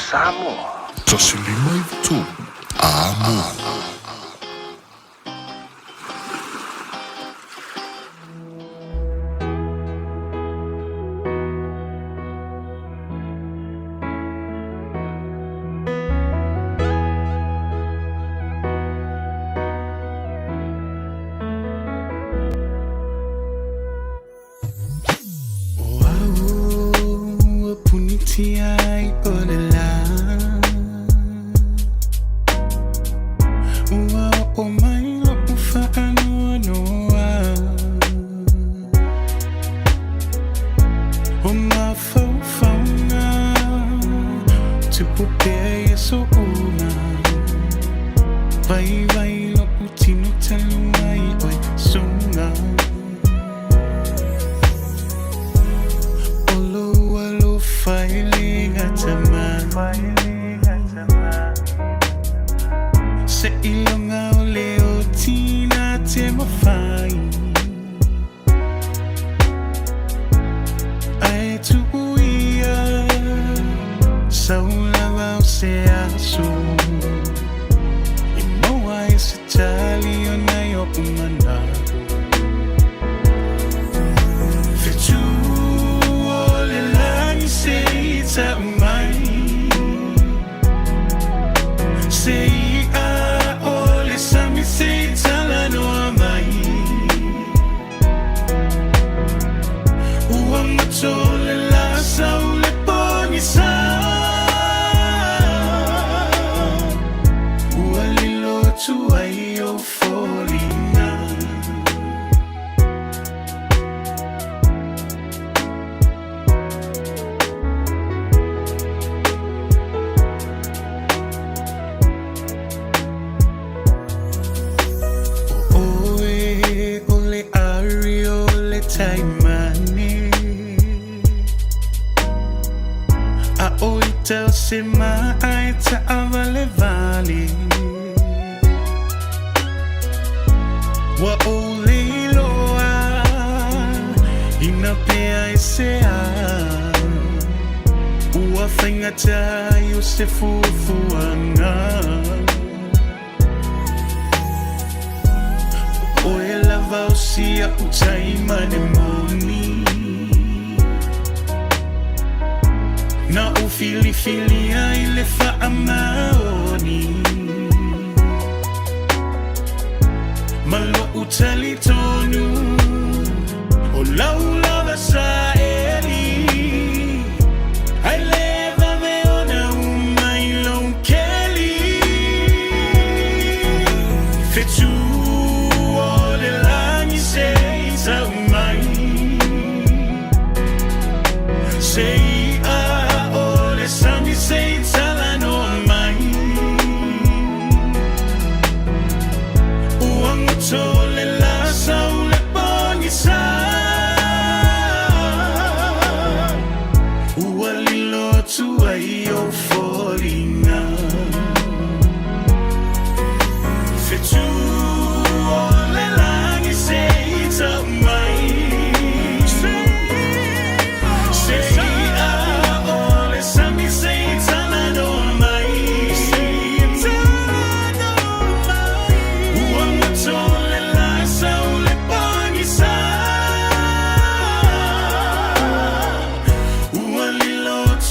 Samoa. 153 Amo. O au ua punitia ai o le lā. Ua oo mai lo'u faanoanoa. O mafaufauga tupu pea i aso uma. Vaivai lo'u tino talu ai oe suga. O lou alofa e le gata mai. Seiloga o le oti na te mafai. Ae tuu ia sau lava o se aso e maua ai se tali ona i o'u mana'o. Fetu o le lagi se i tau mai. Se i'a o le sami se i talanoa mai. Ua mato le la sau le pogisa. Ua lilo atu ai ou foliga. O oe o le ari o le taimane. A o ita o se ma'a e ta'avalevale. Ua ou le iloa ina pe aisea. Ua faigata ai o se fuafuaga. O oe lava o si a'u taimane moni. Na ou filifilia i le faamaoni. Ma lo'u talitonu o lau lava saeli. Ae le vave ona uma i lou keli. Fetu o le lagi se i tau mai. Se i'a o le sami se i talanoa mai. Ua goto le la sau le pogisa. Ua lilo atu ai ou foliga. Fetu o le lagi se i tau mai. Se i'a o le sami se i talanoa mai. Ua goto le la sau le pogisa. Ua lilo atu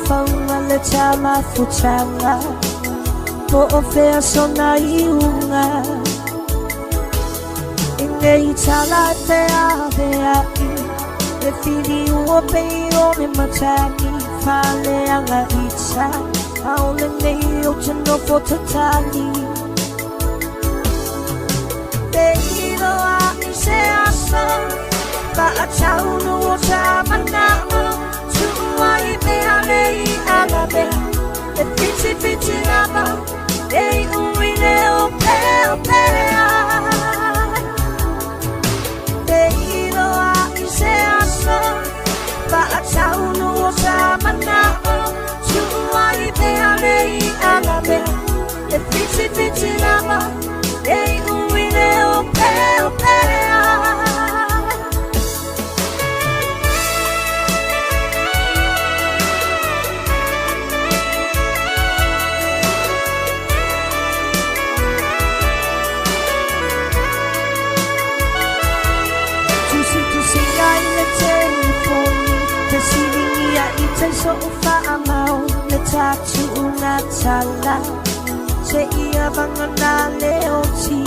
Faunga le tamafutaga Po o fea sona iuga I nei tala e feaveai Le filiu o pei o le matagi Faleaga ita Aole nei ou te nofo tatali Te iloa i se aso Faataunu o ta manao Tuu ai pea nei ala mea E whitiwhiti lava E iu i le opeopea Te iloa i se aso Faataunu o ta manao Tuu ai pea nei ala mea E whitiwhiti lava E iu i le opeopea Tusitusiga i le telefoni Fesiligia i tai so'u faamau Le tatu'uga tala Seia vagana le oti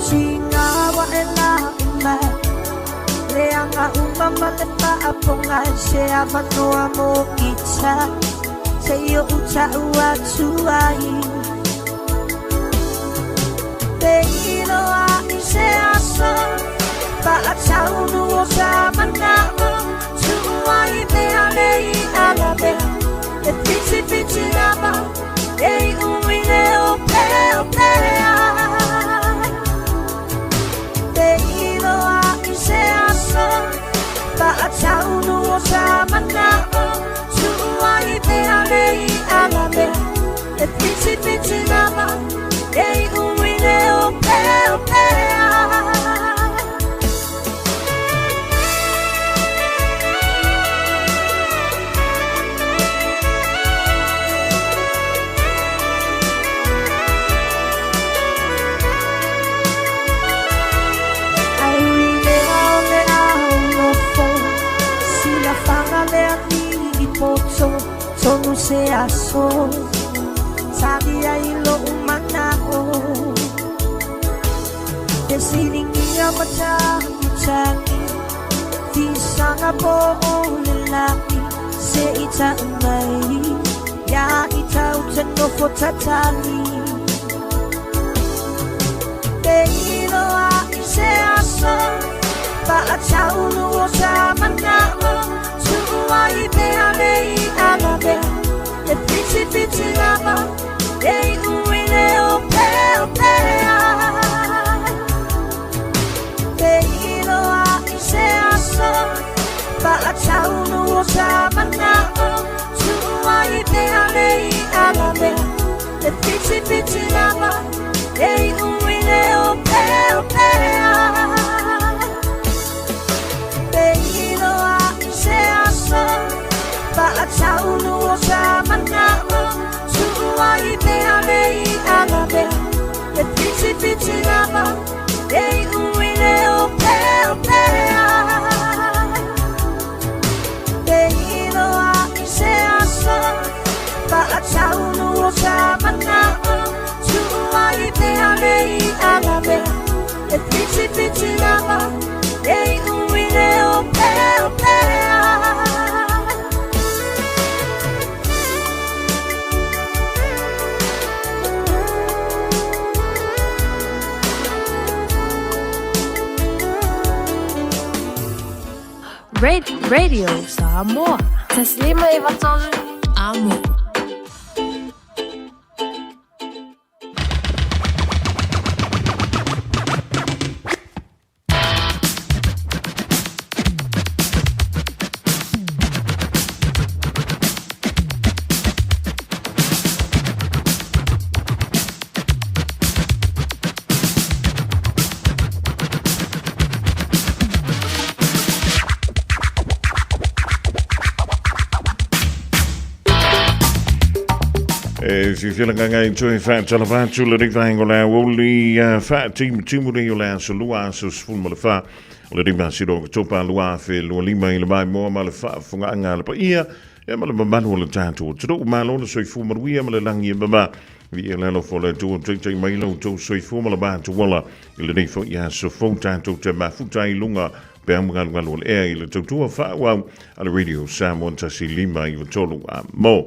Siga ua e la'u mai Leaga uma ma le faapoga Se avanoa mo ita Se i o'u ta'u atu ai Te iloa i se aso Faataunu o sa manao Tuu ai pea nei ala mea E whitiwhiti lava E iu i le opeopea Te iloa i se aso Faataunu o sa manao Tuu ai pea nei ala mea E whitiwhiti lava E iu i le opeopea Ai ui le ao le ao nofo Silafaga le alii poto Tonu se aso Tali ai lo'u mana'o Fesiligia ma tagitagi Fisaga po o le lagi Se i ta'u mai Ia i tau te nofo tatali Te iloa i se aso Faataunu o sa manao Tuu ai pea nei ala mea E whitiwhiti lava E iu i le opeopea Te iloa i se aso Faataunu o sa manao Tuu ai pea nei ala mea E whitiwhiti lava E iu i le opeopea Te iloa i se aso Faataunu o sa manao Tuu ai pea nei ala mea E whitiwhiti lava E iu i le opeopea Te iloa i se aso Faataunu o sa manao Tuu ai pea nei ala mea E whitiwhiti lava E iu i le opeopea Radio Samoa. Taslima Ivatolu. Amo. E fiafia lagaga i toe faatalava atu le vaega o le aoauli faatimu nei o le aso 24. O le 5 o Oketopa 2025 i le maimoa ma le faafofogaaga a le paia ia ma le mamalu o le tatou atunuu. Malo le soifua manuia ma le lagi e mama. Viia le alofa o le Atua taitai mai lo outou soifua ma le matou ola i lenei foi aso fou tatou te mafuta ai i luga peau magalugalu o le ea i le tautua faaauau a le Radio Samoa 10593 a mo.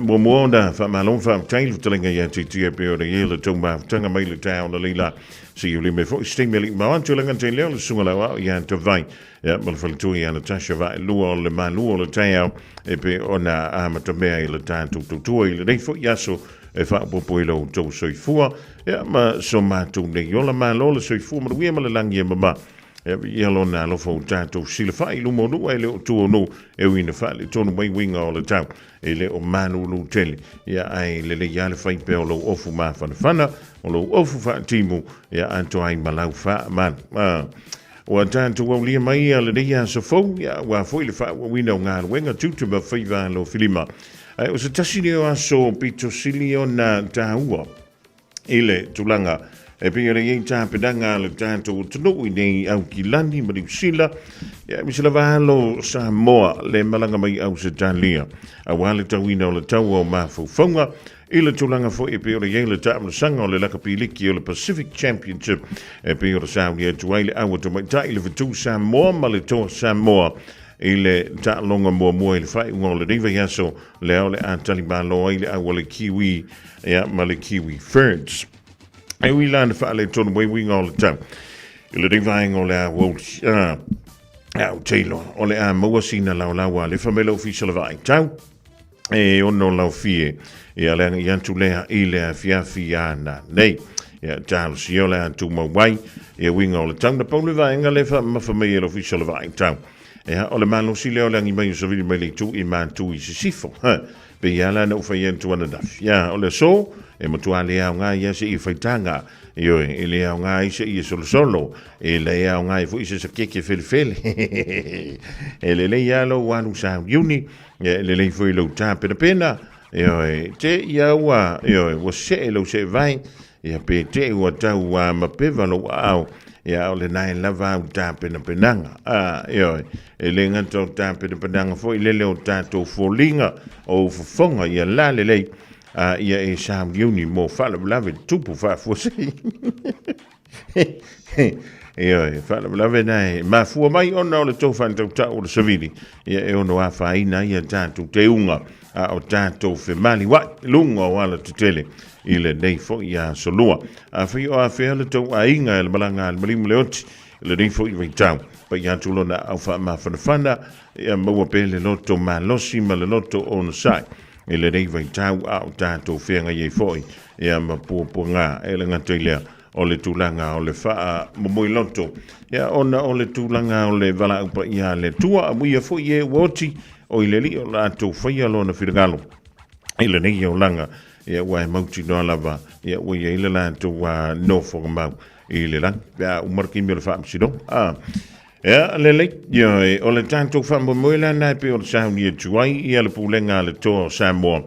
Muamua ona faamalo ma faafetai le fetalaiga ia Titia e pei ona i ai le tou mafutaga mai le taeao na leila. Se i ulime foi se taimi e le i mao atu e laga te leo le susuga lauao ia Tavai ia ma le faletua ia Natasha Vaelua o le malu o le taeao e pei ona amatamea i le tatou tautua i lenei foi aso e faaopoopo i lo outou soifua ia ma so matou nei ola. Malo le soifua manuia ma le lagi e mama. E viia lona alofa ua tatou silafai i luma o nuu ae le o tua o nuu e ui ina faaletonu mai uiga o le tau e le o malulu tele. Ia ae lelei lava le fai pea o lou ofu mafanafana, o lou ofu faatimu, ia atoa ai ma lau faamalu. Ua tatou aulia mai ia lenei aso fou, ia aua foi le faaauauina o galuega, tiute ma faiva alofilima. Ae o se tasi lenei o aso pito sili ona taua i le tulaga e pei ona i ai tapenaga a le tatou atunuu i nei Aukilani ma Niu Sila, ia aemaise lava alo Samoa le malaga mai Ausetalia aua le tauina o le taua o mafaufauga i le tulaga foi e pei ona i ai le taamilosaga o le lakapi liki o le Pacific Championship e pei ona saunia atu ai le aua tamaitai le fetu Samoa ma le toa Samoa i le taaloga muamua i le faaiuga o lenei vaiaso lea o le a talimalo ai le au a le Kiwi ia, ma le Kiwi Ferns. E ui la na faaletonu mai uiga o le tau i lenei vaega o le aoauli. Au Taylor, o le a maua sina laolao a lefa mai le ofisa o le vaai tau e ono laofie ia le agai atu lea i le afiafi ana nei. Ia talosia o le a tumau ai ia uiga o le tau na pau le vaega le faamamafa mai e le ofisa o le vaai tau. Ia, o le malosi lea o le agi mai o savili mai le itu i mātu i sisifo. Ha, pei lava la na ou fai atu ananafi. Ia, o le aso, e matua le aoga ia se i faitaga. Ioe, e le aoga ai se i e solosolo. E le aoga ai foi se sakeke felefele. E lelei lava lou alu sauniuni, e lelei foi lou tapenapena. Ioe, te ia ua, ioe, ua see lou seevae, Ia pe te ua tau a mapeva lou aao, ia o lena e lava au tapenapenaga. A, ioe, e le gata o tapenapenaga foi lele o tatou foliga o ou fofoga ia la lelei, a ia e sauniuni mo faalavelave tupu faafuasei. Ioe, faalavelave na e mafua mai ona o le tou faatautau o le savili, ia e ono afaina ai a tatou teuga a o tatou femaliuai i luga o alatetele i lenei foi aso lua. Afai o afea le tou aiga e le malaga a le maliu ma le oti i lenei foi vaitau, paia atu lona aao faamafanafana, ia maua pea le loto malosi ma le loto onosai i lenei vaitau a o tatou feagai ai foi ia ma puapuaga e le gata i lea o le tulaga o le faamomoi loto, ia ona o le tulaga o le valaau paia a le Atua, amuia foi e ua oti o i le Alii o latou faia lona finagalo i lenei olaga, ia ua e mautinoa lava, ia ua i ai le latou nofoaga mau i le lagi, pe a uma le taimi o le faamasinoga. Ia, lelei, ioe, o le tatou faamoemoe la lena e pei ona sauni atu ai ia le pulega a le Toa o Samoa.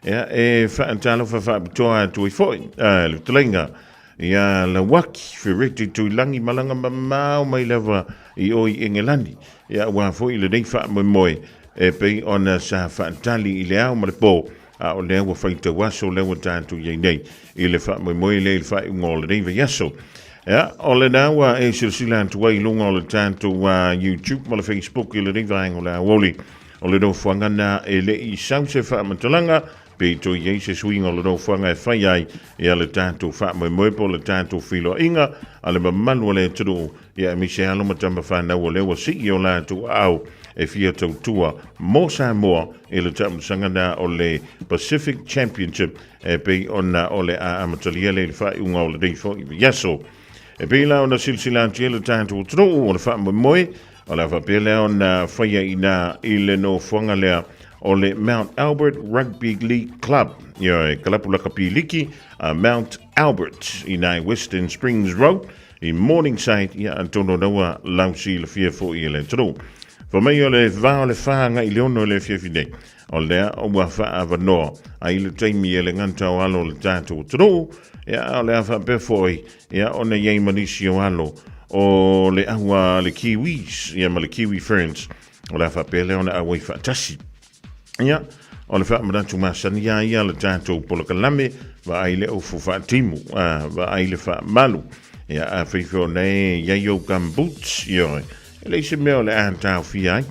Ia, e faatalofa faapitoa atu ai foi le fetalaiga ia Lauaki Fereti Tuilagi malaga mamao mai lava i o i Engelani. Ia, aua foi lenei faamoemoe e pei ona sa faatali i le ao ma le po, a o lea ua faitau aso lea ua tatou i ai nei i le faamoemoe lea i le faaiuga o lenei vaiaso. Ia, o lena ua e silasila atu ai i luga o le tatou YouTube ma le Facebook i lenei vaega o le aoauli. O le nofoaga na e le i sau se faamatalaga, pe i toe i ai se suiga o le nofoaga e fai ai ia le tatou faamoemoe po o le tatou feiloaiga a le mamalu o le atunuu, ia aemaise alo ma tama fanau o lea ua sii o latou aao e fia tautua mo Samoa i le taamilosaga na o le Pacific Championship e pei ona o le a amatalia lea i le faaiuga o lenei foi vaiaso. E pei la ona silasila atu i ai le tatou atunuu o le faamoemoe o le a faapea lea ona faia i ina i le nofoaga lea o le Mount Albert Rugby League Club, ioe, kalapu lakapi liki a Mount Albert i ina i Western Springs Road i Morningside, ia atonu ona ua lausilafia foi e le atunuu. Fai mai o le va o le 4 agai i le 6 i le afiafi nei, o lea ua faaavanoa ai le taimi e le gata o alo o le tatou atunuu, ia a o le a faapea foi, ia ona i ai ma nisi o alo. o le au a le Kiwis, ia ma le Kiwi Ferns, o le a faapea lea ona auai faatasi. Ia, o le faamanatu masani a ia le tatou polokalame, vaai le ofu faatimu, a, vaai le faamalu. Ia, a fai foi o nei i ai ou gumboots, ioe, e leai se mea o le a taofia ai.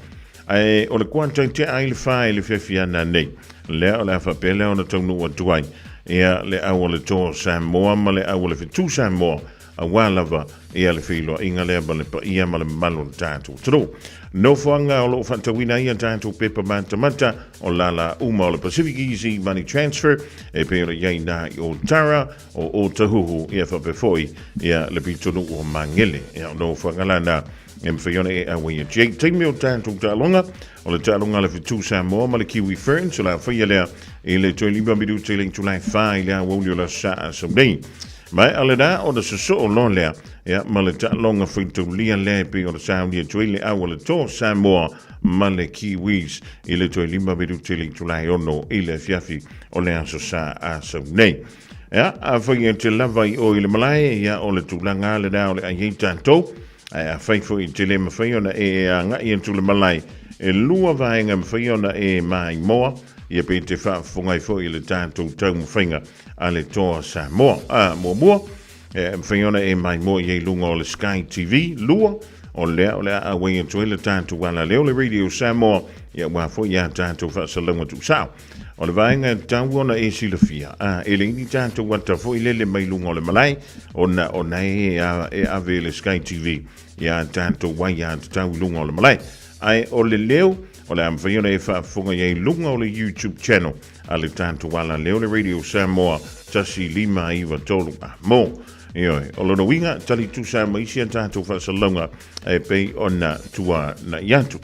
Ae o le kuataite'a ai le fa i le fiafiana nei, lea o le a faapea lea ona taunuu atu ai, ia, le au o le Toa Samoa ma le au o le Fetu Samoa, aua lava ia le feiloaiga lea ma le paia ma le mamalu o le tatou atunuu. Nofoaga o lo o faatauina ai a tatou pepa matamata o lala uma o le Pacific Easy Money Transfer e pei ona i ai nā i Otara, o Otahuhu, ia faapea foi ia le pitonuu o Magele. Ia o nofoaga la nā e mawhai ona e auai atu ai. Taimi o tatou taaloga, o le taaloga a le Fetu Samoa ma le Kiwi Ferns, o le a whaia lea i le toe 5 minuta i le itulai 4 i le aoauli o le aso Sa a sau nei. Maea lena ona sosoo loa lea, ia, ma le taaloga faitaulia lea e pei ona sauni atu ai le au a le Toa Samoa ma le Kiwis i le toe 5 minute i le itulai 6 i le afiafi o le aso Sa a sau nei. Ia, afai e te lava i o i le malae, ia, o le tulaga lava lena o le ai ai tatou, ae afai foi e te le mafai ona e agai atu i le malae, e lua vaega e mafai ona e maimoa, ia pe te faafofoga ai foi i le tatou taumafaiga a le Toa Samoa. A, muamua, e mafai ona e maimoa i ai luga o le Sky TV. Lua, o lea o le a auai atu ai le tatou alaleo le Radio Samoa, ia aua foi a tatou faasalauga tuusao. O le vaega e tatau ona e silafia, a, e leai ni tatou ata foi lele mai luga o le malae, ona ona e, e ave le Sky TV ia tatou ai a tatau i luga o le malae. Ae o le leo, o le a mafai ona e faafofoga i ai luga o le YouTube channel a le tatou alaleo le Radio Samoa 1593 a mo. Ioe, o lona uiga, tali tusa ma isi a tatou faasalalauga e pei ona tuana'i atu.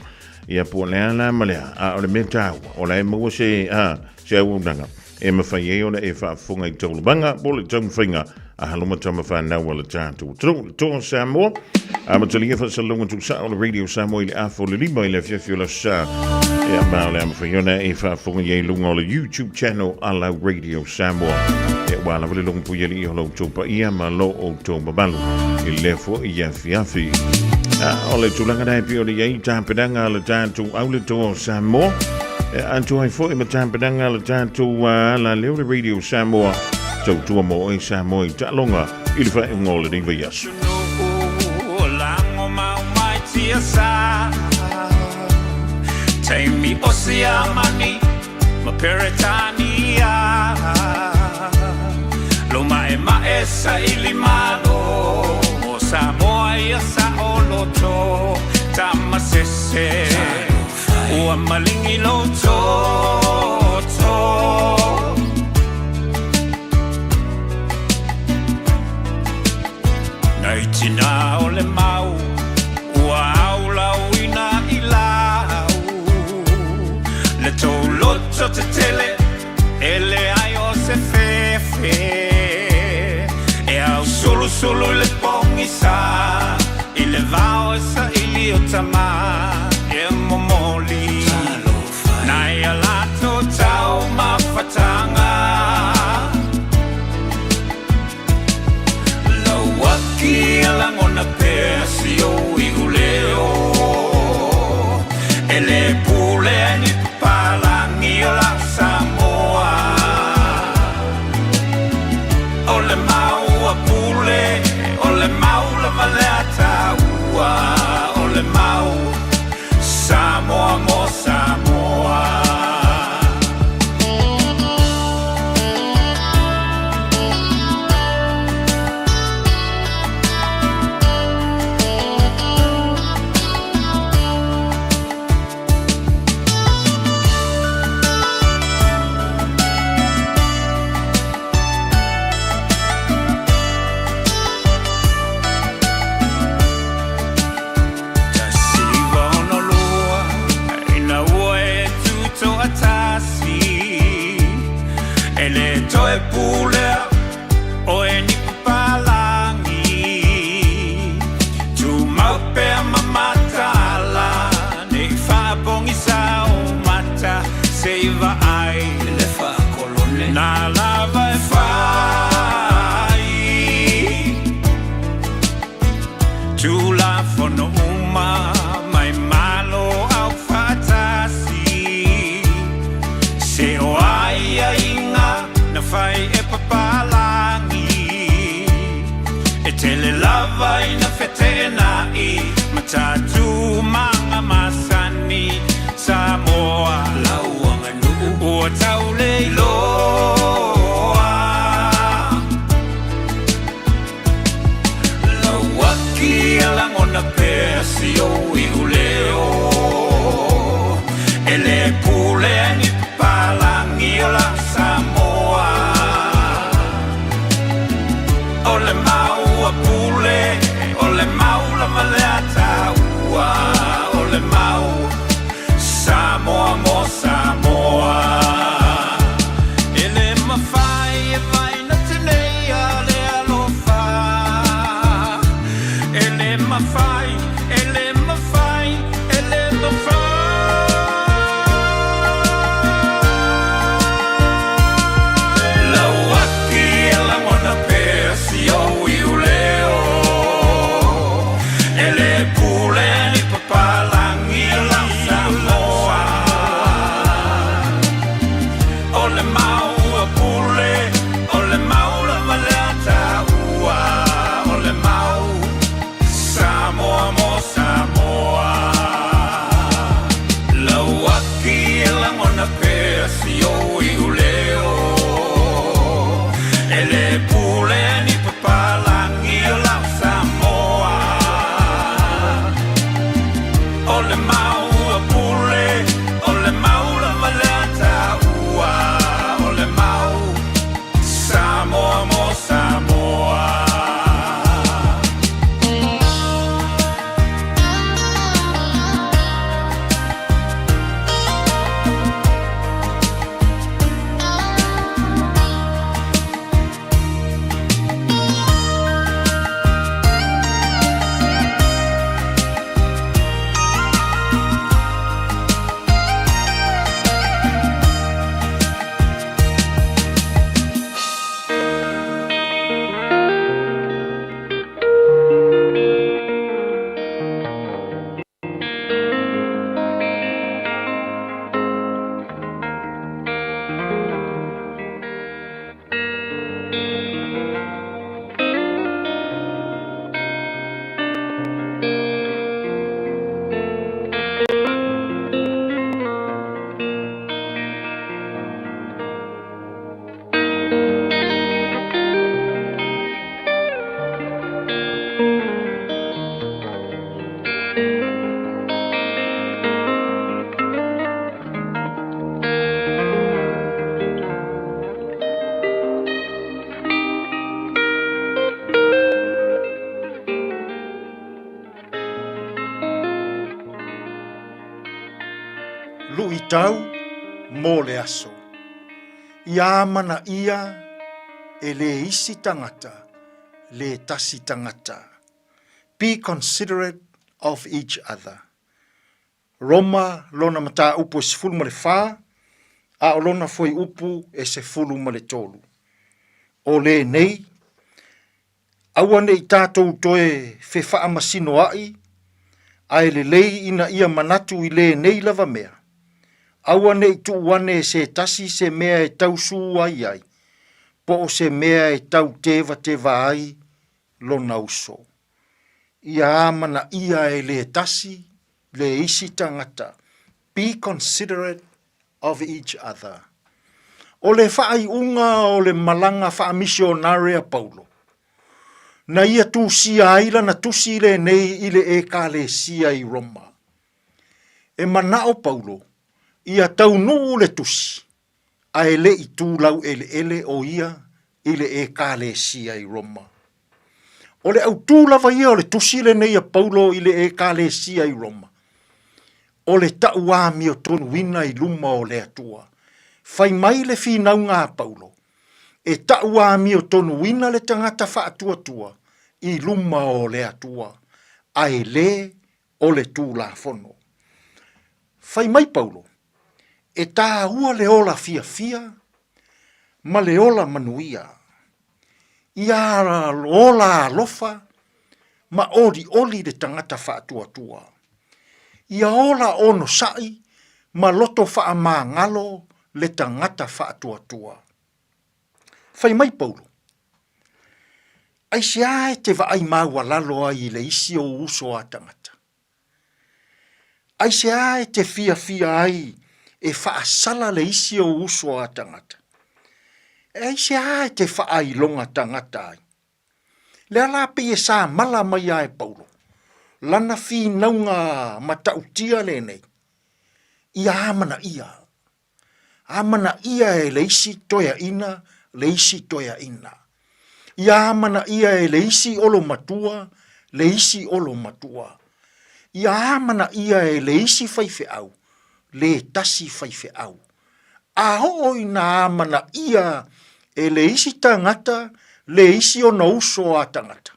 Ia po o le a la ma le a, a o le mea taua, o la e maua se, a, se auaunaga e mafai ai ona e faafofoga i taualumaga po o le taumafaiga a alo ma tama fanau a le tatou atunuu. Le Toa Samoa, amatalia faasalalauga tuusao le Radio Samoa i le afa o le 5 i le afiafi o le aso Sa. Ia, ma o le a mafai ona e faafofoga i ai luga o le YouTube channel a lau Radio Samoa. Ia, ua lava le logo pui alii o lo outou paia ma lo outou mamalu i lea foi afiafi. A, o le tulaga na e pei ona i ai tapenaga a le tatou au le Toa Samoa. E atoa ai foi ma tapenaga a le tatou alaleo le Radio Samoa. Tautua mo oe Samoa i taaloga i le faaiuga o lenei vaiaso. Taimi o Siamani ma Peretania Lo ma'ema'e saili malo Mo Samoa ia saoloto Tamasese Ua malingi lou toto Nai tina o le mau Ua aulauina i lau Le tou loto tetele E leai o se fefe E ausulusulu i le pogisa I le vao e saili o tama E momoli Nai a latou taumafataga Lauaki a lagona pea si ou iuleo E le pule ai ni papalagi o lau Samoa O le mau a Pule, o le mau lava lea taua O le mau Samoa. O le mau a Pule, o le mau lava lea taua, o le mau Samoa mo Samoa. Luitau mo le aso. Ia amanaia e le isi tagata le tasi tagata. Be considerate of each other. Roma lona mataupu e 14, a o lona fuaiupu e 13. O lenei, aua ne i tatou toe fefaamasinoaʻi, ae lelei ina ia manatu i lenei lava mea, aua ne i tuu ane e se tasi se mea e tausū ai ai, po o se mea e tau tevateva ai lona uso. Ia amanaia e le tasi le isi tagata, be considerate of each other. O le faaiuga o le malaga faamisionare a Paulo, na ia tusia ai lana tusi lenei i le Ekalesia i Roma. E manao Paulo ia taunuu le tusi, ae le i tu laueleele o ia i le Ekalesia i Roma. O le autū lava ia o le tusi lenei a Paulo i le Ekalesia i Roma, o le tauamiotonuina i luma o le Atua. Fai mai le finauga a Paulo, e tauamiotonuina le tagata faatuatua i luma o le Atua, ae le o le Tulafono. Fai mai Paulo, e tāua le ola fiafia ma le ola manuia. Ia ola alofa ma olioli le tagata faatuatua. Ia ola onosai ma loto faamagalo le tagata faatuatua. Fai mai Paulo, Aisea e te vaai maualalo ai i le isi ou uso a tagata? Aisea e te fiafia ai e faasala le isi ou uso a tagata? E aisea e te faailoga tagata ai? Lea la pei e samala mai a e Paulo lana finauga matautia lenei, ia amanaia Amanaia e le isi toeaina le isi toeaina. Ia amanaia e le isi olomatua le isi olomatua. Ia amanaia e le isi faifeau le tasi faifeau. A oo ina amanaia e le isi tagata le isi ona uso a tagata,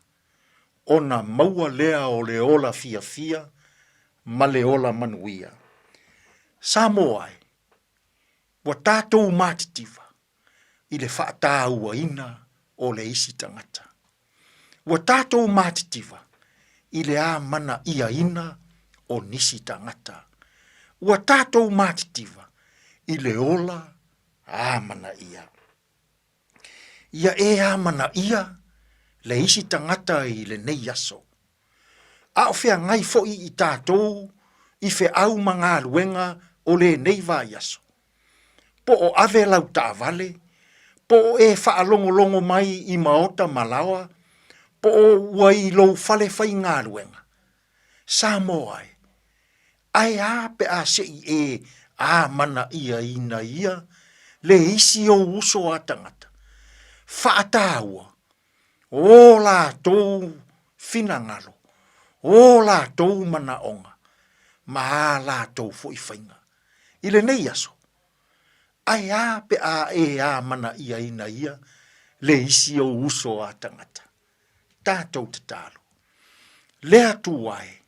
ona maua lea o le ola fiafia ma le ola manuia. Samoa e, ua tatou matitiva i le faatauaina o le isi tagata. Ua tatou matitiva i le amanaiaina o nisi tagata. Ua tatou matitiva i le ola amanaia. Ia e amanaia le isi tagata i lenei aso. A o feagai foi i tatou i feau ma galuega o lenei vaiaso. Po o ave lau taavale, po o e faalogologo mai i maota ma laoa, po o ua i lou fale faigaluega. Samoa e! Ae a pe a se i e amanaiaina ia le isi ou uso a tagata, faataua o latou finagalo, o latou manaoga, ma a latou foi faiga. I lenei aso, ae a pe a e amanaiaina ia le isi ou uso a tagata? Tatou tatalo. Le Atua e,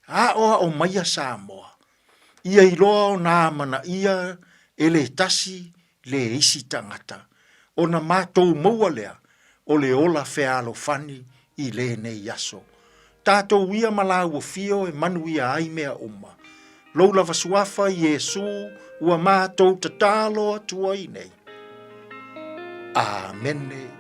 aoao maia Samoa, ia iloa ona amanaia e le tasi le isi tagata, ona matou maua lea o le ola fealofani i lenei aso. Tatou ia ma lāua fio e manuia ai mea uma. Lou lava suafa Iesu ua matou tatalo atu ai nei. Amene.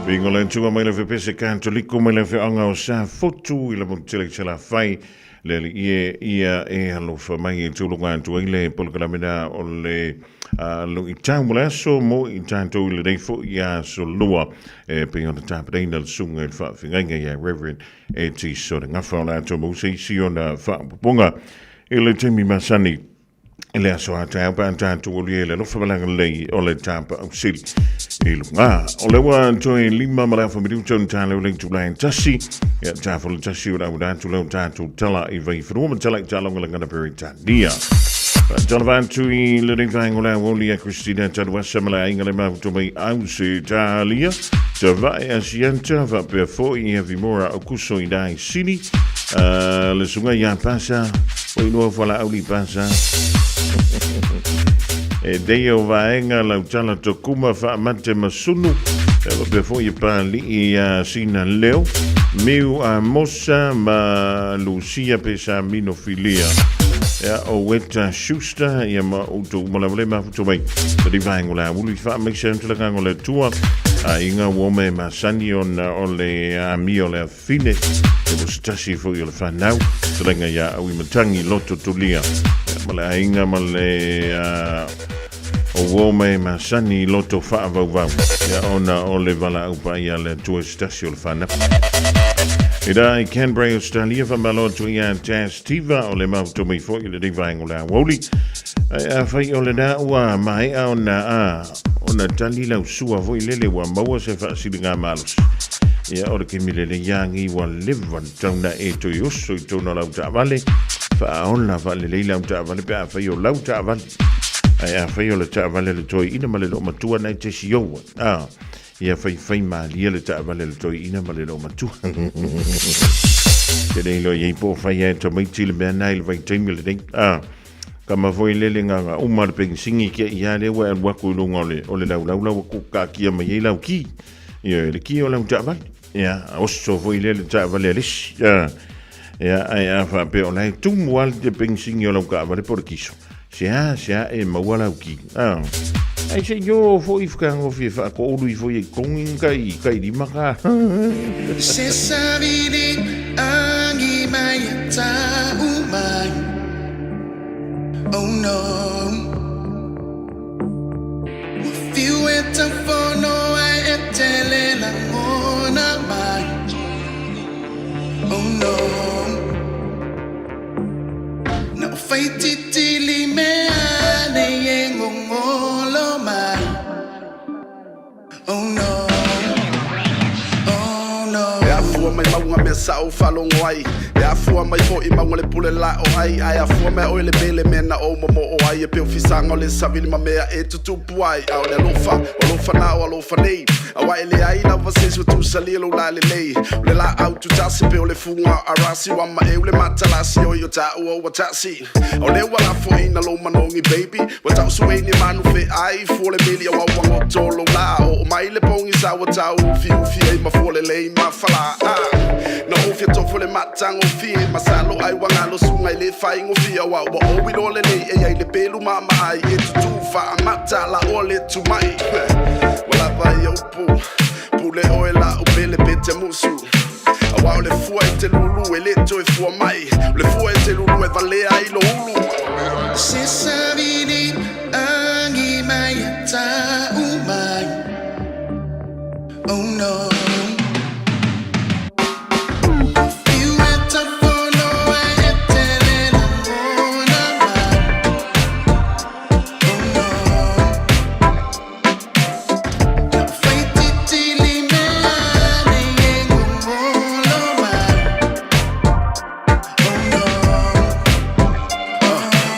Viiga le Atua mai le fepese Katoliko mai le feaoga o Safotu i le motu tele i Salafai, le Alii e ia e alofa mai e tauloga atu ai le polokalame na o le luitau mo le aso mo i tatou i lenei foi aso lua e pei ona tapenaina le susuga i le faafeagaiga ia Reverend Eti Solegafa o le a maua se isi ona faaopoopoga i le taimi masani i le aso a taeao pe a tatou alu i le alofa ma le agalelei o le Tapaau Sili i luga. O lea ua toe 5 ma le afa minuta ona taleu le itula e tasi. Ia, tafa le tasi o le auina atu lea o tatou tala i Vaifanua ma tala i Taaloga Peretania. Faatalofa atu i lenei vaega o le aoauli ia Christina Taluasa ma le aiga le mafuta mai Ausetalia. Tavae Asiata faapea foi i Avimora Aukuso i Nai Sini. Le susuga ia Pasa, o iloa Fualaau Pasa. E dei o vaega lautala tokuma faamate masunu. E faapea foi e pāli'i ia Sina Leo, Miu a Mosa ma Lucia Pesamino Filia. Ia o Weta Schuster ia ma outou uma lava le mafuta mai. Le vaega o le aulu i faamaise atu le agaga o le Atua. A inga ua ome masani ona o le amio o le Fine, e mo se tasi foi o le whanau, talenga ia au i matangi loto tulia. Ma le aiga ma le o uo mai masani loto whaavauvau. Ia ona o le vala au pa ia le Atua se tasi o le whanau. I rā i Canberra, Australia, whamalo atu ia Jazz Tiva o le mahuto mai foi i le vaenga o le aoauli. Ai a whai o le nā ua maea ona a ona tali lau sua foi lele ua maua se faasiliga malosi. Ia o le kemi lele iagi ua leva na tauna e toi oso i tona lau taavale. Faaola faalelei lau taavale pe a fai o lau taavale. Ai a fai o le taavale le toi ina ma le loo matua nai te si oua. Ah, ia fai fai malia le taavale le toi ina ma le loo matua. Te nei loa iai po fai e tamaiti le mea nai le vaitaimi lenei. Ah, Kama foi lele nganga uma le pengisingi kia ia le ua alu aku i luga o le, o le laulau lau aku kaakia mai ai lau ki. Ia, le ki o lau taavale. Ia, oso foi lele taavale a le isi. Ia, ia, ai a faapea o la e tumu lava le pengisingi o lau kaavale po o le kiso. Se a, se a e maua lau ki. Ah. Ai se io foi whakangofie whaakoulu i foi e kongi kai, kai lima ka. Se savili angi mai e tau mai. Oh no. Ua fiu e taufono ai e tele lagona mai. Oh no. Na o faititili mea nei e gogolo mai. Oh no. Oh no. E afua mai mauga mea sa ou faalogo ai, E afua mai foi mauga le pule la o ai, Ae afua mai oe le mele mea na ou momoo ai, E pei o fisaga o le savili ma mea e tutupu ai. A o le alofa, o alofa na o alofa nei, Aua e leai lava se isi ua tusalia lou lalelei. O le laau tutasi pei o le fuga o arasi, Ua maeu le matalasi oi o taua ua tasi. O lea ua lafoina lou manogi baby, Ua tausuei ni manu feai fua le mili aua ua goto lou la. Oo mai le pogisa ua tau ufiufi ai ma fua lelei ma falā. Na ou fia tofo le matagofie, Masalo ai ua galo suga i le faigofie, Aua ua ou iloa lelei e iai le pelu maamaai e tutū faamata la oa le tumai. Ua lava ia upu, pule oe lau pele pe te musu. Aua o le fua e te lulu e le toe fua mai, O le fua e te lulu e valea ai lo ulu. Se savili angi mai e tau mai. Oh no. Fiu e taufono ai e tele lagona mai. Oh no. Na o faititili mea nei e gogolo mai. Oh no.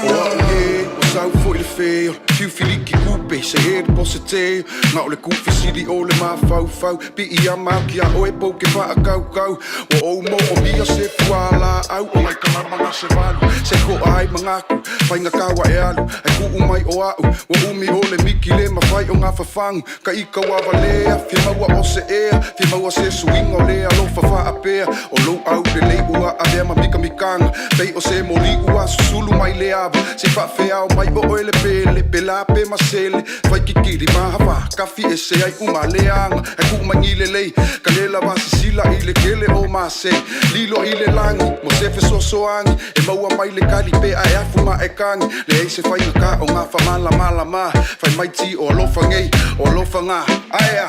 O au e, ua sau foi le fe o le fiu filiki kupe se he le pose te Na o le kufesili o le mafaufau Pii a mau ki a oe pou ke faakaukau Ua ou moomia se fualaau O lai kalama na se valu Se koa ai mangaku Faiga kaua e alu Ai kuu mai o a'u Ua umi o le miki le mafai o gafafagu Ka ika ua valea Fia maua o se ea Fia maua se suiga o le alofa faapea O lou aulelei ua avea ma mikamikaga Pei o se moli ua susulu mai le ava Se faafeao mai o oe le pele Pela pe masele Fai kikili mahafa Kafi ese ai uma leaga Ai kuu magi lelei Ka le lava sisila i le kele o mase Lilo i le lagi mo se fesoasoani E maua mai le kali pe ae afu ma e kagi Leai se faigata o gafa malamalama Fai mai ti o alofa nei o alofa gā Aea!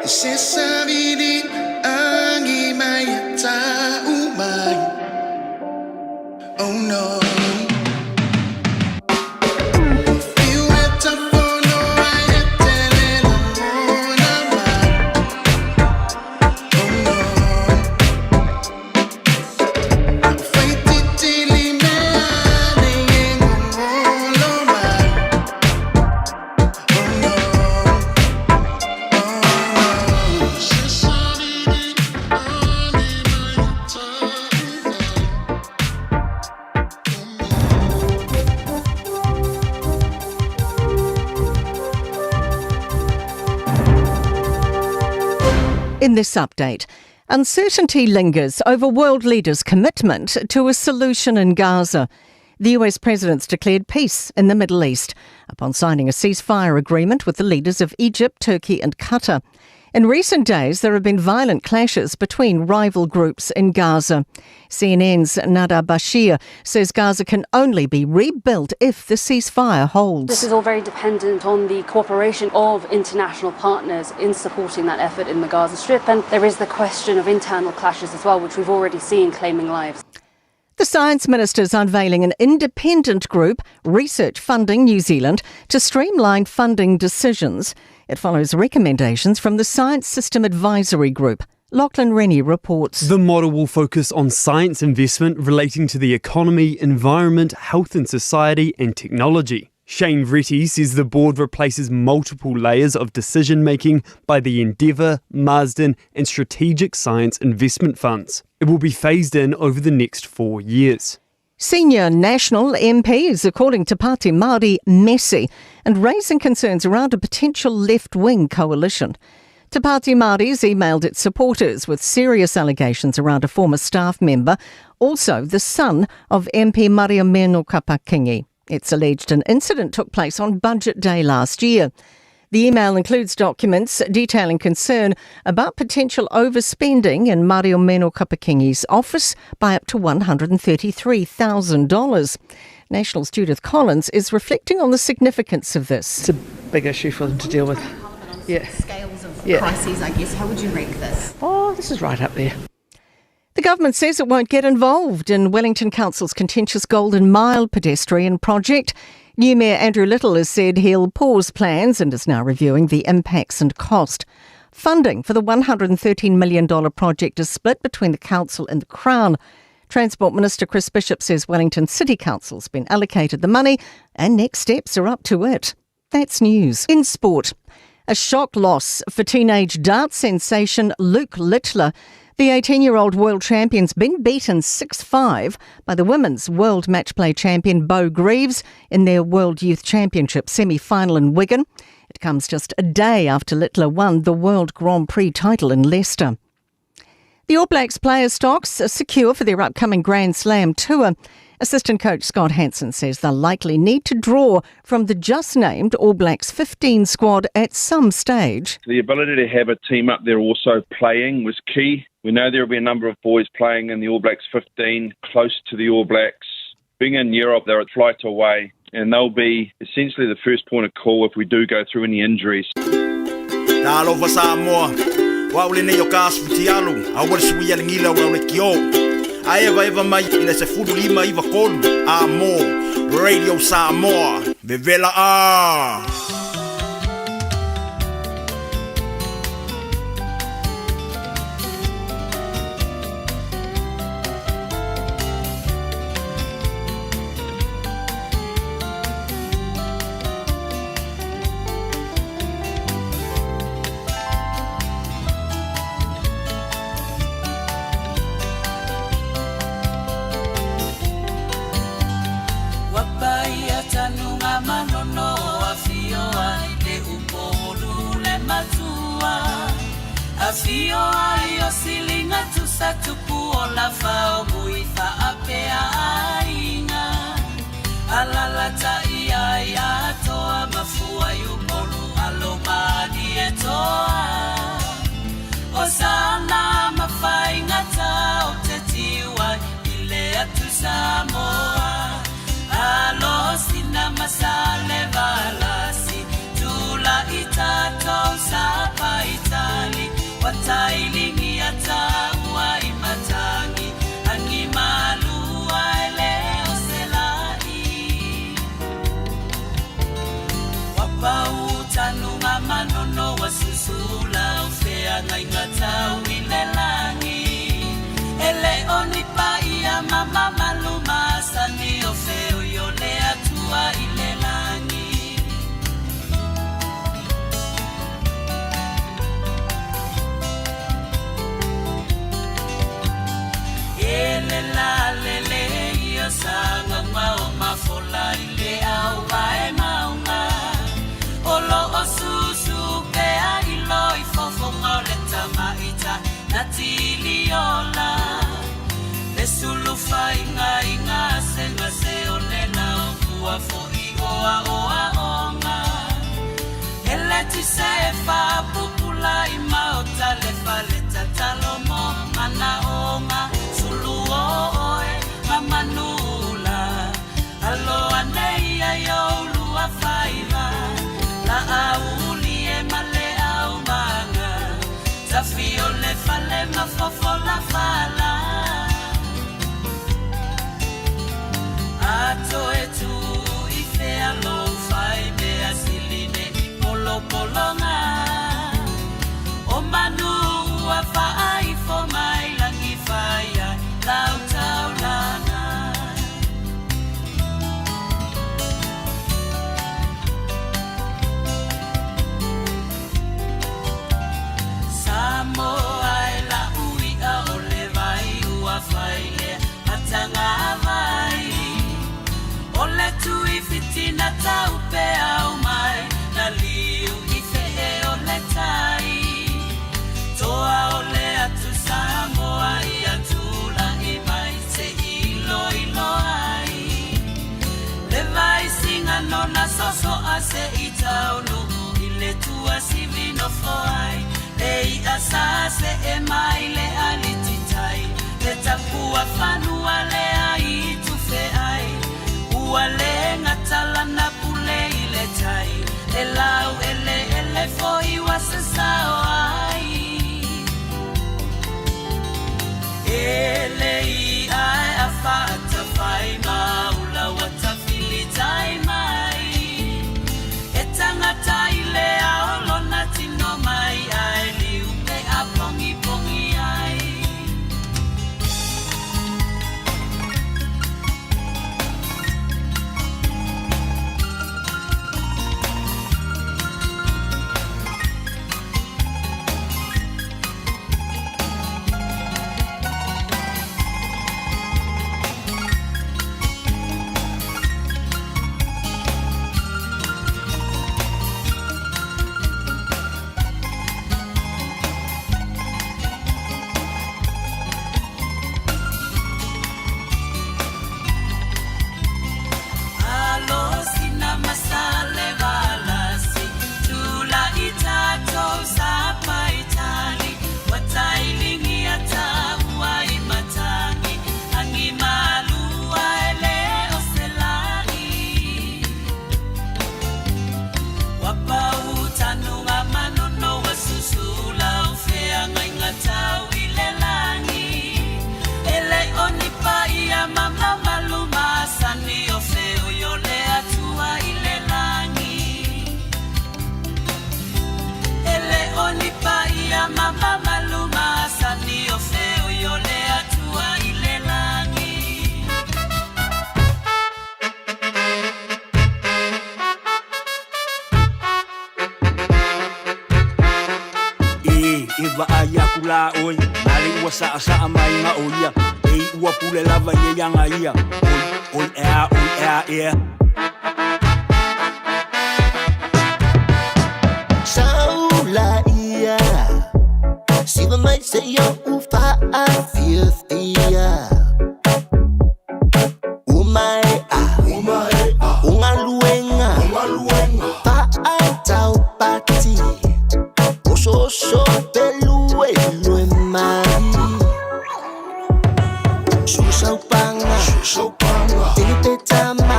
Se savili agi mai e tau mai Oh no In this update, uncertainty lingers over world leaders' commitment to a solution in Gaza. The US president's declared peace in the Middle East upon signing a ceasefire agreement with the leaders of Egypt, Turkey, and Qatar. In recent days, there have been violent clashes between rival groups in Gaza. CNN's Nada Bashir says Gaza can only be rebuilt if the ceasefire holds. This is all very dependent on the cooperation of international partners in supporting that effort in the Gaza Strip. And there is the question of internal clashes as well, which we've already seen claiming lives. The Science Minister's unveiling an independent group, Research Funding New Zealand, to streamline funding decisions. It follows recommendations from the Science System Advisory Group. Lachlan Rennie reports. The model will focus on science investment relating to the economy, environment, health and society, and technology. Shane Reti says the board replaces multiple layers of decision making by the Endeavour, Marsden, and Strategic Science Investment Funds. It will be phased in over the next four years. Senior national MPs according to Party Māori messy and raising concerns around a potential left-wing coalition. Te Pāti Māori's emailed its supporters with serious allegations around a former staff member, also the son of MP Mariameno Kapa-Kingi. It's alleged an incident took place on Budget Day last year. The email includes documents detailing concern about potential overspending in Mariameno Kapa-Kingi's office by up to $133,000. National's Judith Collins is reflecting on the significance of this. It's a big issue for them to deal with. Yeah. Scales of yeah. crises, I guess. How would you rank this? Oh, this is right up there. The government says it won't get involved in Wellington Council's contentious Golden Mile pedestrian project. New Mayor Andrew Little has said he'll pause plans and is now reviewing the impacts and cost. Funding for the $113 million project is split between the council and the Crown. Transport Minister Chris Bishop says Wellington City Council's been allocated the money and next steps are up to it. That's news. In sport, a shock loss for teenage dart sensation Luke Littler. The 18 year old world champion's been beaten 6 5 by the women's world matchplay champion Beau Greaves in their World Youth Championship semi final in Wigan. It comes just a day after Littler won the World Grand Prix title in Leicester. The All Blacks player stocks are secure for their upcoming Grand Slam tour. Assistant coach Scott Hansen says they'll likely need to draw from the just named All Blacks 15 squad at some stage. The ability to have a team up there also playing was key. We know there will be a number of boys playing in the All Blacks 15, close to the All Blacks. Being in Europe, they're a flight away, and they'll be essentially the first point of call if we do go through any injuries. Talofa Samoa, o au lenei o ka aso fitialu, aua le suia le gila o le kio. A eva eva mai i le 15 93 a mo Radio Samoa, vevela a! Ua paia tanuga manono afio ai le upolu le matua afio ai o silinga tusa tupu o lafa o mui faapea aiga alalatai ai atoa mafua i Upolu alo malietoa. se faapupula i maota le fale tatalo mo manaoga sulu o oe ma manula alo ane ia i oulua faiva la auli e ma le aumaga tafi o le fale ma fofola fala Ato e tu i fea lou fai mea sili nei polopologa O manu ua faaifo mai lagi fai ai lau taulaga. Samoa e la'u i'a o le vai ua fai lea matagavai O le tuifiti na taupeau mai na liu i fee o le tai Toa o le atu Samoa ia tula'i mai se'i iloilo ai Le vaisigano na soso'a se'i taunuu i le tuasivi nofo ai Le i'a sa see mai le alititai Le tapuafanua lea i tufe ai Ua le gata lana pule i le tai E laueleele foi ua sasao ai E le i'a e afa atafai ma ula ua tafilitai mai E tagata i le ao lona tino mai ae liu pe a pogipogi ai. Alo sina masale valasi tula'i tatou sapaitali ua tailigia taua i matagi agi malua e le o se la'i Ua pau tanuga manono ua susula o feagaiga tau i le lagi E le o ni paia ma mamalu masani o feoi o le Atua i le lagi E le o ni paia ma mamalu masani o feoi o le Atua i le lagi. Ē, e vaai aku la oe, ma le ua saʻasaʻa mai ga o ia, e ua pule lava ia iaga ia, oi, oi ea, oi ea ea. Saula ia Siva mai se i ou faafiafia Ua maea O galuega Faataupati Osooso peluelue mai Susaupanga Tenepetama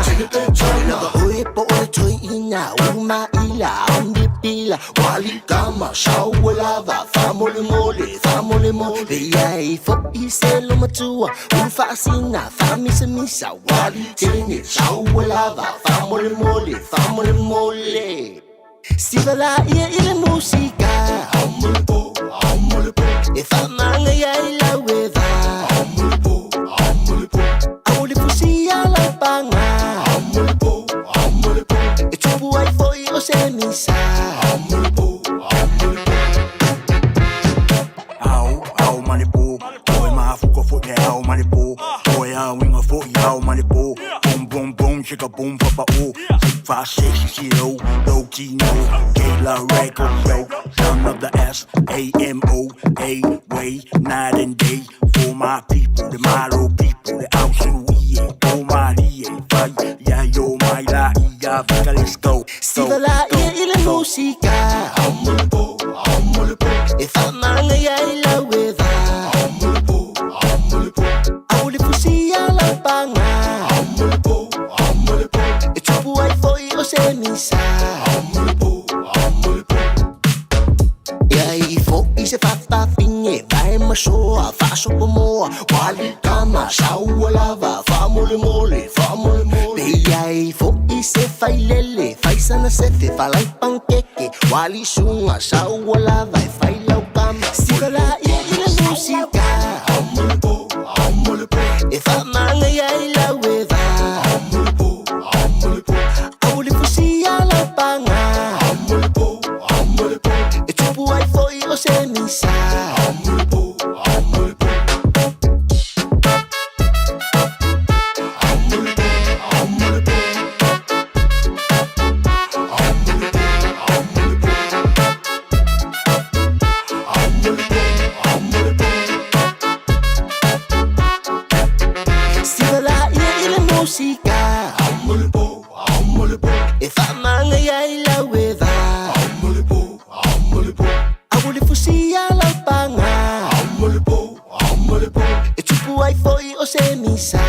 Lava oe po o le toeina Ulumaila Aunipila Walikama Sauelava Faamolemole Faamolemole Ia e fo'i se lomatua Ulufaasina Faamisamisa Walitene Sauelava Faamolemole Faamolemole Siva laia i le musika E faamagaia i lau eva Ao le fusia lau paga E tupu ai foi o se misa. Ao, ao ma le po, oe mafuka fo'i le ao ma le po, oe auiga fo'i ao ma le po, boom boom boom chicka boom papa o, 6 5 6 0 low key no, Gayla record yo, son of the S A M O A way night and day. For my people, the Malo people, the Ausulu, o Malie, Vai, Ya Yo, Mai La, Ia, Vika, let's go. Siva la ia i le musika E whaamanga ia i lau e va Au le fusia lau panga E tupu ai foi o se misa Ia i foi se fafafine Vai masoa, faasopo moa Wali kama, saua lava Faamole mole, faamole mole Pe ia i foi se failele Faisana sefe, falai pankeke Wali sunga, saua lava E fai lau kama Siva la ia i le musika E whaamanga ia i lau e va Au le fusia lau panga E tupu ai foi o se misa Siva la ia i le musika E whaamanga ia i lau e va Au le fusia lau panga E tupu ai foi o se misa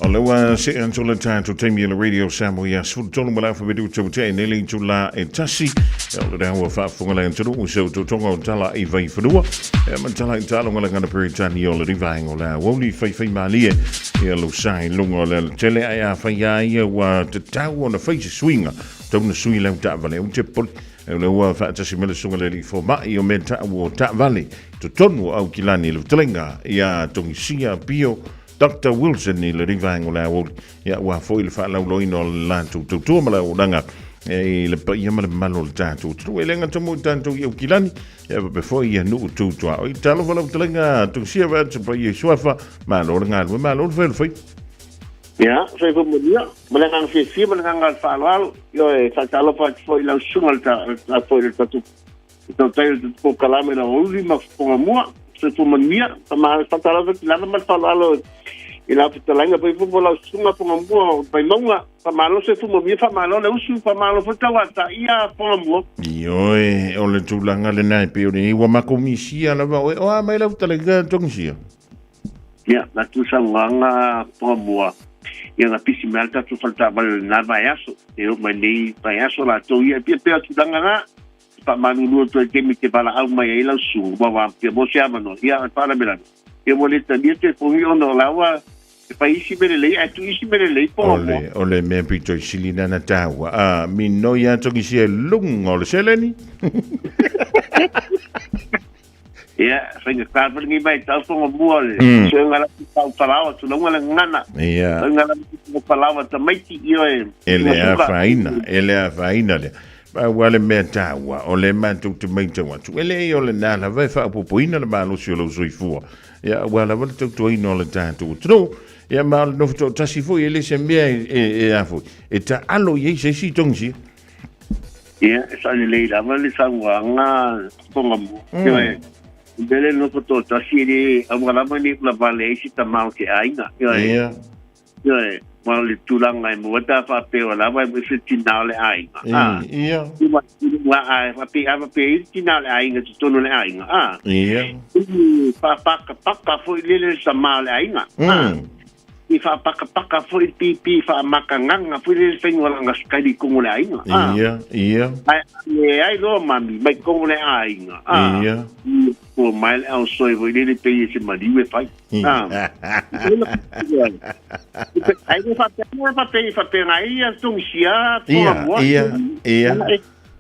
O le ua se atu le tatou taimi i le Radio Samoa ia 13 ma le afa minuta ua tea nei le itula e tasi. O le ua faafofoga le atunuu i se ututoga o tala i Vaifanua. E ma tala i taaloga le gana Peretani o le rivaenga o le aoauli faifai malie ia lo sa i luga o le alatele ae a fai a ia ua tatau ona fai se suiga tau na sui lau taavale au te poli. E le ua faatasi mai le susuga i le alii fomai o mea taua o taavale totonu o Aukilani i le fetalaiga ia Togisia Pio Doctor Wilson i le rivaenga o le aoauli, ia aua foi le faalauiloaina o le latou tautua ma le auaunaga i le paia ma le mamalu o le tatou atunuu. E le gata mo i tatou i Aukilani, ia faapea foi ia nuu tu tuaoi. Talofa lau fetalaiga Togisia vae atu paia i Suafa, malo le galue, malo le fai o le faiva. Ia, soifua manuia, ma le agaga fiafia ma le agaga o le faaaloalo. Ioe, e faatalofa atu foi i lau susuga i le foi i le tatou tautai o le tatou polokalame i le aoauli ma Fofogamua. Soifua manuia, faatalofa atu lava ma le faaaloalo i lau fetalaiga foi foi lau susuga Fogamua o Vaimauga. Faamalo soifua manuia, faamalo le usu, faamalo foi tauataia Fogamua. Ioe, o le tulaga lena e pei o lenei ua matou misia lava oe. O a mai lau fetalaiga Togisia? Ia, na tu saunoaga Fogamua, ia na pisi mai lava le tatou fale taavale o lena vaiaso. E oo mai nei vaiaso latou ia, e pei o tulaga na. Faamalulu atu ai taimi te valaau mai ai lau susuga, ua fia maua se avanoa, ia a o le faalavelave, ia ua le talia telefoni ona o la ua e fai isi mea lelei ae tuu isi mea lelei po O le, o le mea pito i sili lana taua. A, minoi atu ki sia lunga o le seleni. Ia, whainga kāpari ngi mai tau whonga mua le. Suenga la tau palawa, tulonga le ngana. Ia. Suenga la tau palawa tamaiti i oe. E le afaina, e le afaina lea. Ma ua le mea taua, o le matou te matau atu. E leai o lena lava e faaopoopoina le malosi o lou soifua. Ia, aua lava le tautuaina o le tatou atunuu. Ia, ma o le nofo toatasi foi, e le se mea e, e, e a foi, e taalo i ai se isi togisia. Ia, e sao lelei lava le saunoaga Tongamua. Ioe, o mea lea nofo toatasi e le aua lava ne i ula vale ai se tama o se aiga. Ioe. Ia. Ioe, ma o le tulaga e maua pe a faapea ua lava e se tina o le aiga. Ah. Ia. Ua a faapea a faapea i le tina o le aiga i totonu o le aiga. Ah. Ia. Faapakapaka foi lele le tama o le aiga. Ah. I whaapakapaka foi le pipi whaamakanganga foi le whenua langa skaili kongo le aiga. Ah. Ia, ia. Ai, le ai loa mami, mai kongo le aiga. Ah. Ia. O mai le au soi foi lele pe i se maliu e fai. Ah. Ai le whapea, whapea, whapea ngai ia tongisia, Ia, ia, ia.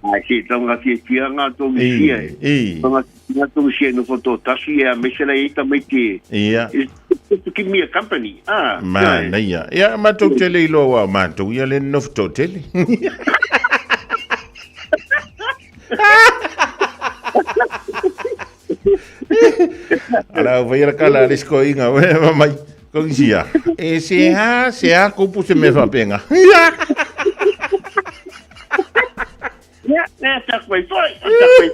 Ai se tonga fia fia ngā tongisia. I. Tonga ngā tongisia no foto tasi e a mesela i ta mai te. Ia. To give me a company. Ah. Ma na ia. Ia matou tele i loa wa matou ia le nofo to tele. Ala o vai kala le sko inga we mai. Kongisia. E se ha se ha kupu se me fapenga. Ia, mea ta koe foi, ta koe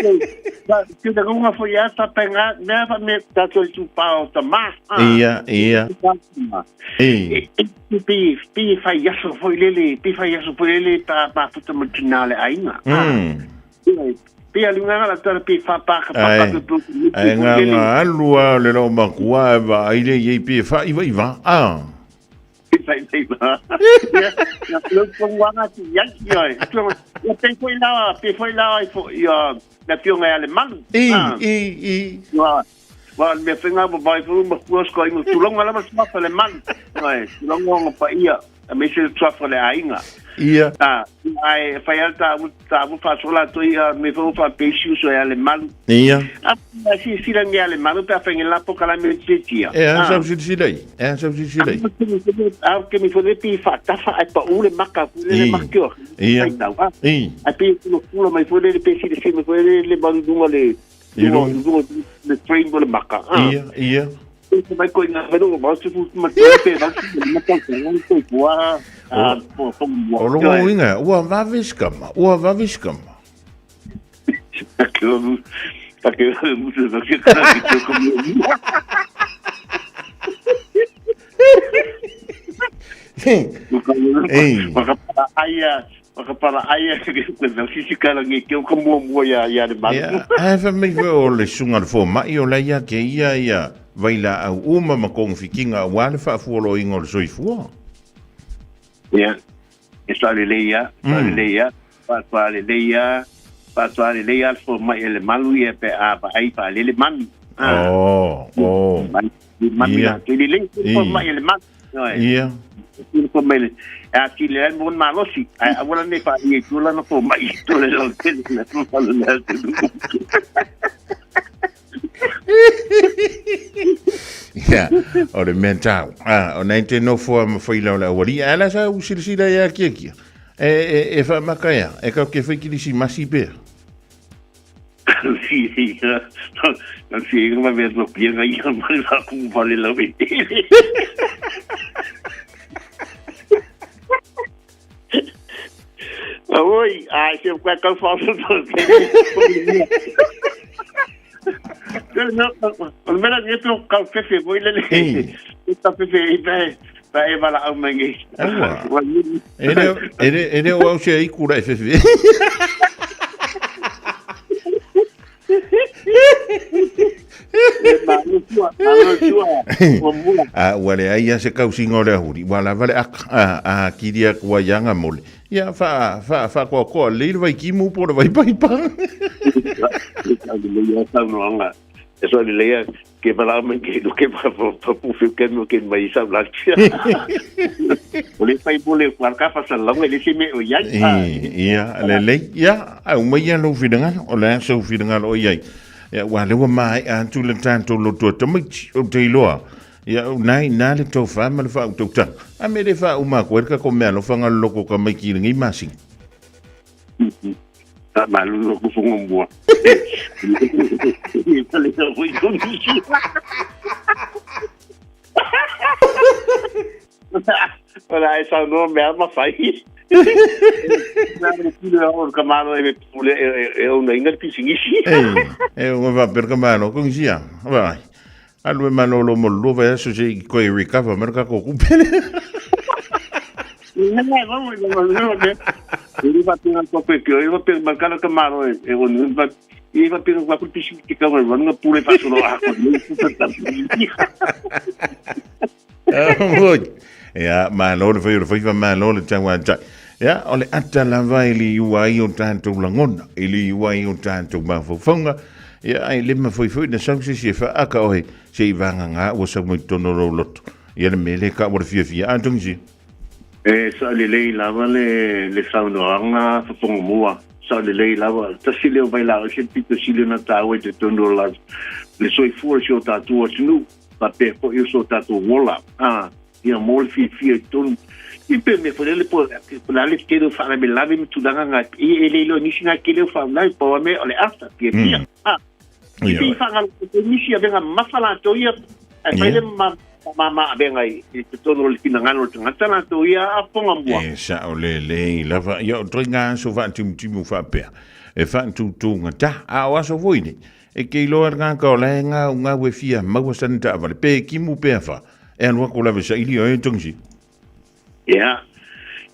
foi. Te te runga foi a ta penga, mea fa me ta toi tu pao ta ma. Ia, ia. E pi pi fai aso foi lele, pi fai aso foi lele ta pa puta mo tina le aiga. Pi a lunga la ta pi fa pa ka pa ka tu. Ai nga nga alua le lo makua e va ai le i pi fa iva iva. Ah. I, i, i. Wa me whenga ma vai fu ma kuas ko ingo tulonga lava swafa le malu. Ai, tulonga nga pa ia. A me se swafa le ainga. Ia. Ah, ai whai al ta ta mu fa sola to ia me fu fa pesiu so ia le malu. Ia. A si si la ngia le malu pe a whengi lapo kala me te tia. E a sau sili i. E a sau sili i. A ke mi fo pi fa tafa ai pa ule maka le makio. Ia. I. Ai pi kulo kulo mai fo le pe si le si me fo le le malu dunga le le frame o le maka. Ia, ia. Mai koe ngā wero, mau te fu ma te pe rau ma te te pua a po po mua. O longa uinga, ua vaviskama, ua vaviskama. Take o take o mutu no ke kana ki te ko mua. Ei. Whakapara aia, whakapara aia ke koe nau sisi kala nge ke o ka mua mua ia ia le malu. Ia, ae fa mai foi o le suga le fomai o la ia ke ia ia vailaau uma ma kogofikiga auā le faafualoina o le soifua. Ia, e sao lelei ia, sao lelei ia, faatoa lelei ia, faatoa lelei ia le fomai e le malu ia pe a vaai faalele manu. Oh, oh. Manu Ia. ia, te lelei le fomai e le malu. Ia. Le fomai le, a ti le ai mo malosi, ai aua nei fa i tula na fomai i tula le tele na fomai le tele. Ia, o le mea tau. Ah, o nei te nofo a mawhaila o le awali. A la sa usilasila ia kia kia. E, e, e whaamaka ia. E kau ke whai kirisi masi pea. Si, si, si, ma mea no pia ngai ia mai la ku vale la we. Oi, ai se kwa kau fa so to. O le mea nge tō kau fefe moi lele. E ta fefe i pe pa e wala au mai nge. Aua. E le, e le, e le o au se ikura e fefe. A ua le ai se kausiga o le ahuli, ua lava le aka, a, a kiria kua ianga mole. Ia, wha, wha, wha koa koa, le vai kimu po le vai paipa. E so le ia ke pala mai ke lu ke pa pa pu fi ke no ke mai sa la. O le fai mo le kwa ka fa sa longa le se me o ia. Ia, le le ia, au mai ia lou finagalo, o le a sou finagalo o iai. Ia, ua le ua maea atu le tatou loto a tamaiti, ou te iloa. Ia, o nai nā le tofā ma le faautautaga. A me le faauma atu ai le tatou meaalofa na loloto tamaiti i lenei masina. Faamalulu atu fono mua. E pale sa foi komisi. Ora e saunoa mea ma fai. Nā le pule o ka malo e pule e ona inga le pisinisi. E o ngā per ka malo kong sia. Vai. Alu e malolo mo lua vai aso se i koe recover mai le tatou tupe lea. Ia, malo le fai o le faiva, malo le tauatai. Ia, o le ata lava e liua ai o tatou lagona, e liua ai o tatou mafaufauga. Ia, ae le mafai foi na sau se isi e faaaka oe, se i vagagā ua sau mai totonu o lou loto. Ia le mea lea e taua le fiafia. A Tongisia? E sao lelei lava le, le saunoaga fofoga mua. Sao lelei lava. Tasi lea o vailaau ese pito sili ona taua i totonu o la, le soifua o si o tatou atunuu, faapea foi o so tatou ola. A, ia mo le fiafia i totonu. I pe mea foi lele po o le a le tele o faalavelave ma tulaga na, e e le iloa nisi na tele o faalavelave, pau lava mea o le afa, fiafia. A, i pei faagalo atu nisi avega mamafa latou ia, ae fai le ma mama avega i totonu o le finagalo o le tagata latou ia a fofoga mua. E sao lelei lava. Ia o ituaiga aso faatimutimu faapea, e faatutugata. A o aso foi nei, E ke iloa le tagata o la e gaugau e fia maua sana taavale, pe timu pe afa, e alu atu lava e saili oe Tongisi. Ia,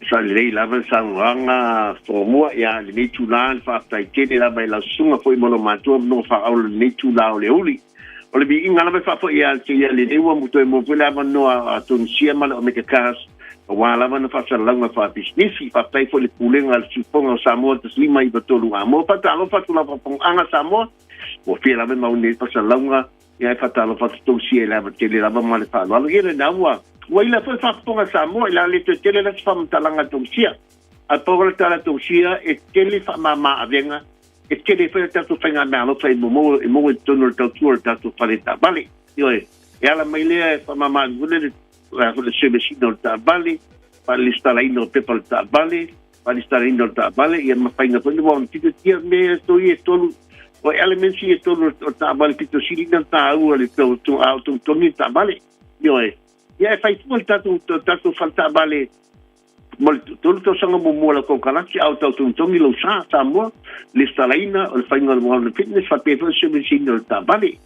e faalelei lava le saunoaga muamua, ia, lenei itula le faafetai tele lava i lau susuga foi ma lou matua ma nofo faaaula i lenei itula o le aoauli. O le viiga lava e faafoi ia te ia lenei ua toe maua foi le avanoa a Tunisia ma le Omega Cars aua lava na faasalalauga faapisinisi. Faafetai foi i le Pulega a le Siufoga o Samoa 1593 Amoa. Faatalofa atu lau faafofogaaga Samoa, ua fia lava e mau nei faasalalauga, ia e faatalofa atu Tunisia i le ava tele lava ma le faaaloalo. Ia lena ua ua ila foi faafofoga Samoa i le a le toe tele la se faamatalaga a Tunisia. Ae pau le tala a Tunisia e tele faamama avega e tele foi a tatou faigameaalofa e momoe e moe i totonu o le tautua o le tatou fale taavale. Ioe, e ala mai lea e faamama foi le le service ina o le taavale, faalesitalaina o pepa o le taavale, faalesitalaina o le taavale, ia ma faiga foi le wao tito tia me to i e tolu o elements i e tolu o taavale pito sili na tāua le tau tō ao tō tongi taavale. Ioe, ia e fai fua le tatou tatou fale taavale mo le tolu tausaga muamua o lau konekarate a o tau togitogi lou sa Samoa, lesitalaina o le faiga o le World Fitness faapea foi le service ina o le taavale.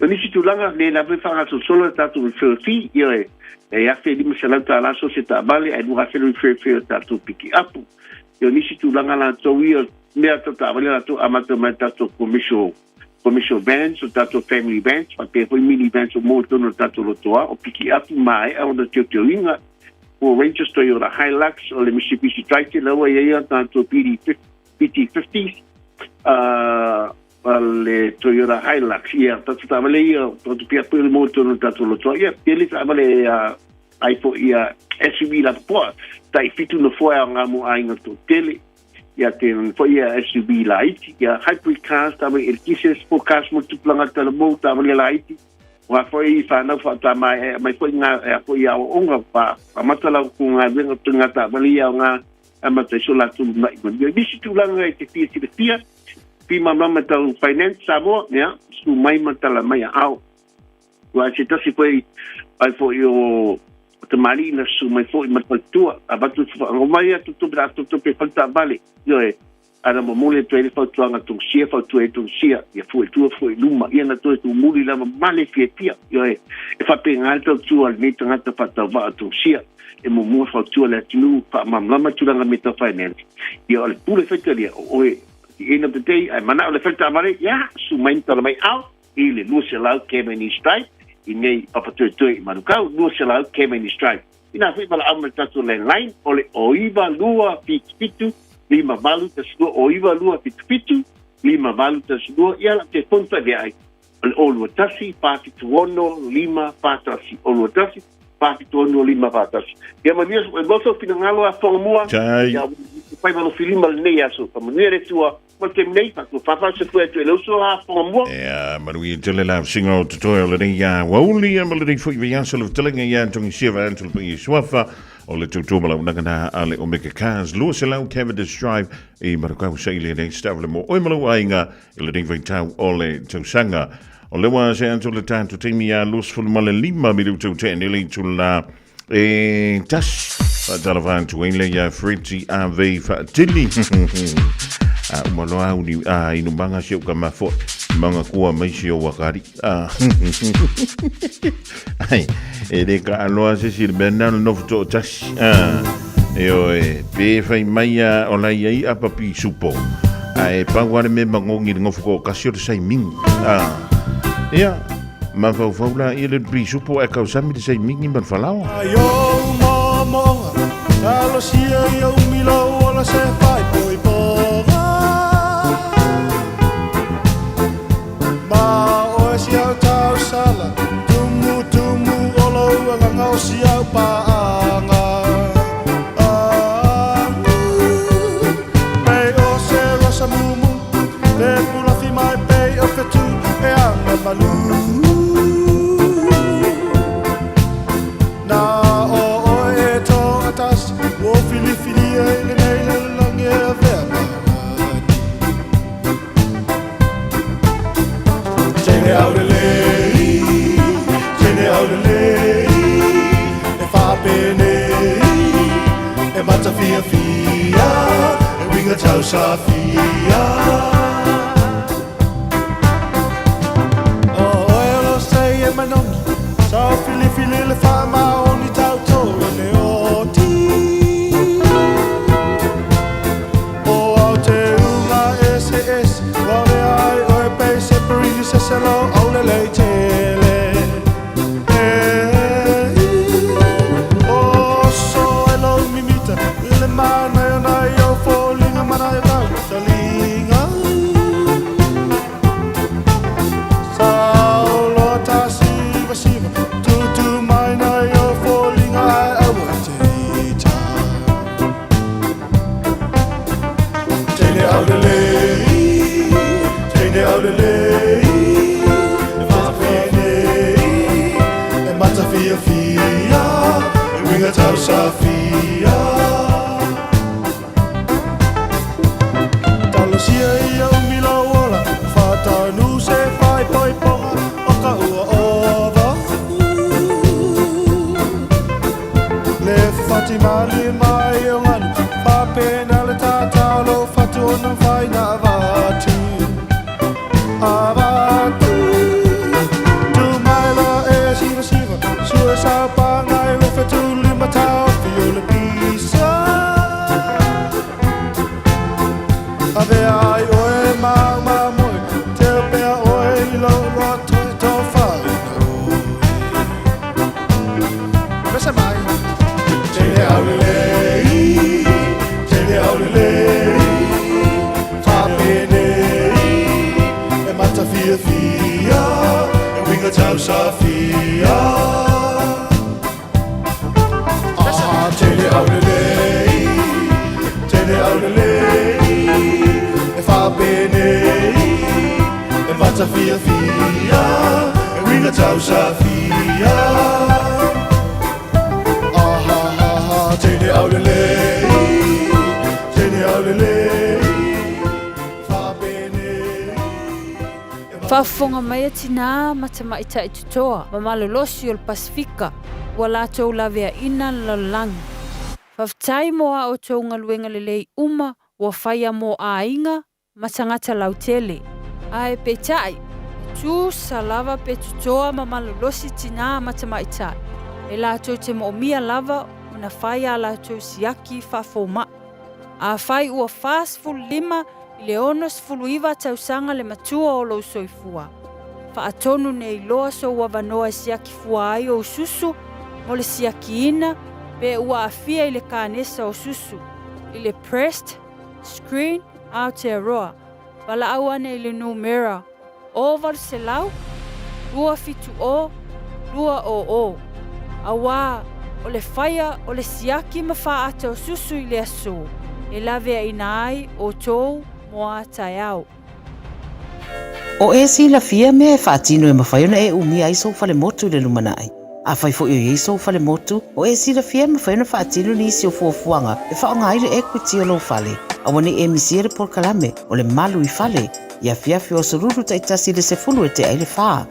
O nisi tulaga le lava e faagasolosolo le tatou referral fee, ioe, e $1,500 so o se taavale ae $2,000 le referral fee o le tatou pikiapu. O nisi tulaga latou ia, mea tau taavale latou amata mai le tatou commercial commercial vans, o tatou family vans, faapea foi mini vans o mo tonu o tatou lotoa, o pikiapu maea ona teuteuina, o Rangers Toyota Hilux, o le Mitsubishi Triton, la ua i ai tatou PT50s, le Toyota Hilux, ia, tatou taavale ia, tatou pikiapu ia mo tonu o tatou lotoa, ia, tele taavale ai foi ia SUV lapopoa, tai fitu nofoa e aoga mo aiga toatele. Ia te foi ia SUV laiti, ia hybrid cars, taavale eletise, sport cars mo tupulaga talavou, taavale laiti. Ua foi i whanau whaatama e mai foi ngā e a foi aoaoga wha amata lau ko ngā venga to ngā taavale ia o ngā amata i so latou mai ma ia nisi tulaga e te fia silafia fi mamama tau finance Samoa ia su mai ma tala mai a ao Ua se tasi foi ai foi o tamalii na susu mai foi ma le faletua avatu mai atu tupe la atu tupe fale taavale ioe ana momoli atu ai le fautuaga Tonusia fautua ai Tonusia ia fua i tua fua i luma ia na toe tumuli lava ma le fiafia ioe e faapena le tautua a lenei tagata faatauvaa o Tonusia e muamua fautua le atunuu faamalamalama tulaga mea tau finance ia o le pule faitalia o oe at the end of the day ae manao le fale taavale ia susu mai ma tala mai ao i le 200 Cavendish Drive i nei Papatoetoe i Manukau, 200 Cavendish Drive. Inā foi valaau mai le tatou landline o le 09277 5812, 09277 5812, ia lau telefoni faavea ai. O le 0 21 476 5 41. 0 21 476 5 41. Ia manuia, e maua sou finagalo a Fogamua. Tai. Ia fai ma filima lenei aso. Faamanuia le Atua. Mo le taimi nei, faatofafa se pue atu e le uso a Fogamua. Ia, manuia tele la singa o totoe o lenei a wauli ia ma lenei foi vaiaso le fetalaiga ia Togisia vaeatu le paia i Suafa o le tautua ma launaga na a le Omega Cars 200 Cavendish Drive i Manukau saili nei se taavale mo oe ma lou aiga i lenei vaitau o le tausaga. O le ua se atu le tatou taimi ia 25 minuta ua tea nei le itula e tasi. Faatalofa atu ai le ia Freddy Ave Faatili. A uma loa au ni a inu manga si au ka mafo. Manga kua mai si au wakari. A. Ai, e le ka aloa se si le mea nā le nofu too tasi. A. E oe, pe whai mai a o lai ai a papi supo. A e pau ale me mangongi le ngofu ko kasi o le sai mingi. A. Ia, mafaufau la ia le pisupo e kausami le saimingi ma le falaoa. Ai ou moomooga, talosia i ou milo ola se faaipoipoga. Ma oe si au tausala, tumutumu o lou agaga o si au paaga. Pei o se rosa mumu, le pulafi mai pei o fetu e aga malu. Na o oe e toatasi, ua filifilia i lenei lalolagi e avea ma alii. Teine aulelei, teine aulelei, e faapenei, e matafiafia, e uiga tausafia. O oe o sei e manogi, sa filifili le faamaoni tauto i le oti. O au te unga ese ese, ua avea ai oe pei se perini se selo aulelei tele. E oso e lou mimita, le manaia nai au foliga manaia tau taliga. Sa oloa tasivasiva, tutu mai nai au foliga ae aua e te ita. Teine aulelei, teine aulelei, e faapenei, e matafiafia, e uiga tausafia. Talosia ia umi lou ola, faatanu se faaipoipoga o ka ua ova. Le fati malie mai o galu, faapena le tatao lou fatu ona mafai na avatu. Avatu. Tu mai la e sivasiva, sue saopaga i le fetu lima taofi o le pisa. Avea ai oe ma au mamoe, teo pea oe i lou loto e tofaina oe. Pese mai. Teine aulelei, teine aulelei, faapenei, e matafiafia, e uiga tausafia. Ah, teine aulelei, teine aulelei, e faapenei, e matafiafia, e uiga tausafia. Ah, ha, ha, ha, teine aulelei, teine aulelei, faapenei. Faafofoga mai a tinā ma tamaitai totoa ma malolosi o le Pasefika ua latou laveaina le lalolagi. Faafetai mo a outou galuega lelei uma ua faia mo aiga ma tagata lautele. Ae peitai, e tusa lava pe totoa ma malolosi tinā ma tamaitai, e latou te moomia lava ona fai a latou siaki faafoma'i. Afai ua 45 i le 69 tausaga le matua o lou soifua, faatonu nei loa sou avanoa e siaki fua ai ou susu mo le siakiina pe ua aafia i le kanesa o susu, i le Breast Screen Aotearoa, valaau ane i le numera. O 800 270 200, auā o le faia o le siaki ma fāata o susu i le asō e laveaina ai outou mo a taeao. O e silafia mea e faatino e mafai ona e umia ai sou falemotu i le lumanai. Afai foi o i ai sou falemotu, o e silafia e mafai ona faatino nisi o fuafuaga e faaaoga ai le equity o lou fale. Aua ne i e misia le polokalame o le Malu i Fale i afiafi o Aso Lulu taitasi i le 10 e tea ai le fa.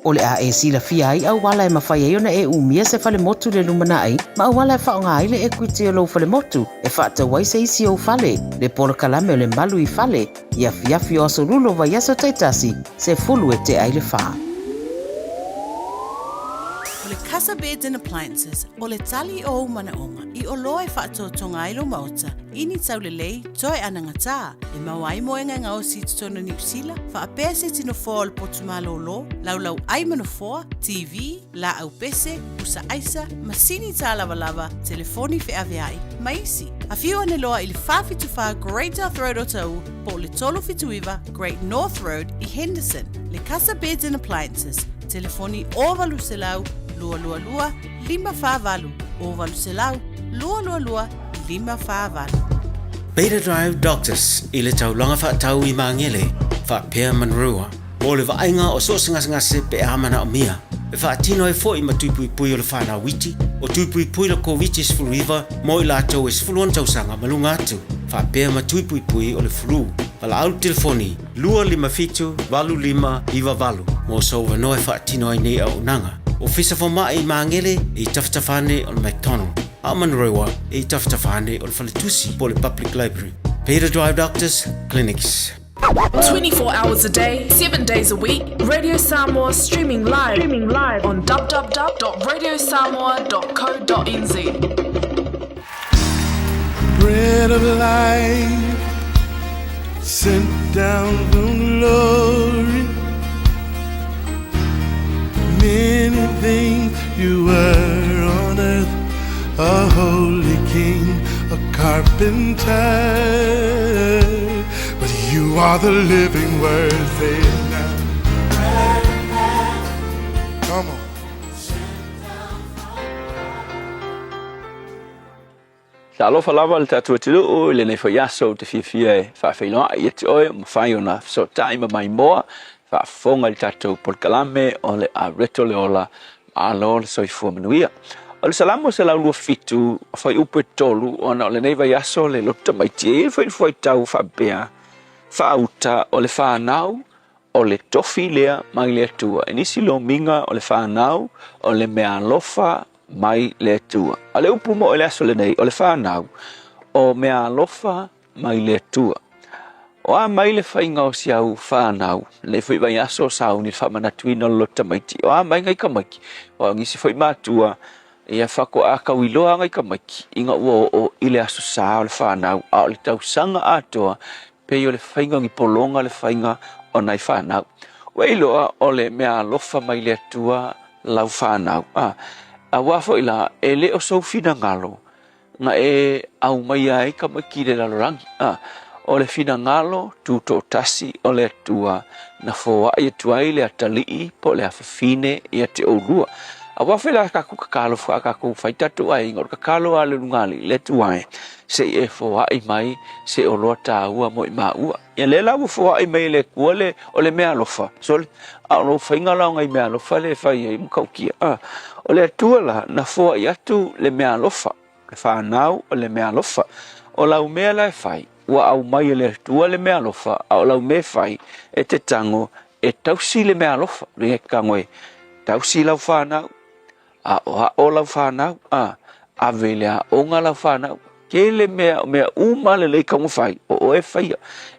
O le a e silafia ai auala e mafai ai ona e umia se falemotu i le lumanai ma auala e faaaoga ai le equity o lou falemotu e faatau ai se isi ou fale, le polokalame o le Malu i Fale i afiafi o Aso Lulu o vaiaso taitasi, 10 e tea ai le fa. O le Casa Beds and Appliances, o le tali o ou manaoga i oloa e faatotoga ai lou maota i ni taulelei toe anagatā, e maua ai moega e gaosi i totonu o Niu Sila, faapea se tino foa o le potu malōlō, laulau ʻai ma nofoa, TV, lāʻau pese, pusa ʻaisa, masini tālavalava, telefoni feʻaveaʻi, ma isi. Afio ane loa i le 474 Great South Road o Taʻu po o le 379 Great North Road i Henderson. Le Casa Beds and Appliances, telefoni 0800 222 548, 0800 222 548. Beta Drive Doctors i le taulaga faatau i Magele, faapea Manurewa, mo le vaaiga o so o se gasegase pe a manaomia. E faatino ai foi ma tuipuipui o le whanau iti, o tuipuipui le Koviti-19 mo i latou e 16 tausaga ma luga atu, faapea ma tuipuipui o le flu. Valaau telefoni 257 8598 mo sou avanoa e faatino ai nei auaunaga. Ofisa Fomai i Magele e i tafatafa ane o le McDonald, a o Manurewa e i tafatafa ane o le Faletusi po o le Public Library. Beta Drive Doctors Clinics. 24 hours a day, 7 days a week, Radio Samoa streaming live, streaming live on www.radiosamoa.co.nz. Bread of life sent down from glory. Many things you were on earth, a holy king, a carpenter. But you are the living word, say it now. Come on. Talofa lava le tatou atunuu i lenei foi aso ou te fiafia e faafeiloai ia te oe ua mafai ona fesootai ma maimoa faafofoga i le tatou polokalame o le Areto le Ola Malo le soifua manuia. O le Salamo 127 fuaiupu e 3 ona o lenei vaiaso le loto tamaiti e i ai foi le fuaitau faapea faauta o le fanau o le tofi lea mai le Atua. I nisi lomiga o le fanau o le meaalofa mai le Atua. A o le upu moʻo i le aso lenei, o le fanau, o meaalofa mai le Atua. O a mai le faiga o si au fanau, lenei foi vaiaso o sauni le faamanatuina o le loto tamaiti, o a mai ngai tamaiti, o nisi foi matua, ia faatoa tauiloa ngai tamaiti ina ua oo i le aso sa o le fanau, a o le tausaga atoa, pei o le faiga o ni pologa le faiga o nai fanau. Ua iloa o le meaalofa mai le Atua lau fanau. A, auā foi la, e le o sou finagalo na e aumaia ai tamaiti i le lalolagi. A, o le finagalo tutoatasi o le Atua na foai atu ai le atalii po o le afafine ia te oulua. Auā foi la tatou tatalo faatoa tatou fai tatou aiga, o le tatalo a le Lugalii le Atua e, se i e foai mai se oloa taua mo i maua. Ia lea la ua foai mai e le Atua le, o le meaalofa, sole, a o lou faiga la o ngai meaalofa lea e fai ai matautia. A, o le Atua la, na foai atu le meaalofa, le fanau o le meaalofa. O lau mea la e fai, ua aumai e le Atua le meaalofa, a o lau mea e fai, e te tago e tausi le meaalofa. E tago e tausi lau fanau, Aʻoaʻo lau fanau, a, ave i le aoga lau fanau. Tele mea, o mea uma lelei taumafai, o oe e faia.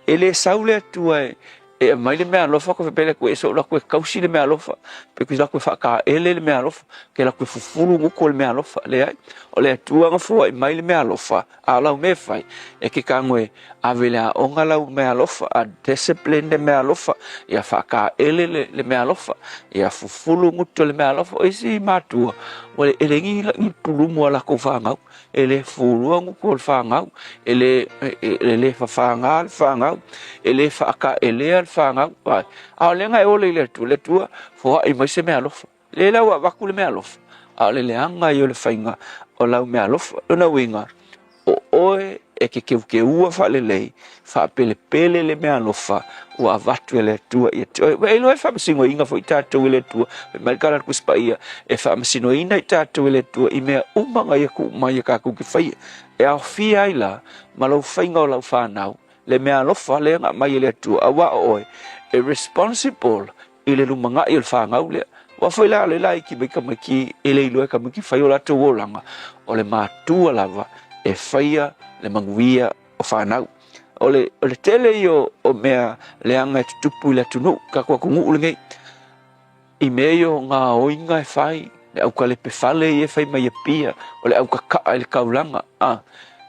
E le sau le Atua e, e aumai le meaalofa koe faapea le Atua e soo alu atu e tausi le meaalofa, pe alu atu e faataele le meaalofa, ke alu atu e fufulu gutu o le meaalofa. Leai, o le Atua na foai mai le meaalofa, a o lau mea e fai, e te tago e ave i le aoga lau meaalofa, a discipline le meaalofa, ia faataele le, le meaalofa, ia fufulu gutu o le meaalofa. O isi matua, ua e le ni, ni pulumu a lakou fanau. E le fufulua gutu o le fanau, e le, e le fafaga le fanau, e le faataelea le fanau. A o lea na e ola i le Atua, le Atua foai mai se meaalofa. Lea la ua avatu le meaalofa, a o le leaga ia o le faiga o lau meaalofa. Lona uiga, o oe e te keukeua faalelei, faapelepele le meaalofa ua avatu e le Atua ia te oe. Ua e iloa e faamasinoina foi tatou e le Atua. Fai mai le tala a le Tusi Paia, e faamasinoina i tatou e le Atua i mea uma na Ia tuu mai e tatou te faia. E aofia ai la ma lou faiga o lau fanau, le meaalofa lea na aumai e le Atua, aua o oe e responsible i le lumanai o le fanau lea. Aua foi la, o lea laiti mai tamaiti e le iloa e tamaiti fai o latou olaga, o le matua lava e faia le manuia o fanau. O le, o le tele ia o mea leaga e tutupu i le atunuu, tatou atunuu lenei, i mea ia o gaoiga e fai, le aukalepe fale ia e fai mai Apia, o le aukaka'a i le taulaga, a.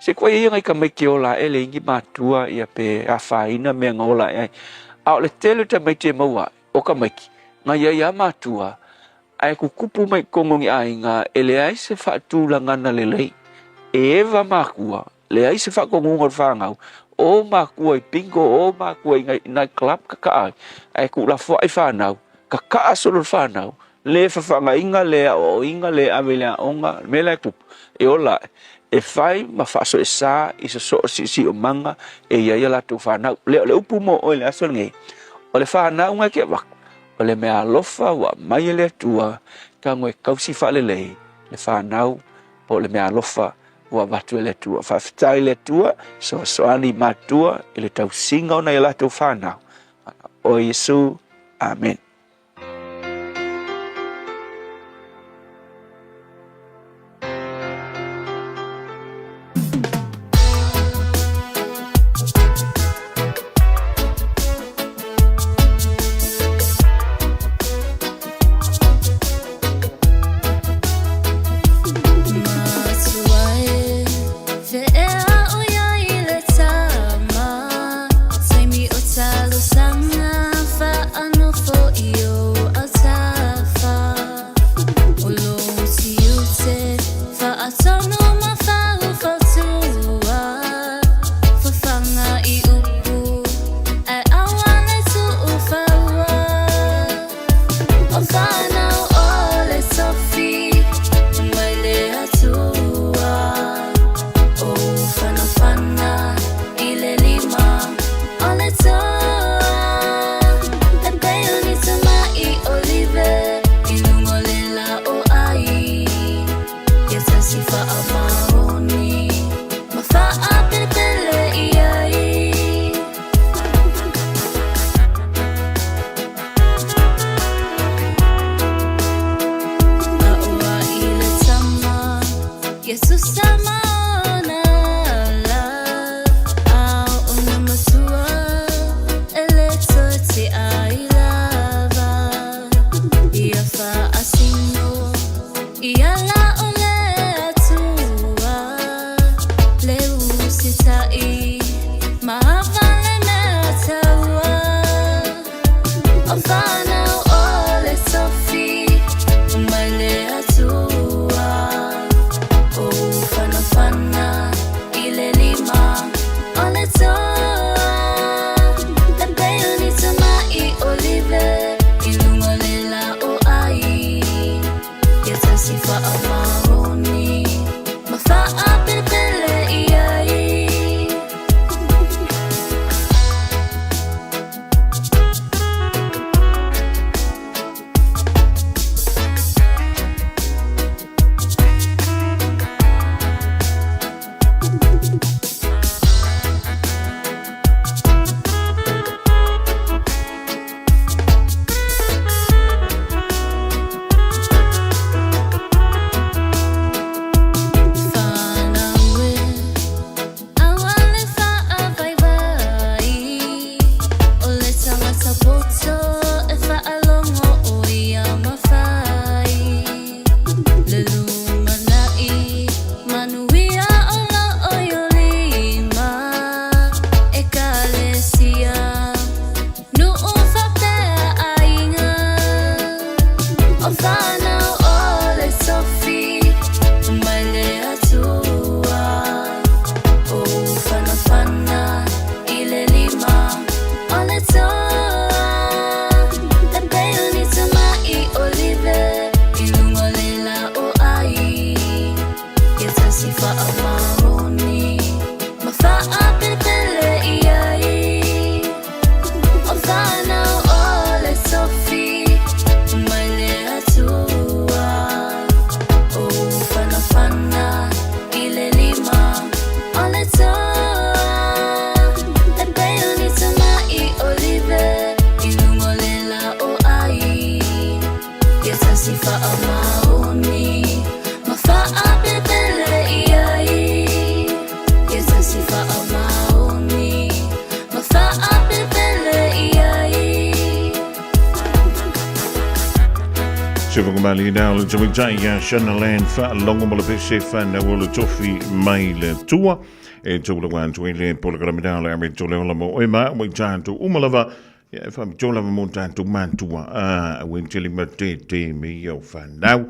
Se koe ia nai tamaiti e ola ae leai ni matua ia pe afaina mea na ola ae ai. A o le tele o tamaiti e maua ae, o tamaiti, na iai lava matua, ae tutupu mai i totonu o ni aiga e leai se faatulagana lelei. E eva matua, leai se faatonuga o le fanau, o matua i bingo, o matua i night club kaka'a ai, ae tuulafoai fanau, kaka'a solo le fanau, le fafagaina, le aoaoina, le ave i le aoga, le mea la e tupu, e ola ae, e fai ma faasoesa i sosoo siosiomanga e i ai a latou fanau. Lea o le upu mo oe i le aso lenei, o le fanau na e te avatu, o le mea alofa ua aumai e le Atua, tago e tausi faalelei le fanau po o le mea alofa ua avatu e le Atua. Faafetai i le Atua, fesoasoani i matua i le tausiga o nai a latou fanau. O Iesu, amen. Se whakamali nā o le tamitai ia Shanaland whaalongo mo le pese whanau o le tofi mai le tua. E tūlawa atu i le polokalame nā o le are tole ola mo oe ma ua i tātou umalava. Ia e whaapitoa lava mō tātou mātua a ua i tele ma te te me ia o whanau.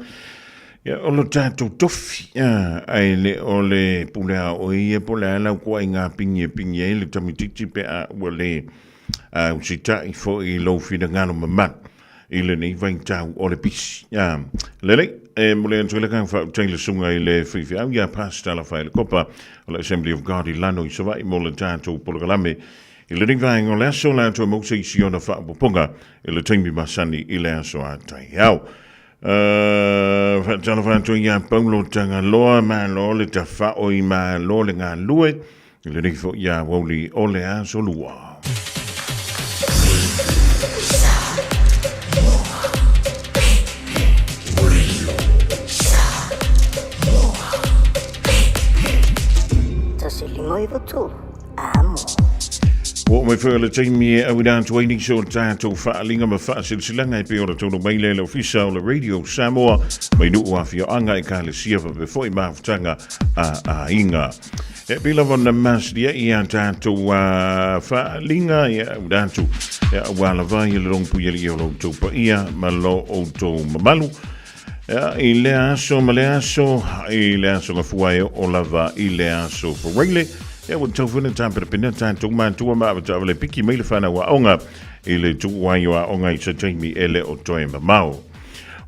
Ia o lo tātou tofi a ai le o le pule a o ia po le ala kua i ngā pingi e pingi ai le tamititi pe a ua le a usita'i fo'i i lou finagalo mamalu i lenei vaitau o le pisi. A, lelei, e mole atu i le kau whautei le sunga i le whiwhiau ia Pastor Rafael Kopa o le Assembly of God i Lano i Savaii mo le tātou polokalame. I lenei vaenga o le aso le atua mose i siona whaapoponga i le taimi masani i le aso a taiao. Uh, whaatalofa atu ia Paulo Tagaloa, malo le tawhao i malo le ngā lue, I le rifo i a Wauli o le aso lua. Ua oo mai foi o le taimi e auina atu ai nisi o tatou faaaliga ma faasilasilaga e pei ona taunuu mai lea i le Ofisa o le Radio Samoa mai nuu afioaga, ekalesia faapea foi mafutaga a aiga. E pei lava ona masilia i a tatou faaaliga ia auina atu ia aua lava ia le logopui alii o lo outou paia ma lo outou mamalu. Ia, i lea aso ma lea aso, i le aso gafua e oo lava i le aso Faraile, ia ua tatau foi ona tapenapena tatou matua ma avetaavale piki mai le fanau aoga i le tuu ai o aoga i se taimi e le o toe mamao.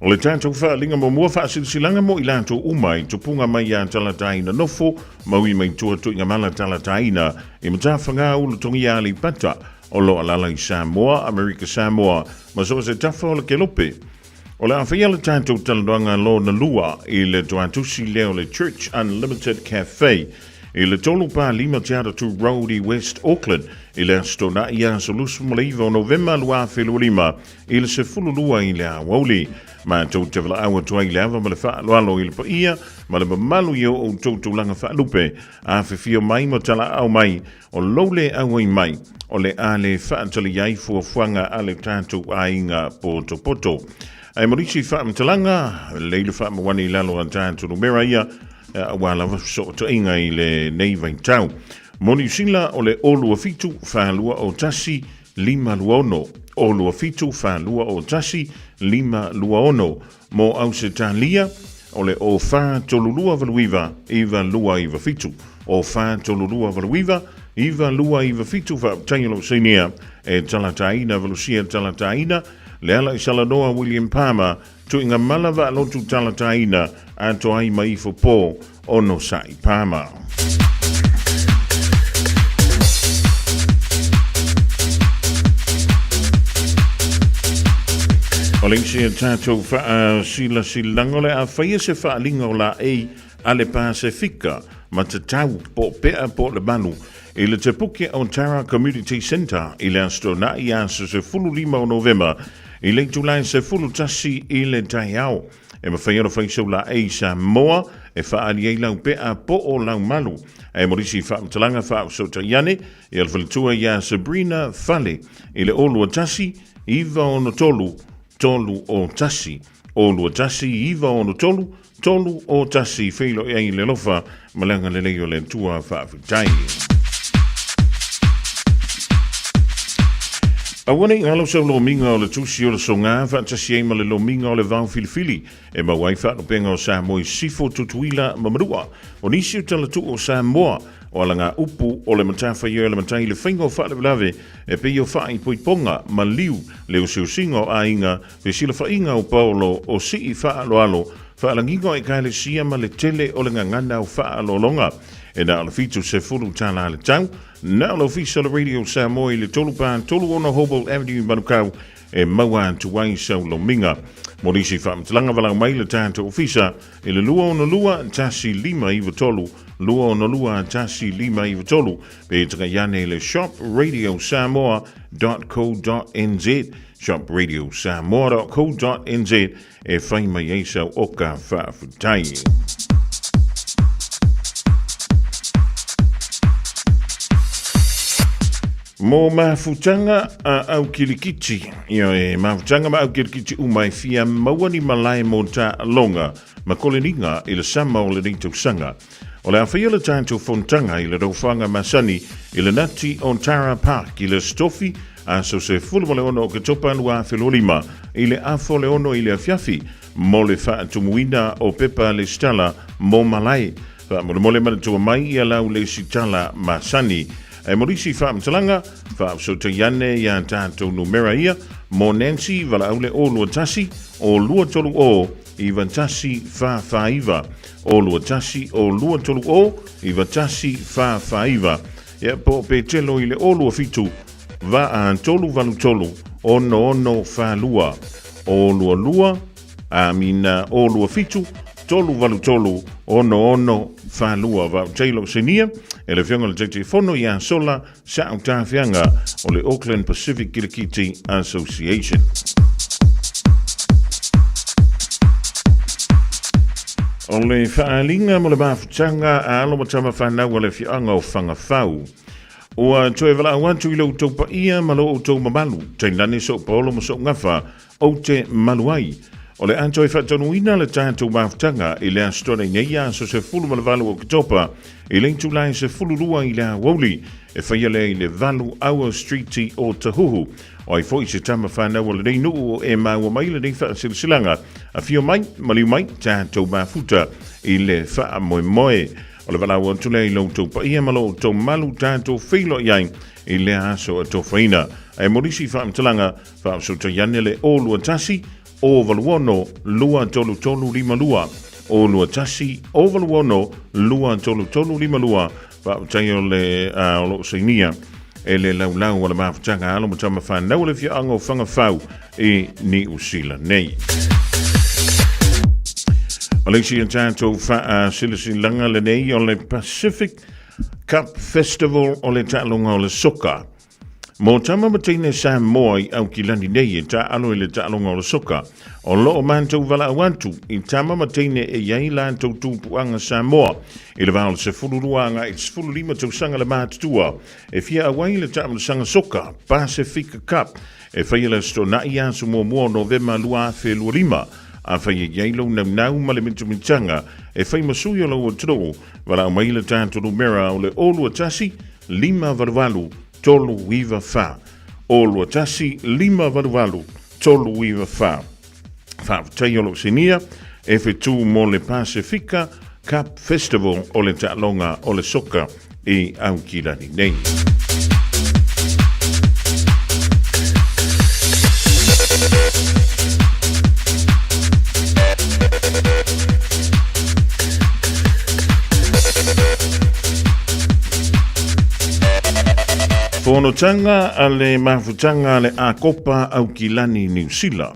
O le tatou faaaliga muamua faasilasilaga mo i latou uma i tupuga mai ia Talataina Nofo, maui mai tua Tuigamala Talataina i Matafagā Ulutogia Aleipata o lo alala i Samoa, Amerika Samoa ma so o se tafa o le Kelope. O le a faia le tatou talanoaga lona lua i le toatusi lea o le Church Unlimited Cafe i le 3 pa 5 Te Atatu Road i West Auckland i le Aso Toonai aso 29 o Novema 2025 i le 12 i le aoauli. Matou te valaau atu ai i le ava ma le faaaloalo i le paia ma le mamalu i o outou tulaga faalupe, afifio mai ma talaau mai, o lou le auai mai, o le a le faatali ai fuafuaga a le tatou aiga potopoto. Ae mo nisi faamatalaga, lei le faamauani i lalo a tatou numera ia, aua lava fesootaiga i lenei vaitau. Mo Niu Sila, o le 027 421 526, 0 27 4 2 1 5 2 6. Mo Ausetalia, o le 0 4 3 2 8 9 2 9 7, 0 4 3 2 8 9 9 2 9 7. Faafetai o lou sainia e Talataina Valusia Talataina, Leala i Salanoa William Palmer, Tuiga Mala Vaalotu Talataina, atoa ai ma Ifo Po Onosai Palmer. O le isi a tatou faasilasilaga o le a faia se faaaliga o laei a le Pasefika ma tatau po o pea po o le malu i le Te Puke o Tara Community Centre i le Aso Toonai aso 15 o Novema i le itula e 11 i le taeao. E mafai ona fai sau laei i Samoa e faaali ai lau pea po o lau malu. Ae mo nisi faamatalaga faafesootai ane i le faletua ia Sabrina Fale i le 021 963 301 021 963 301 feiloai ai i le alofa ma le agalelei o le Atua faafetai. Aua nei galo sau lomiga o le tusi o le soga faatasi ai ma le lomiga o le vao filifili e maua ai faalupega o Samoa i Sifo, Tutuila ma Manua. O nisi o talatuu o Samoa o alagaupu o le matafaioi a le matai i le faiga o faalavelave e pei o faaipoipoga, maliu, le oseosiga o aiga, fesilafaiga o paolo, o sii faaaloalo, faalagiga o ekalesia ma le tele o le gagana o faaaloaloga. E na o le $70 le tau. Na o le Ofisa o le Radio Samoa i le 3 pa 36 Hobart Avenue i Manukau e maua atu ai sau lomiga. Mo nisi faamatalaga valaau mai le tatou ofisa i le 262 1593 262 1593 pe tagai ane i le shopradiosamoa.co.nz shopradiosamoa.co.nz e whai mai ai sau oka faafetai. Mo mafutaga a au kilikiti, ioe, mafutaga ma au kilikiti uma e fia maua ni malae mo taaloga ma koleniga i le sama o lenei tausaga. O le a faia le tatou fonotaga i le Raufāga Masani i le nati o Tara Park i le Aso Tofi, aso 16 o Oketopa 2025 i le afa o le 6 i le afiafi mo le faatumuina o pepa lesitala mo malae. Faamolemole manatua mai ia lau lesitala masani. E mo nisi faamatalaga, faafesootai ane iā tatou numera ia mo Nancy Valaau le 021 o 230 9149, 021 o 230 9149, ia po o Petelo i le 027 383 6642, 022 Amina 027 383 6642. Vaotai lou sainia e le Afioga i le Taitaifono ia Sola Sa'o Tafiaga o le Auckland Pacific Kilikiti Association. O le faaaliga mo le mafutaga a alo ma tama fanau a le afioaga o Fagafau. Ua toe valaau atu i lo outou paia ma lo outou mamalu, tainane sou paolo ma sou gafa, Ou te malu ai. O le a toe faataunuuina le tatou mafutaga i le Aso Toonai nei aso 18 o Oketopa i le itula e 12 i le aoauli e faia lea i le 8 Aua Street o Tahuhu. O ai foi se tama fanau o lenei nuu o e maua mai lenei faasilasilaga, afio mai, maliu mai, tatou mafuta i le faamoemoe. O le valaau atu lea i lo outou paia ma lo outou malu tatou feiloai ai i lea aso atofaina. Ae mo nisi faamatalaga, Faafesootai ane le 021 086 23352, 021 086 23352, faafetai o le o lo o sainia e le laulau a le mafutaga alo ma tama whanau o le fiaanga o Whangawhau i Niu Sila nei. O le isi a tātou whaasilasilanga lenei o le Pacific Cup Festival o le taaloga o le soka. Mō tama ma teine Samoa i Aukilani nei e tāalo i le taaloga o le soka, o loo mātou valaau atu i tama ma teine e iai lātou tūpuanga Samoa i le vā o le 12 agai i le 15 tausaga le mātutua e fia auai i le taamilosaga soka Pasifika Cup e faia le Aso Toonai aso muamua o Novema 2025. Afai e iai lou naunau ma le mitamitaga e fai ma sui o lau atunuu, valaau mai i le tatou numera o le 021 588 394. 021 588 394. Faafetai o lou sinia e fetu mo le Pasifika Cup Festival o le taaloga o le soka i Aukilani nei. Fonotaga a le mafutaga a le Akopa Aukilani Niu Sila.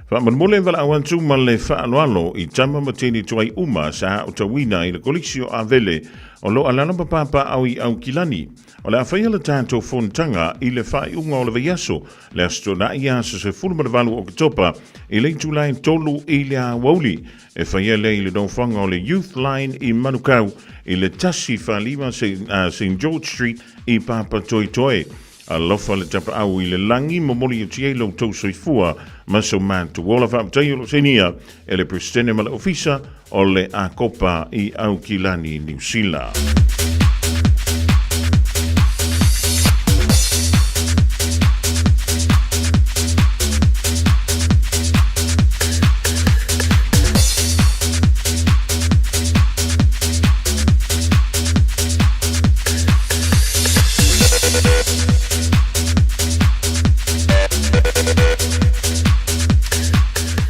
Faamolemole valaau atu ma le faaaloalo i tama ma teine tuai uma sa aotauina i le Kolisi o Avele o lo alala ma papaao i Aukilani. O le a faia le tatou fonotaga i le faaiuga o le vaiaso, le Aso Toonai aso 18 o Oketopa i le itula e 3 i le aoauli. E faia lea i le nofoaga o le Youth Line i Manukau i le 145 St George Street i Papatoetoe. Alofa le tapaau i le lagi, momoli atu ai lo outou soifua ma so matou ola. Faafetai o lo o sainia e le Peresetene ma le Ofisa o le Akopa i Aukilani, Niu Sila.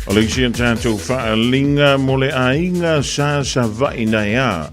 O le isi a tatou faaaliga mo le aiga sa Savaii Naea.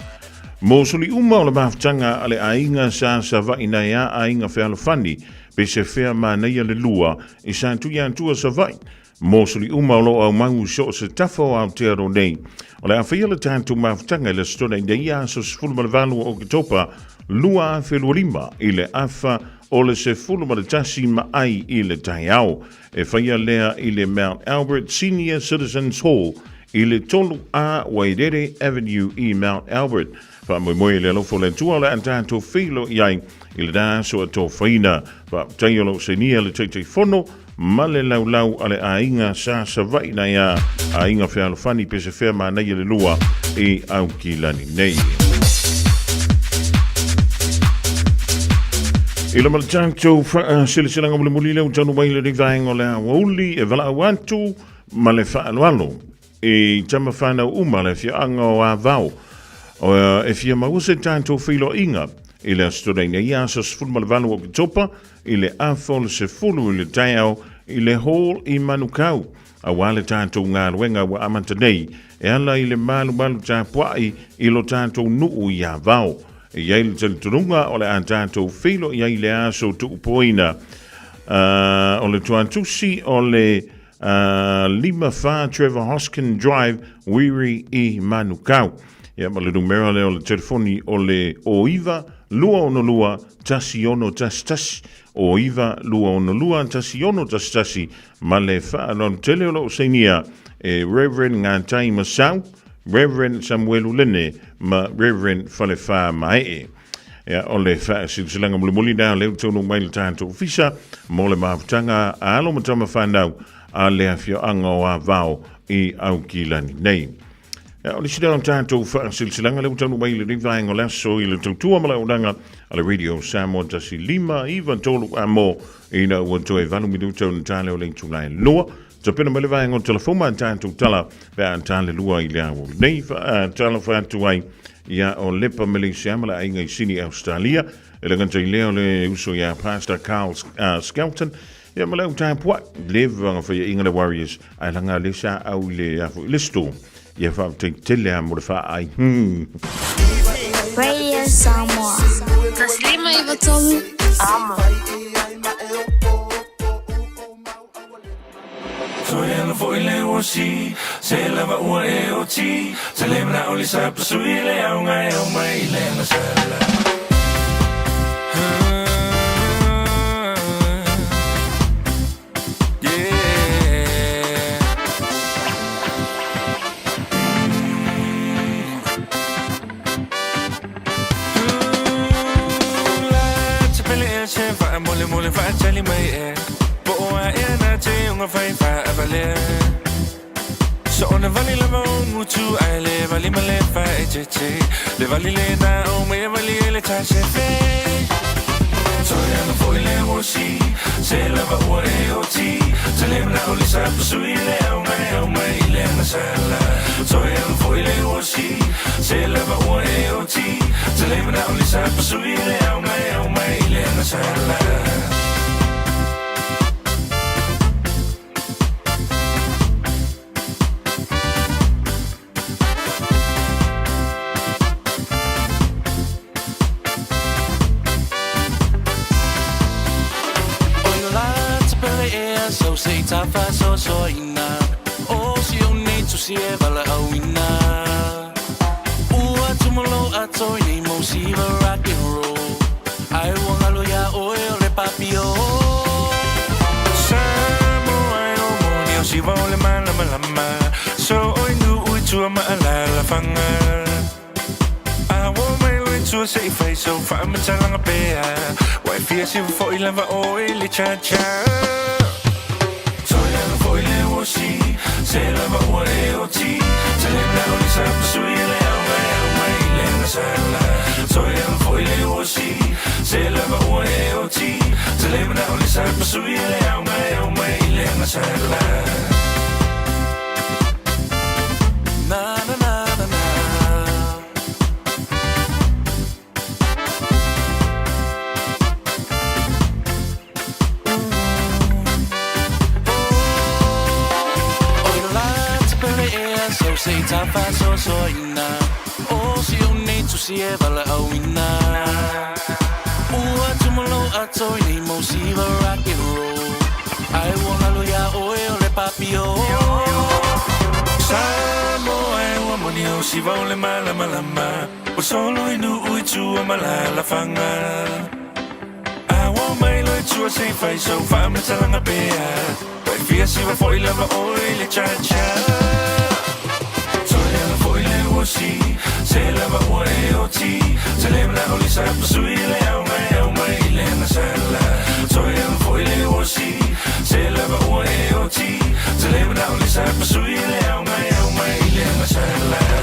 Mo suli uma o le mafutaga a le aiga sa Savaii Naea aiga fealofani, pe se fea manaia le lua i sa Tuiatua Savaii. Mo suli uma o lo o aumau i so o se tafa o Aotearoa nei. O le a faia le tatou mafutaga i le Aso Toonai nei aso 18 o Oketopa 2025 i le afa o le 11 ma ai i le taeao. E faia lea i le Mount Albert Senior Citizens Hall i le 3A Wairere Avenue i Mount Albert. Faamoemoe i le alofa o le Atua o le a tatou feiloai ai i lena aso atofaina. Faafetai o lo o sainia le Taitaifono ma le laulau a le aiga sa Savaii nai a aiga fealofani Pesefea manaia le lua i Aukilani nei. I le ma le tatou faasilasilaga mulimuli lea ua taunuu mai lenei vaega o le aoauli e valaau atu ma le faaaloalo i tama whanau uma le afioaga o Avao e fia maua se tatou feiloaiga i le Aso Toleina ia aso 18 o Oketopa i le afa o le 10 i le taeao i le Hall i Manukau aua le tatou galuega ua amata nei e ala i le malumalu tapuai i lo tatou nuu i Avao. E i ai le talitonuga o le a tatou feiloai ai i le aso tuupoina o le tuatusi o le 54 Trevor Hoskin Drive, Wiri i Manukau. Ia ma le numera lea o le telefoni o le 09 262 1611, 09 262 1611 ma le faaaloalo tele o lo o sainia e Reverend Ngatai Masau, Reverend Samuelu Lene ma Reverend Falefa Maee. Ia, o le faasilasilaga mulimuli lea o lea ua taunuu mai le tatou ofisa mo le mafutaga a alo ma tama fanau a le afioaga o Avao i Aukilani nei. Ia, o le isi lea o tatou faasilasilaga lea ua taunuu mai i lenei vaega o le aso i le tautua ma le auaunaga a le Radio Samoa 1593 amo ina ua toe 8 minuta ona tale o le itula e 2. Tapena mai le vaega o telefoma a tatou tala pe a tale lua i le ao nei talofa atu ai ia o Lepa Malaysia ma le aiga i Sini Australia e le gata i lea o le uso ia Pastor Carl Skelton ia ma le au tapuai le vanga faiainga le Warriors ae langa le sa au i le afo i le store ia faafetai tele a mo le faai. Radio Samoa. 1593 Amo. Toe ala foi le osi, se lava ua e oti, se le mana o le sa pasui le au ngai au mai le na sala. osi Se lava ua e oti Te le mana o lisa pasui le au mai au mai le na Toi am foi le osi Se lava ua e oti Te le mana o lisa pasui le au mai au mai le na.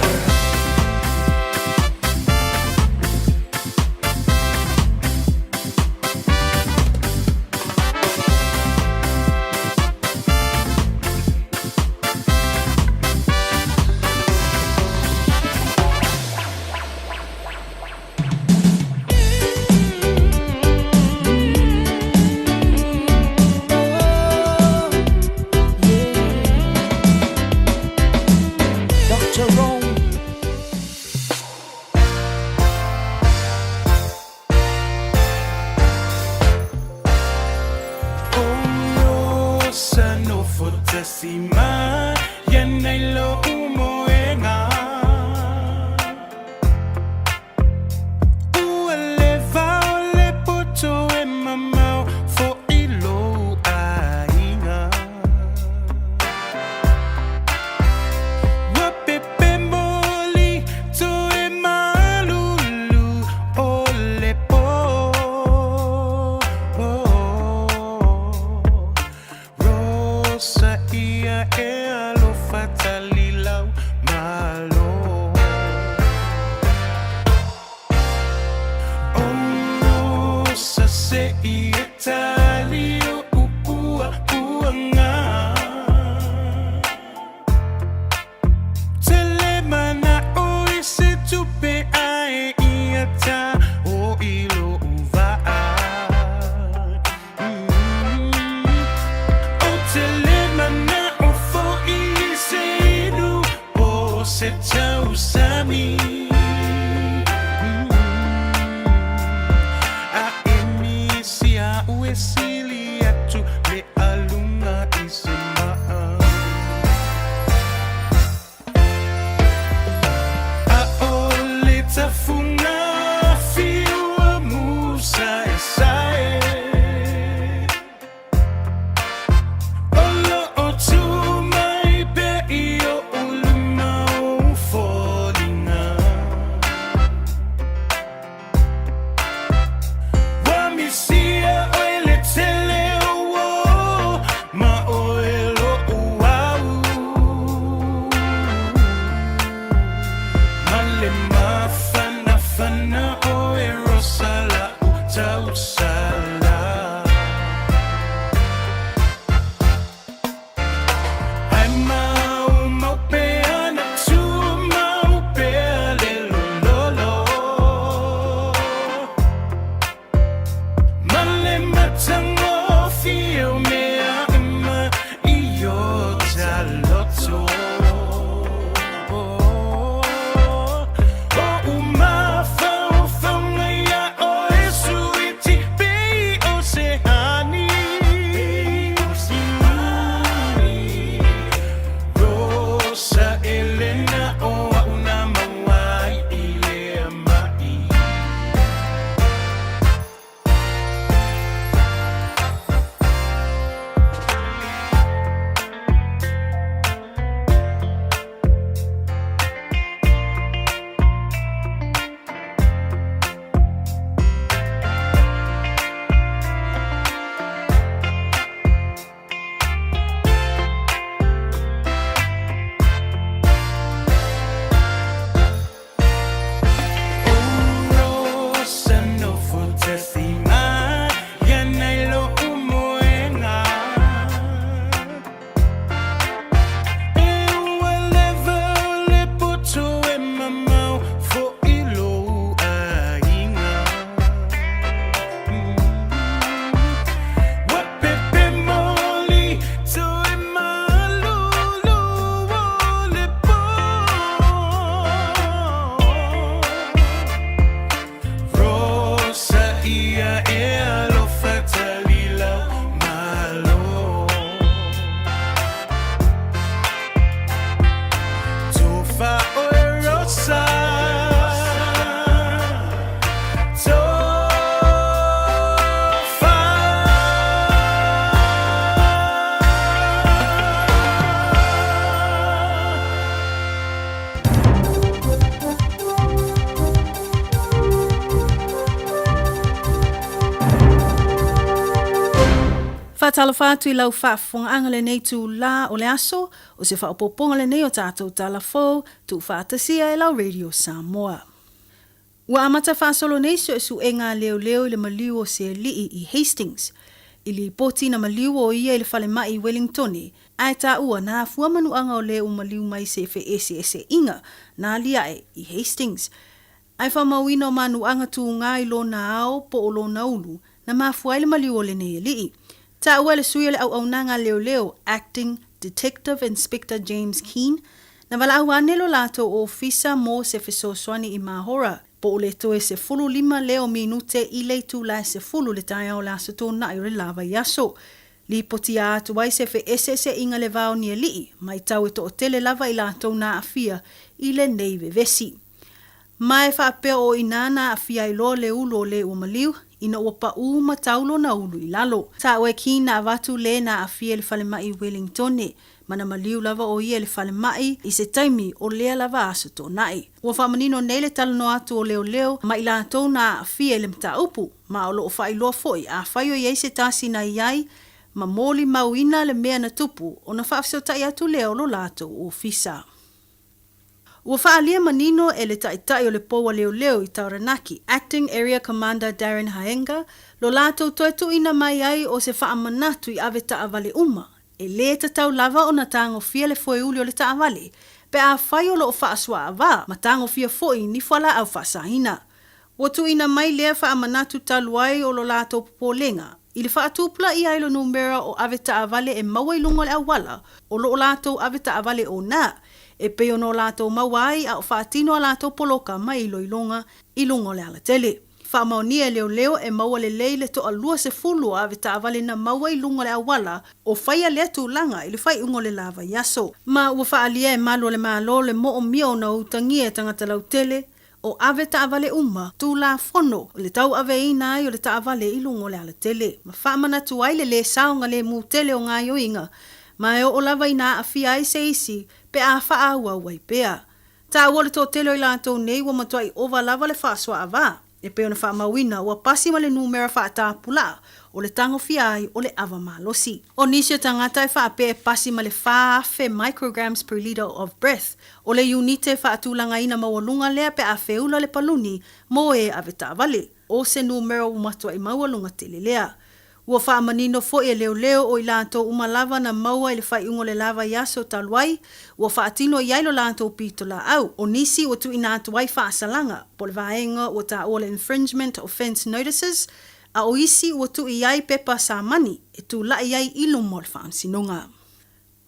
Faatalofa atu i lau faafofogaaga lenei itulā o le aso, o se faaopoopoga lenei o tatou tala fou, tuufaatasia e lau Radio Samoa. Ua amata faasolo nei suesuega a leoleo i le maliu o se alii i Hastings. I lipoti na maliu o ia i le falemai i Wellingtone, ae taua na afua manuaga o le ua maliu mai se feeseeseaiga na aliae i Hastings. Ae faamauina o manuaga tuga i lona ao po o lona ulu na mafua ai le maliu o lenei alii. Taua e le sui o le auaunaga a leoleo, Acting Detective Inspector James Keane, na valaau ane lo latou ofisa mo se fesoasoani i Mahora, po o le toe 15 lea o minute i le itula e 10 le taeao o le Aso Toonai o le la vaiaso. Lipotia atu ai se feeseeseaiga le va o ni alii, matau e toatele lava i latou na aafia i lenei vevesi. Ma e faapea o i inā na aafia ai loa le ulu o lē ua maliu, ina ua paʻū ma tau lona ulu i lalo. Taua e Keane na avatu lē na aafia i le falemai i Wellingtone, ma na maliu lava o ia i le falemai i se taimi o lea lava aso Toonai. Ua faamanino nei le talanoa atu o leoleo ma i latou na aafia i le mataupu, ma o lo o faailoa foi afai o i ai se tasi na i ai ma molimauina le mea na tupu ona faafesootai atu lea o lo latou ofisa. Ua faaalia manino e le Taitai o le Pou a Leoleo i Taranaki, Acting Area Commander Darren Haenga, lo latou toe tuuina mai ai o se faamanatu i ave taavale uma, e lē tatau lava ona tagofia le foeuli o le taavale, pe afai o lo o faasuaava ma tagofia foi ni fualaau faasaina. Ua tuuina mai lea faamanatu talu ai o lo latou popolega i le faatupulaia ai lo numera o avetaavale e maua i luga o le auala o lo o latou avetaavale ona e pei ona o latou maua ai a o faatino a latou poloka ma iloiloga i luga o le alatele. Faamaonia e leoleo e maua lelei le toa 20 o avetaavale na maua i luga o le auala o faia lea tulaga i le faaiuga o le la vaiaso. Ma ua faaalia e malu o le Malo le moomia ona utagia e tagata lautele O ave taavale uma, Tulafono, o le tauaveina ai o le taavale i luga o le alatele, ma faamanatu ai le lē saogalemu tele o gaoioiga, ma e oo lava ina aafia ai se isi pe a faaauau ai pea. Taua le toatele o i latou nei ua matuai ova lava le faasoaava, e pei ona faamauina ua pasi ma le numera faatapulaa o le tagofia ai o le ava malosi. O nisi o tagata e faapea e pasi ma le 4,000 micrograms per litre of breath, o le iunite faatulagaina maualuga lea pe a feula le paluni mo e avetaavale, o se numera ua matuai maualuga tele lea. Ua faamanino foi e leoleo o i latou uma lava na maua i le faaiuga o le la vaiaso talu ai, ua faatino i ai lo latou pitolaau. O nisi ua tuuina atu ai faasalaga, po o le vaega ua taua le Infringement Offence Notices, a o isi ua tuu i ai pepa samani e tulai ai i luma o le faamasinoga.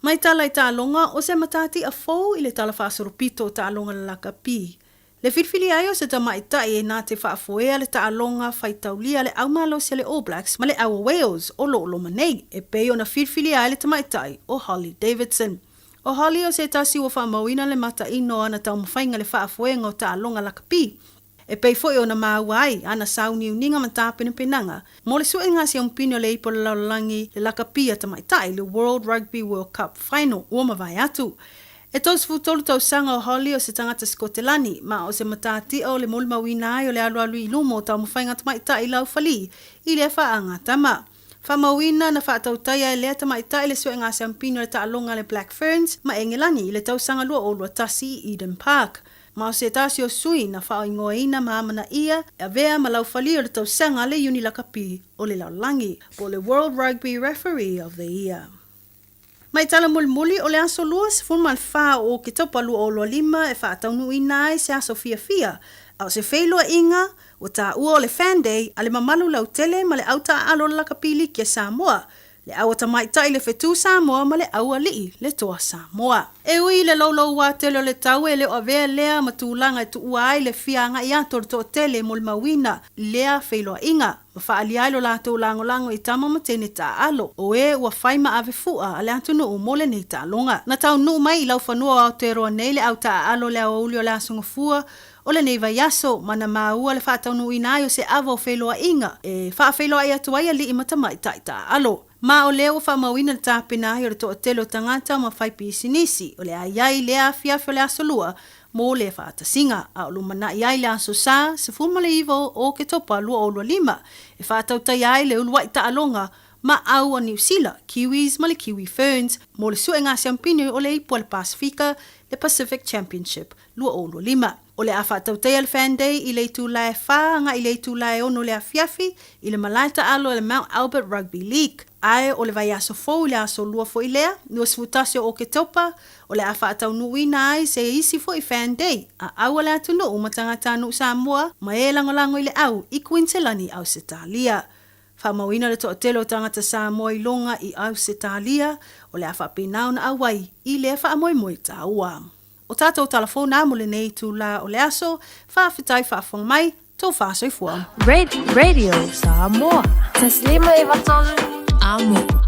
Mai tala i taaloga, o se matatia fou i le tala faasolopito o taaloga le lakapi. Le filifili ai o se tamaitai e na te faafoea le taaloga faitaulia le au malosi a le All Blacks ma le au a Wales o lo o loma nei, e pei ona filifilia ai le tamaitai o Holly Davidson. O Holly o se tasi ua faamauina le mataino o ana taumafaiga le faafoega o taaloga lakapi. E pei foi ona maua ai ana sauniuniga ma tapenapenaga mo le suega siamupini o le ipu o le lalolagi le lakapi a tamaitai, le World Rugby World Cup Final, ua mavae atu. E 33 tausaga o Holly o se tagata Sikotelani, ma o se matatia o le molimauina ai o le alualu i luma o taumafaiga tamaitai laufali i lea faagatama. Faamauina na faatautaia e lea tamaitai le suega siamupini o le taaloga a le Black Ferns ma Engelani i le tausaga 2021 i Eden Park. Ma o se tasi o sui na faaigoaina ma amanaia e avea ma laufali o le tausaga le Iuni Lakapi o le Lalolagi, po o le World Rugby Referee of the Year. Mai tala mulimuli o le aso 24 o Oketopa 2025 e faataunuuina ai se aso fiafia, a o se feiloaiga ua taua o le Fan Day a le mamalu lautele ma le au taaalo o le lakapi liki a Samoa, le au a tamaitai le fetu Samoa ma le au alii le toa Samoa. E ui i le loulouā tele o le tau e le o avea lea ma tulaga e tuua ai le fia agai atu o le toatele e molimauina lea feiloaiga ma faaalia ai lo latou lagolago i tama ma teine taaalo o e ua fai ma ave fua a le atunuu mo lenei taaloga. Na taunuu mai i laufanua o Aotearoa nei le au taaalo le aoauli o le Aso Gafua o lenei vaiaso ma na maua le faataunuuina ai o se ava o feiloaiga e faafeiloai atu ai alii ma tamaitai taaalo. Ma o lea ua faamauina le tapena ai o le toatele o tagata ma fai pisinisi o le a i ai lea afiafi o le Aso Lua mo lea faatasiga, a o lumanai ai le Aso Sa 19 o Oketopa 2025 e faatautaia ai le uluai taaloga. ma au o Niu Sila, Kiwis ma le Kiwi Ferns, mo le suega siampini o le Ipu a le Pasefika, le Pacific Championship 2025. O le a faatautaia le Fan Day i le itula e 4 agai i le itula e 6 le afiafi i le malae taalo o le Mount Albert Rugby League. Ae o le vaiaso fou i le aso Lua foi lea, 21 o Oketopa, o le a faataunuuina ai se isi foi Fan Day a au a le atunuu ma tagatanuu Samoa ma e lagolago i le au i Kuiniselani Ausetalia. Faamauina le toatele o tagata Samoa i loga i Ausetalia, o le a faapena ona auai i lea faamoemoe taua. O tatou tala fou na mo lenei itula o le aso, faafetai faafofoga mai, tou faasoifua. Radio Samoa. Taslima 93 Amo.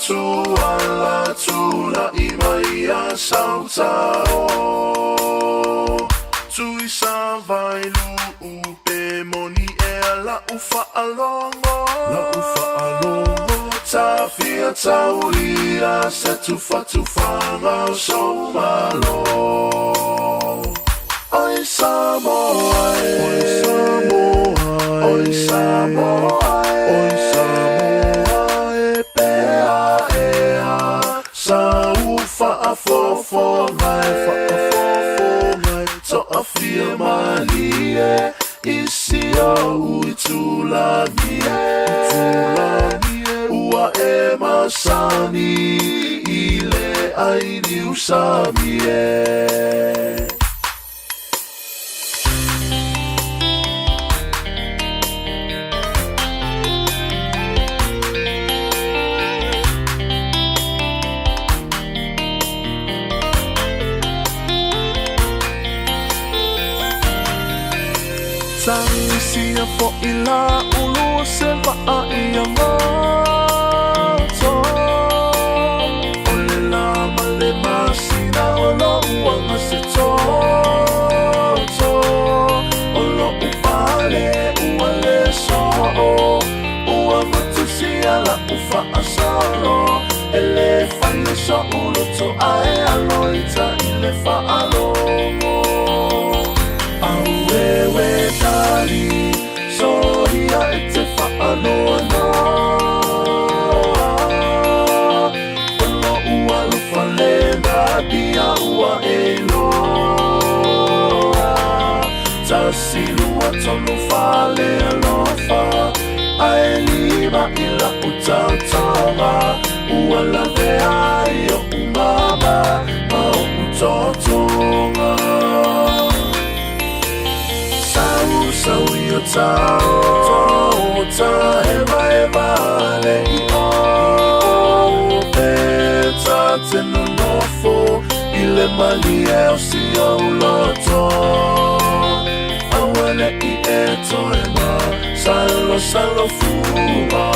Tuala tula'i mai a sautao Tui sa vai lu'u pe moni ea la'u fa'alogo La'u fa'alogo Tafia taulia se tufatufaga o sou malo Oi Samoa e Oi Samoa e Oi Samoa e Oi Samoa e Pea ea Sa u fa'afofoga e fa'afofoga e To'afia malie I si o'u itulagi e Itulagi e Ua e masani I le ai niusami e. Tagisia fo'i la ulu se va'a ia goto O le la ma le masina o lo'u aga se toto O lo'u fale ua le so'o Ua matusia la'u fa'asolo E lē faia so'u loto ae alo i le fa'alogo Auewe tali Soia e te fa'anoanoa O lo'u alofa lena dia ua e iloa Tasi lua tolu fale alofa Ae lima i la'u taotoga Ua lavea ai o'u mama Ma o'u totoga Sau sau i o tao Ta hevaheva le i o Pe ta te nonofo I le malie o si ou loto Aua le'i e toe ma Salo salo fuga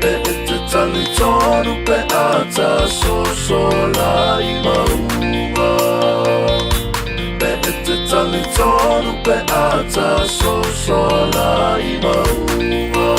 Pe e te talitonu pe a ta sosola i mauga Pe e te talitonu pe a ta sosola i mauga.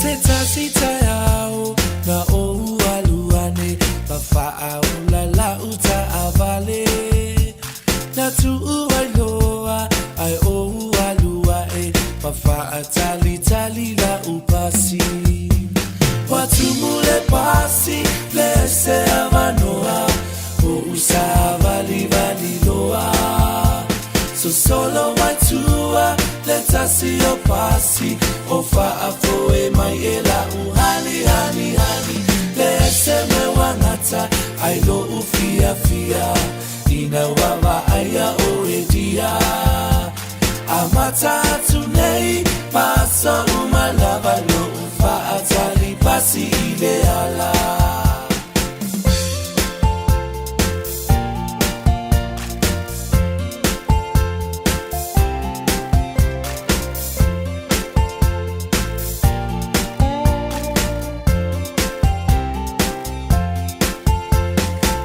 Se tasi taeao na ou alu ane ma faaola lau taavale Na tuu ai loa ae ou alu ae ma faatalitali lau pasi Ua tumu le pasi le ese avanoa Oʻu savalivali loa Sosolo mai tua le tasi o pasi O faafoe mai e lau hani hani hani Le ese me uagata ai loʻu fiafia Ina ua vaaia oe dia Amata atu nei ma aso uma lava Loʻu faatali pasi i le ala.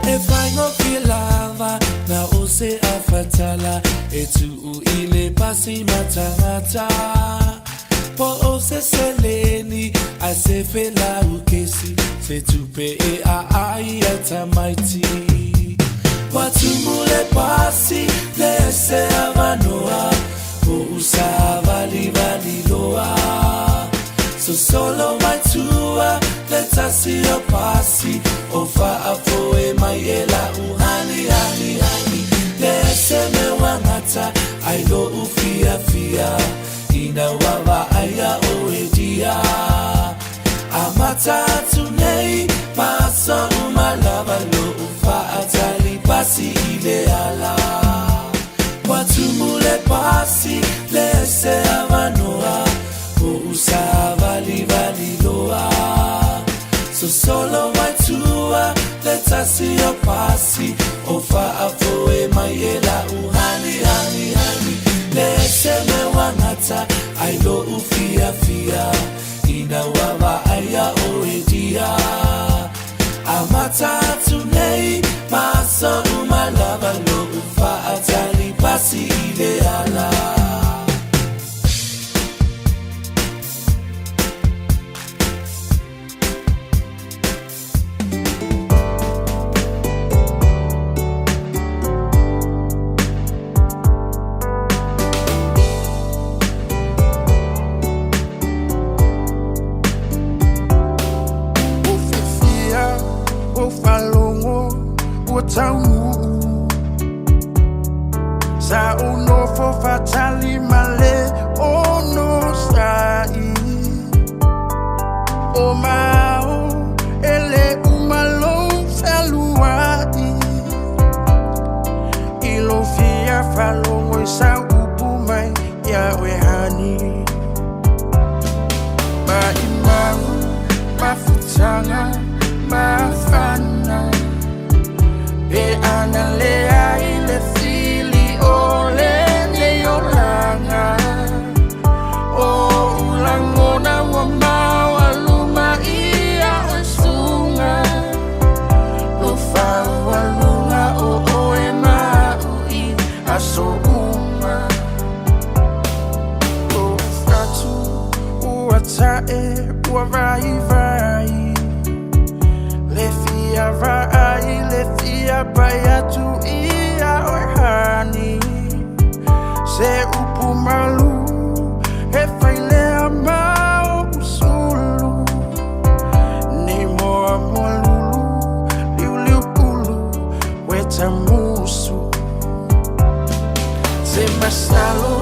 E faigofie lava na o se afatala e tuu i le pasi matagata Po o se seleni ae se felaukesi se tupe e aai ai tamaiti Ua tumu le pasi le ese avanoa tasi o pasi o faafoe mai e lau hani hani hani Le se me wangata ai lo u fia fia Ina wawa aia o e dia Amata atu nei maso umalava lo u faatali pasi i le ala Ua tumu le pasi le se avanoa O usa vali vali loa So solo mai tua le tasi o pasi O faafoe mai e lau hani hani hani Le se me wangata ai lo u fia fia Ina wawa aia o e dia Amata atu nei maso umalava lo u faatali pasi i le ala. Ua fiafia ou faalogo ua taunuu Sa ou nofo faatali ma le onosaʻi O mao e lē uma lou fealuaʻi I lou fia faalogo i sau upu mai ia oe hani Maʻimau mafutaga mafana Pe ana leai le fili o lenei olaga O lagona ua maualuma ia oe suga Lo faualuga o oe ma a'u i aso uma Lou fatu ua ta'e ua vaivai Le fia vaai le fia pai atu ia oe hani Se upu malu e fai lea ma o'u sulu Nei moa moa lulu liuliu pulu weta musu Se masalo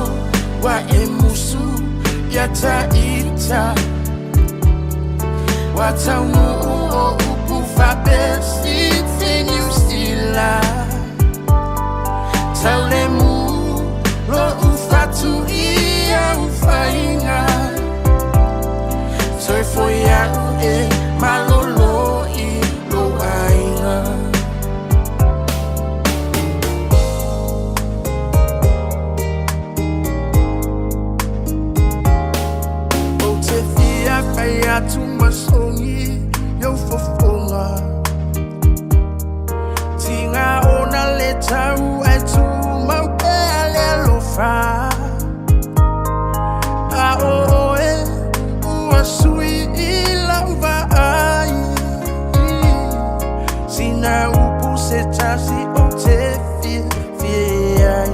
wa e musu ia ta'ita Ua taunuu o upu faapesi Niu Sila Taulemu lo'u fatu i au faiga Toe foi a'u e malolo i lou aiga. Ou te fia fai atu ma sogi i ou fofoga Tiga ona le tau ae tumau pea le alofa A o oe ua sui i lau vaai Sina upu se tasi ou te fiafia ai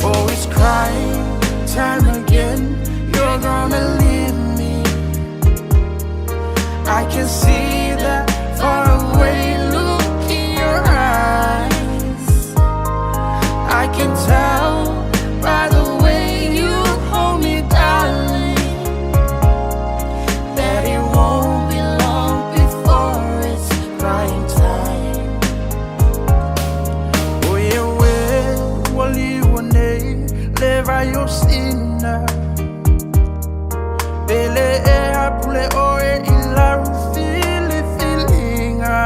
Oh, it's crying time again. You're gonna leave me. I can see that faraway look in your eyes. I can tell by the way you hold me, darling, that it won't be long before it's crying time. O ia oe ua liua nei le vai o Sina Pele e apule oe i lau filifiliga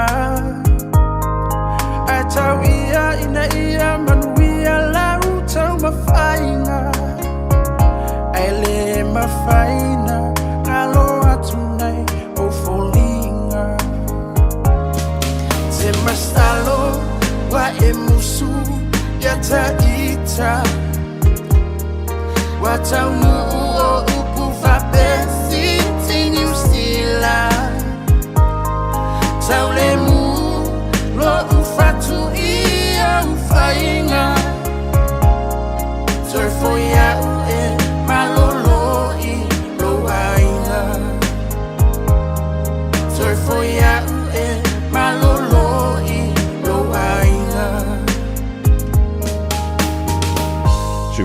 Ae tau ia ina ia manuia lau taumafaiga Ae le mafai na galo atu nai ou foliga Se masalo ua e musu ia ta'ita Ua taunuu o upu faapesi Niu Sila Taulemu lo'u fatu i au faiga Toe foi a'u e malolo i lou aiga.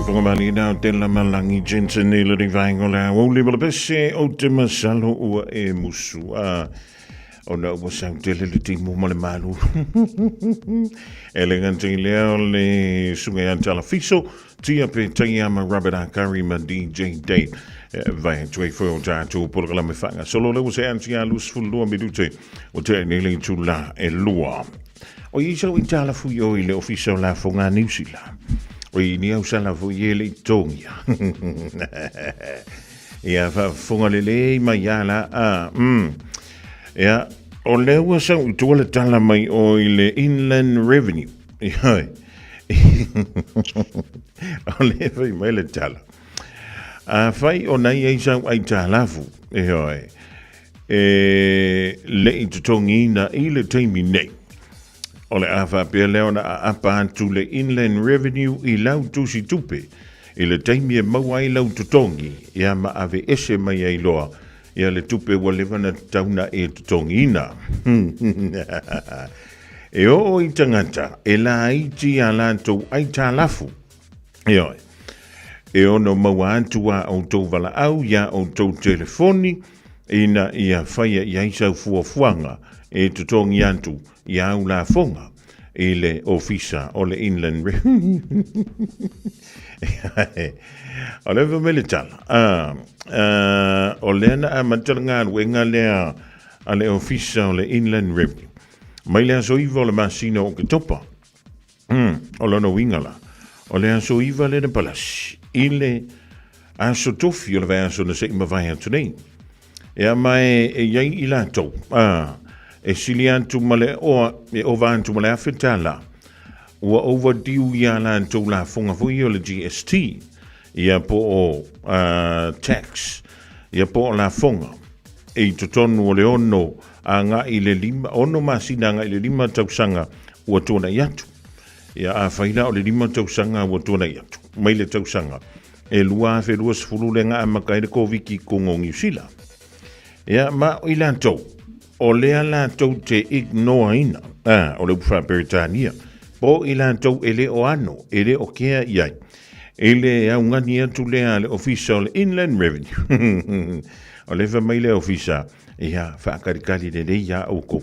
Siufoga malina o te lama langi Jensen i le vaenga o le aoauli ma le pese o te masalo ua e musu a ona ua sau tele le timu ma le malu. E le gata i lea o le suga ia Talafiso, Tia Pe Taia ma Robert Akari ma DJ Dave. Vai atu ai foi o tātou polokalame whangasolo le ua se anti a 22 minute o te nei le tula e lua. O i sau i tala fui o i le ofisa o la fonga Niu Sila. O i ni au sala fui e le i tongia. Ia whaafonga le le mai ia la a. Ia, o le ua sau i tua le tala mai o i le Inland Revenue. Ia, o le fai mai le tala. A fai o nai ei sau ai tālafu, e hoi, e le i totogiina i le taimi nei. O le a faapea lea ona aapa atu le Inland Revenue i lau tusi tupe i le taimi e maua ai lau totogi ia ma ave ese mai ai loa ia le tupe ua leva ona tatau na e totogiina. E oo i tagata e laiti a latou aitalafu. Ioe. E ono maua atu a outou valaau iā outou telefoni ina ia faia i ai sau fuafuaga e totogi atu i āu lafoga i le Ofisa o le Inland Revenue. O le fai mai le tala, a, a, o lea na amata le galuega lea a le Ofisa o le Inland Revenue mai le aso 9 o le masina o Oketopa. O lona uiga la, o le aso 9 lea na palasi i le aso tofi o le vaiaso na se i mavae atu nei. Ea ma e, e iai i latou, a, e sili atu ma le oa, e ova atu ma le $1,000, ua overdue iā latou lafoga foi ia o le GST, ia po o tax, ia po o lafoga, i totonu o le ono agai i le lima, ono masina agai i le 5 tausaga ua tuanai atu. Ia afai la o le 5 tausaga ua tuanai atu, mai le tausaga e 2020 lea na amata ai le Koviti i totonu o Niu Sila. Ia ma i latou, o lea latou te ignore-ina, a, o le upu faa-Peretania, po i latou e le o ano, e le o kea i ai, i le augani atu lea a le Ofisa o le Inland Revenue. O le fai mai le Ofisa, ia, faakalikali lelei iā oukou.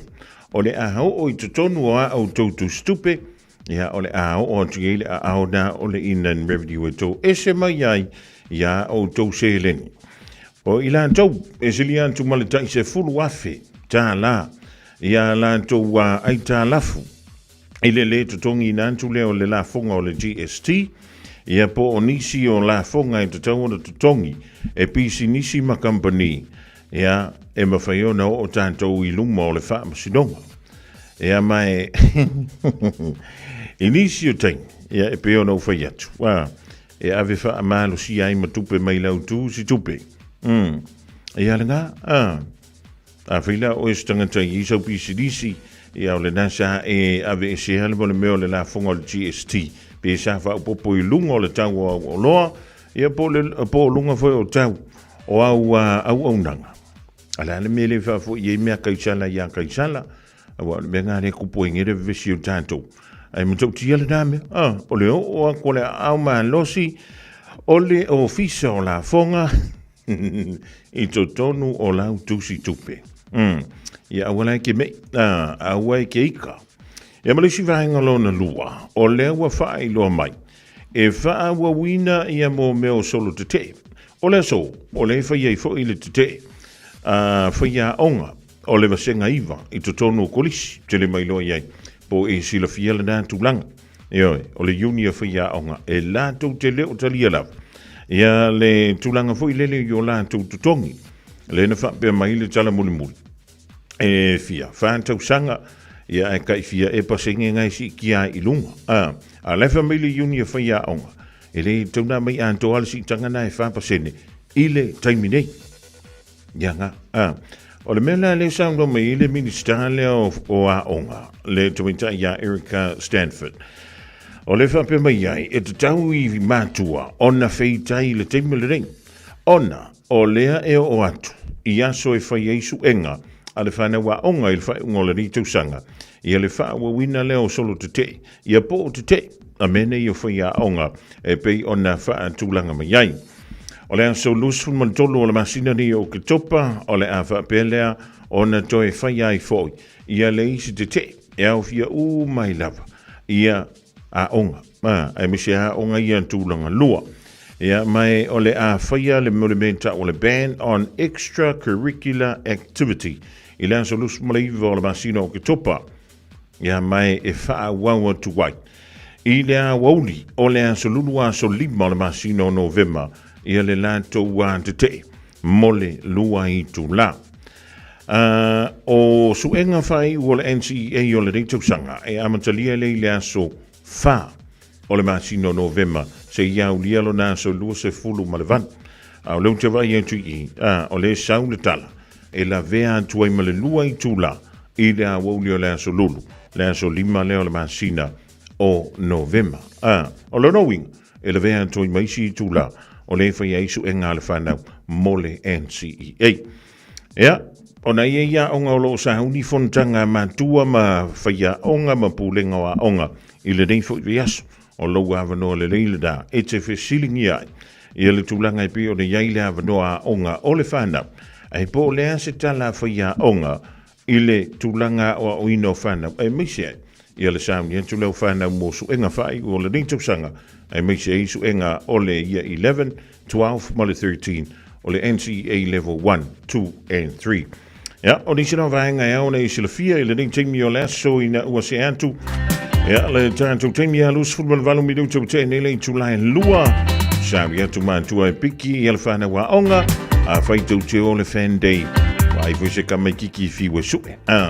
O le a oo i totonu o a outou tusitupe, ia, o le a oo atu i ai le aao na o le Inland Revenue e tou ese mai ai iā outou seleni. O i latou e silia atu ma le tai $10,000 iā latou aitalafu i le lē totogiina atu lea o le lafoga o le GST, ia po o nisi o lafoga e tatau ona totogi e pisinisi ma kamupani, ia, e mafai ona oo tatou i luma o le faamasinoga. Ia ma e i nisi o taimi, ia e pei ona ou fai atu, a, e ave faamalosia ai ma tupe mai lau tusi tupe. Ia lena, a, afai la o oe se tagata i sau pisinisi, ia o lena sa e ave esea le mea o le lafoga o le GST, pe sa faaopoopo i luga o le tau o au oloa, ia po o po o luga foi o tau o au auaunaga. A le a le mea e le faafoi ai mea Kaisala iā Kaisala, aua o le mea lena lea e kupu ai nei le vevesi o tatou. Ae matautia lena mea, a, o le oo atu o le aao malosi o le Ofisa o Lafoga i totonu o lau tusi tupe. Ia aua la e ke mei, a, aua e ke ika. Ia ma le isi vaega lona lua, o lea ua faailoa mai, E faaauauina ia mō mea o solo tetee. O le aso, o lea e fai ai foi le tetee a faiaoga o le Vasega 9 i totonu o kolisi. Tele mai loa i ai, po e silafia lena tulaga. Ioe, o le iuni a faiaoga e latou te le o talia lava ia le tulaga foi lele i o latou totogi. Lea na faapea mai le tala mulimuli. E fia, fa tausaga, ia ae kai fia e pasenge ngai siitia ai i luga. A, a la e fai mai le iuni a faiaoga, e le tatau na aumai atoa le siitaga na e 4% i le taimi nei. Ia nga, a, o le mea la lea e saunoa mai ai le Minisita lea o, o Aoga, le tamaitai ia Erica Stanford, o le faapea mai ai, e tatau i matua ona feitai i le taimi lenei, ona O lea e oo atu i aso e fai ai suega a le whanau aoga i le faaiuga o lenei tausaga, ia le faaauauina lea o solo tetee, ia po o tetee. a mea nei o faiaoga e pei ona faatulaga mai ai. O le aso 23 o le masina nei o Oketopa, o le a faapea lea ona toe faia ai foi ia le isi tetee e aofia uma ai lava ia aoga, aemaise aoga ia tulaga lua. Ia, ma e o le a faia le mo le mea tau o le ban on extracurricular activity i le aso 29 o le masina o Oketopa. Ia, ma e e faaauau atu ai i le aoauli o le aso lulu aso lima o le masina o Novema ia le latou tetee mo le lua itula. O suega faaiu o le NCEA o lenei tausaga e amatalia lea i le aso 4 o le masina o Novema seia aulia lona aso 28. A o lea ou te vaai atu i i, o lea e sau le tala e lavea atu ai ma le lua itula i le aoauli o le aso Lulu, le aso 5 lea o le masina o Novema. O lona uiga, e lavea atu ai ma isi itula o lea e fai ai suega a le fanau mo le NCEA. Ia, ona i ai aoga o lo o sauni fonotaga a matua ma faiaoga ma pulega o aoga i lenei foi vaiaso. O lou avanoa lelei lena e te fesiligia ai ia le tulaga e pei ona i ai le avanoa aoga o le fanau, ae po o le a se tala a faiaoga i le tulaga aoaoina o fanau, aemaise ai ia le sauni atu lea o fanau mo suega faaiu o lenei tausaga, aemaise ai suega o le Year 11, 12 ma le 13 o le NCEA Level 1, 2 and 3. Ia, o nisi na vaega e ao ona e silafia i lenei taimi o le aso ina ua see atu. Ia, le tatou taimi a 28 minuta ua tea nei le itula e lua. Sauni atu matua e piki ia le whanau aoga, a whai tau te o le fan day. Wai foi se kamaikiki whiu e sue. Ah.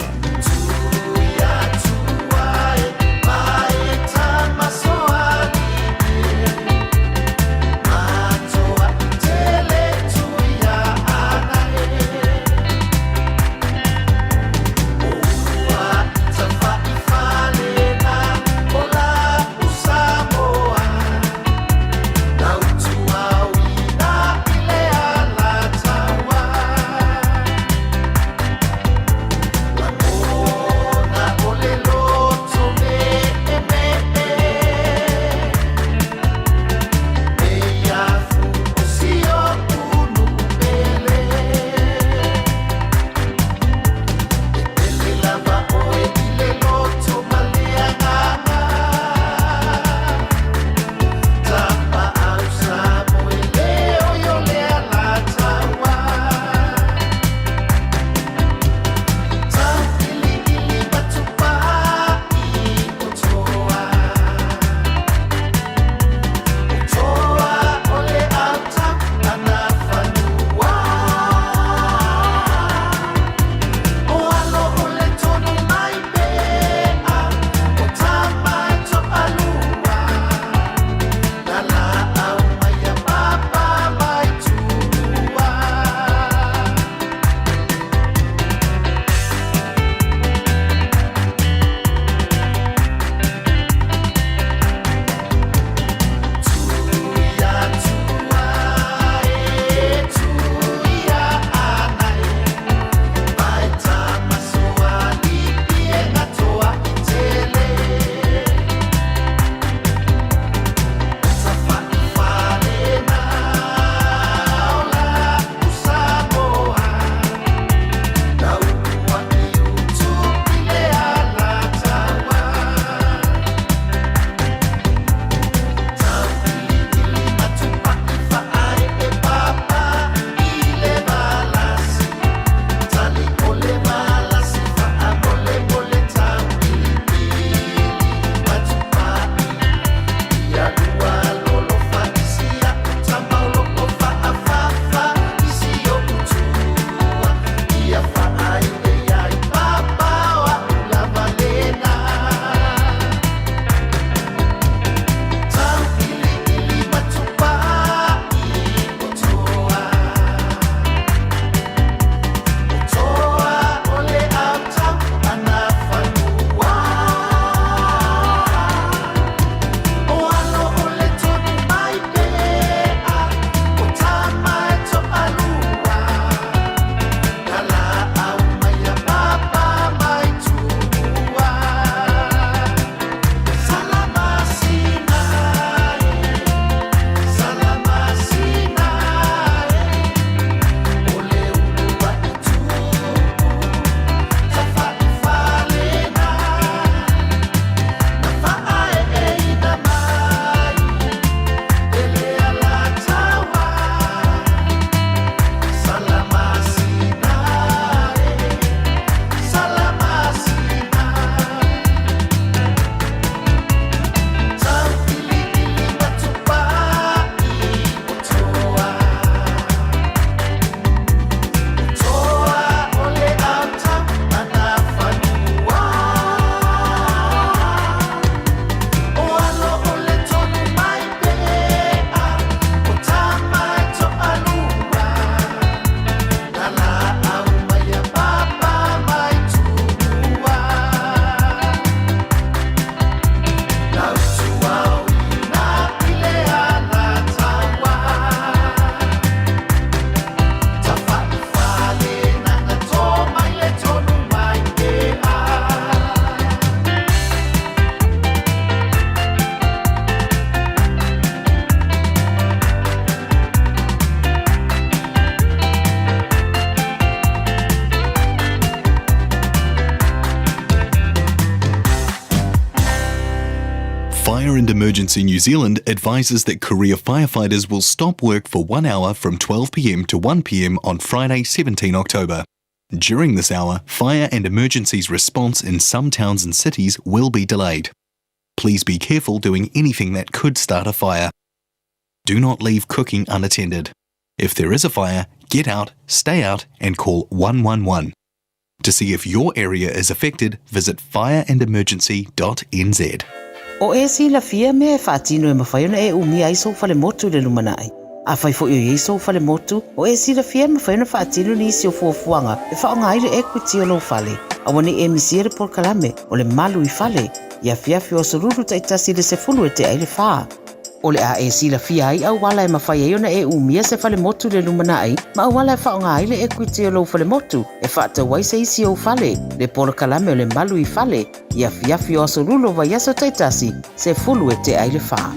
Fire and Emergency New Zealand advises that career firefighters will stop work for one hour from 12pm to 1pm on Friday, 17 October. During this hour, fire and emergencies response in some towns and cities will be delayed. Please be careful doing anything that could start a fire. Do not leave cooking unattended. If there is a fire, get out, stay out, and call 111. To see if your area is affected, visit fireandemergency.nz. O e silafia mea e faatino e mafai ona e umia ai sou falemotu i le lumanai. Afai foi o i ai sou falemotu, o e silafia e mafai ona faatino nisi o fuafuaga e faaaoga ai le equity o lou fale. Aua ne i e misia le polokalame o le Malu i Fale i afiafi o Aso Lulu taitasi i le 10 e tea i le fa. O le a e silafia ai auala e mafai ai ona e umia se falemotu i le lumanai ma auala e faaaoga ai le equity o lou falemotu e faatau ai se isi ou fale, le polokalame o le Malu i Fale i afiafi o Aso Lulu o vaiaso taitasi, 10 e tea i le fa.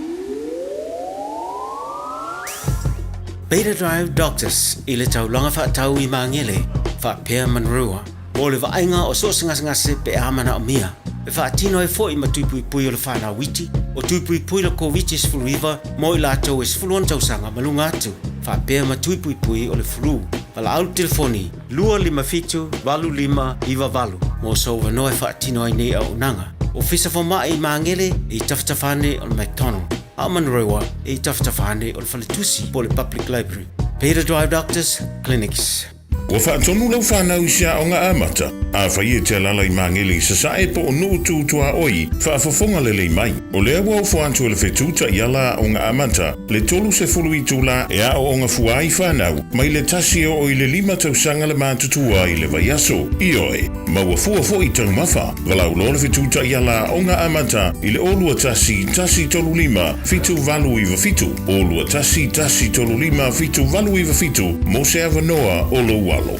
Beta Drive Doctors i le taulaga faatau i Magele, faapea Manurewa, mo le vaaiga o so o se gasegase pe a manaomia. E faatino ai foi ma tui puipui o le whanau iti, o tui puipui le Koviti-19 mo i latou e 16 tausaga ma luga atu, faapea ma tui puipui o le flu. Valaau le telefoni 257 8598 mo sou avanoa e faatino ai nei auaunaga. Ofisa Fomai i Magele e i tafatafa ane o le McDonald, a o Manurewa e i tafatafa ane o le Faletusi po o le Public Library. Beta Drive Doctors Clinics. Ua faatonu lau fanau i se aoga amata, afai e te alaala i Magele i Sasae po o Nuu Tu Tuaoi, faafofoga lelei mai. O lea ua ofo atu e le fetu taiala aoga amata le 30 itula e aooga fua ai fanau mai le tasi e oo i le lima tausaga le matutua i le vaiaso. Ioe, maua fua foi taumafa. Valaau loa le fetu taiala aoga amata i le 0 21 135 7897, 0 21 135 7897 mo se avanoa o lou alo.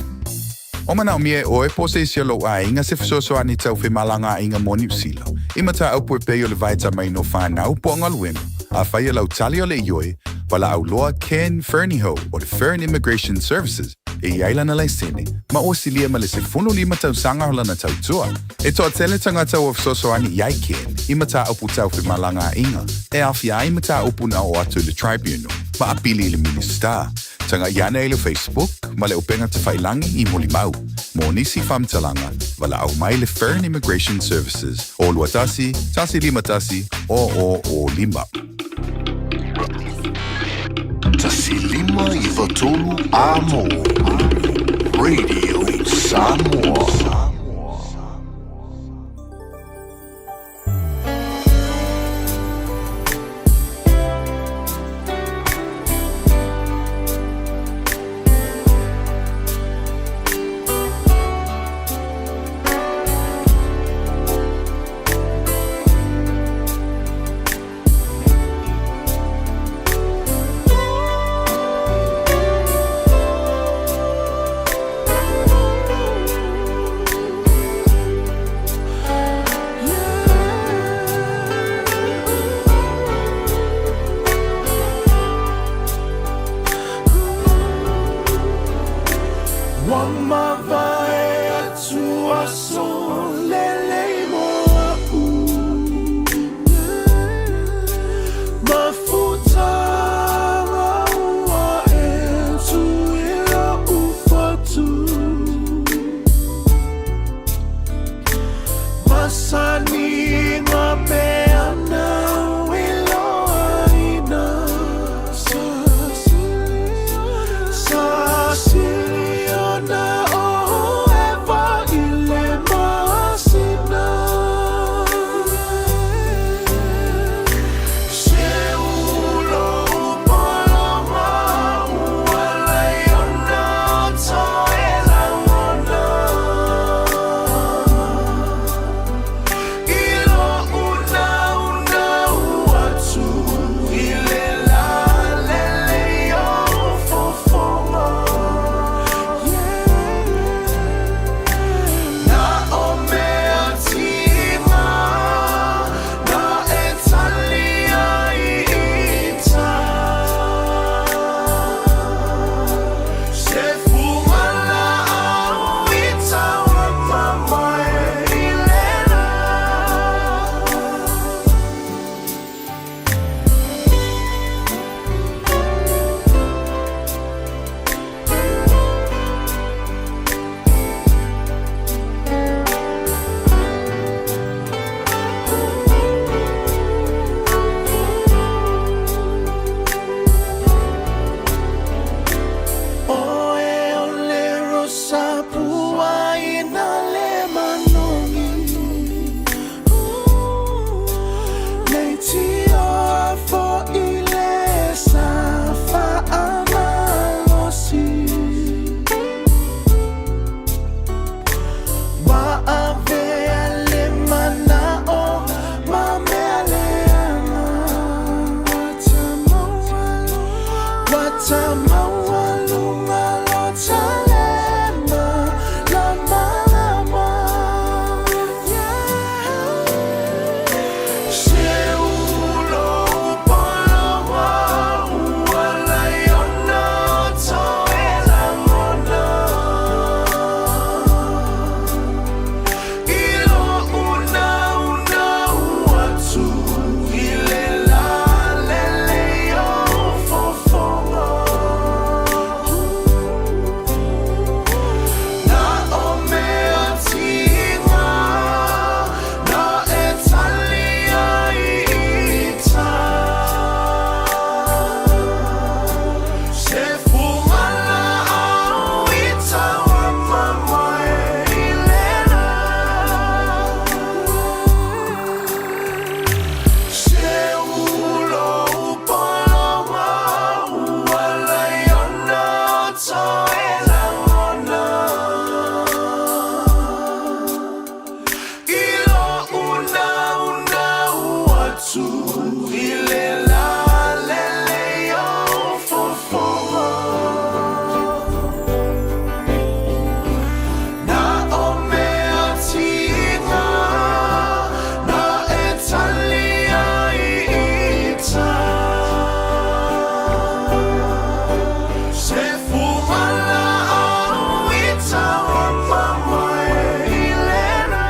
O manaomia e ʻoe po o se isi o lou aiga se fesoasoani tau femalagaaiga mo Niu Sila, i mataupu e pei o le vaetamaina o fanau po o galuega. Afai o lau tali o le ioe, valaau loa Ken Fernihough o le Fern Immigration Services e i ai lana laisene, ma ua silia ma le 15 tausaga o lana tautua. E toatele tagata ua fesoasoani i ai Ken i mataupu tau femalagaaiga e aofia ai mataupu na oo atu i le Tribunal ma apili i le Minisita. Tagai ane i le Facebook ma le upega tafailagi i Molimau. Mo nisi faamatalaga, valaau mai le Fern Immigration Services o 21 151 0005. 1593 Amo Radio Samoa. atu i le la lelei o fofoga. Na o mea tiga na e tali ai i ta. Se fumala au i taua mamae i lena.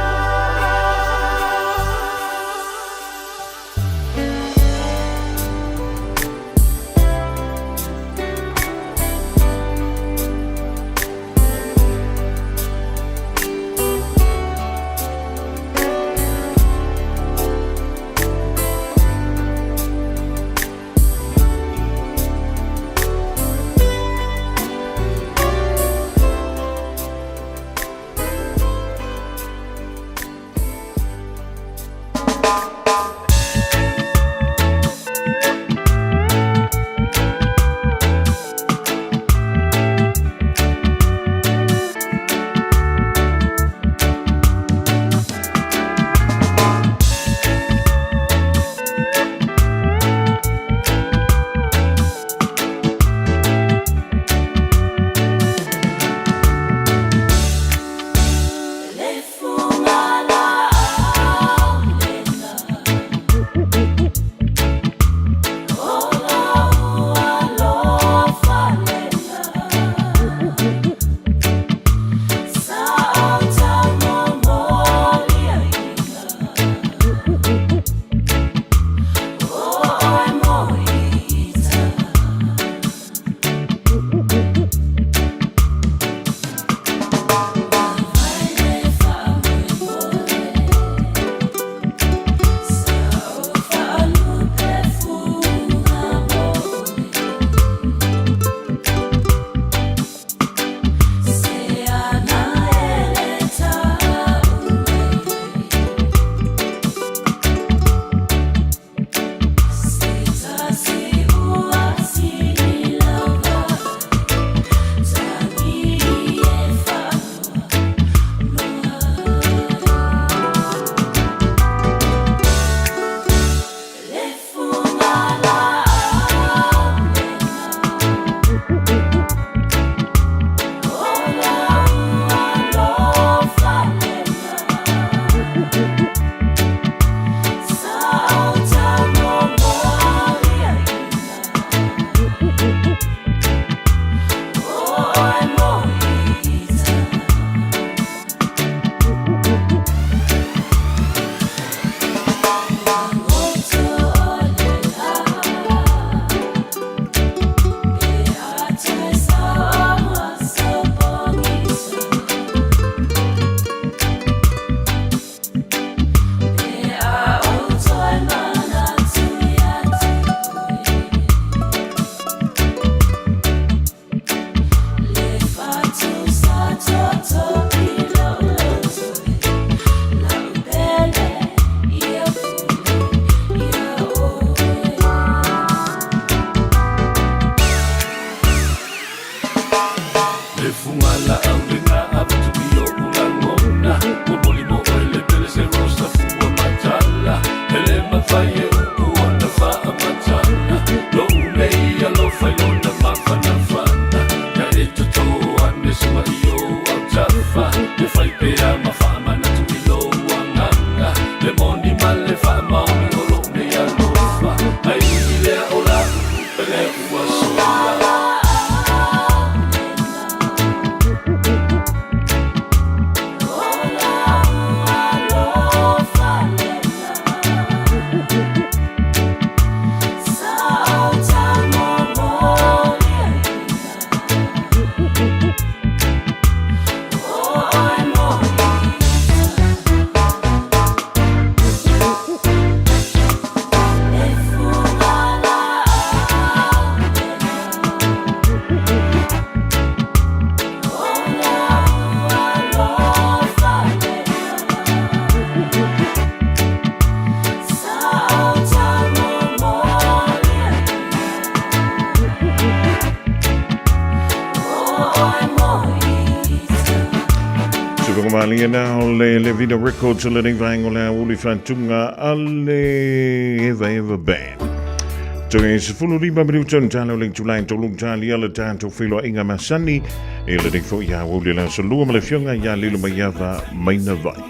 Malia na o le Levita Records o lenei vaenga o le auli whantunga a le Eva Eva Band. Toe 15 minuta ona tala o le itula e tolu talia le tatou feiloaiga masani e lenei foi aoauli o le aso Lua ma le Afioga ia Lilomaiava Maina Vai.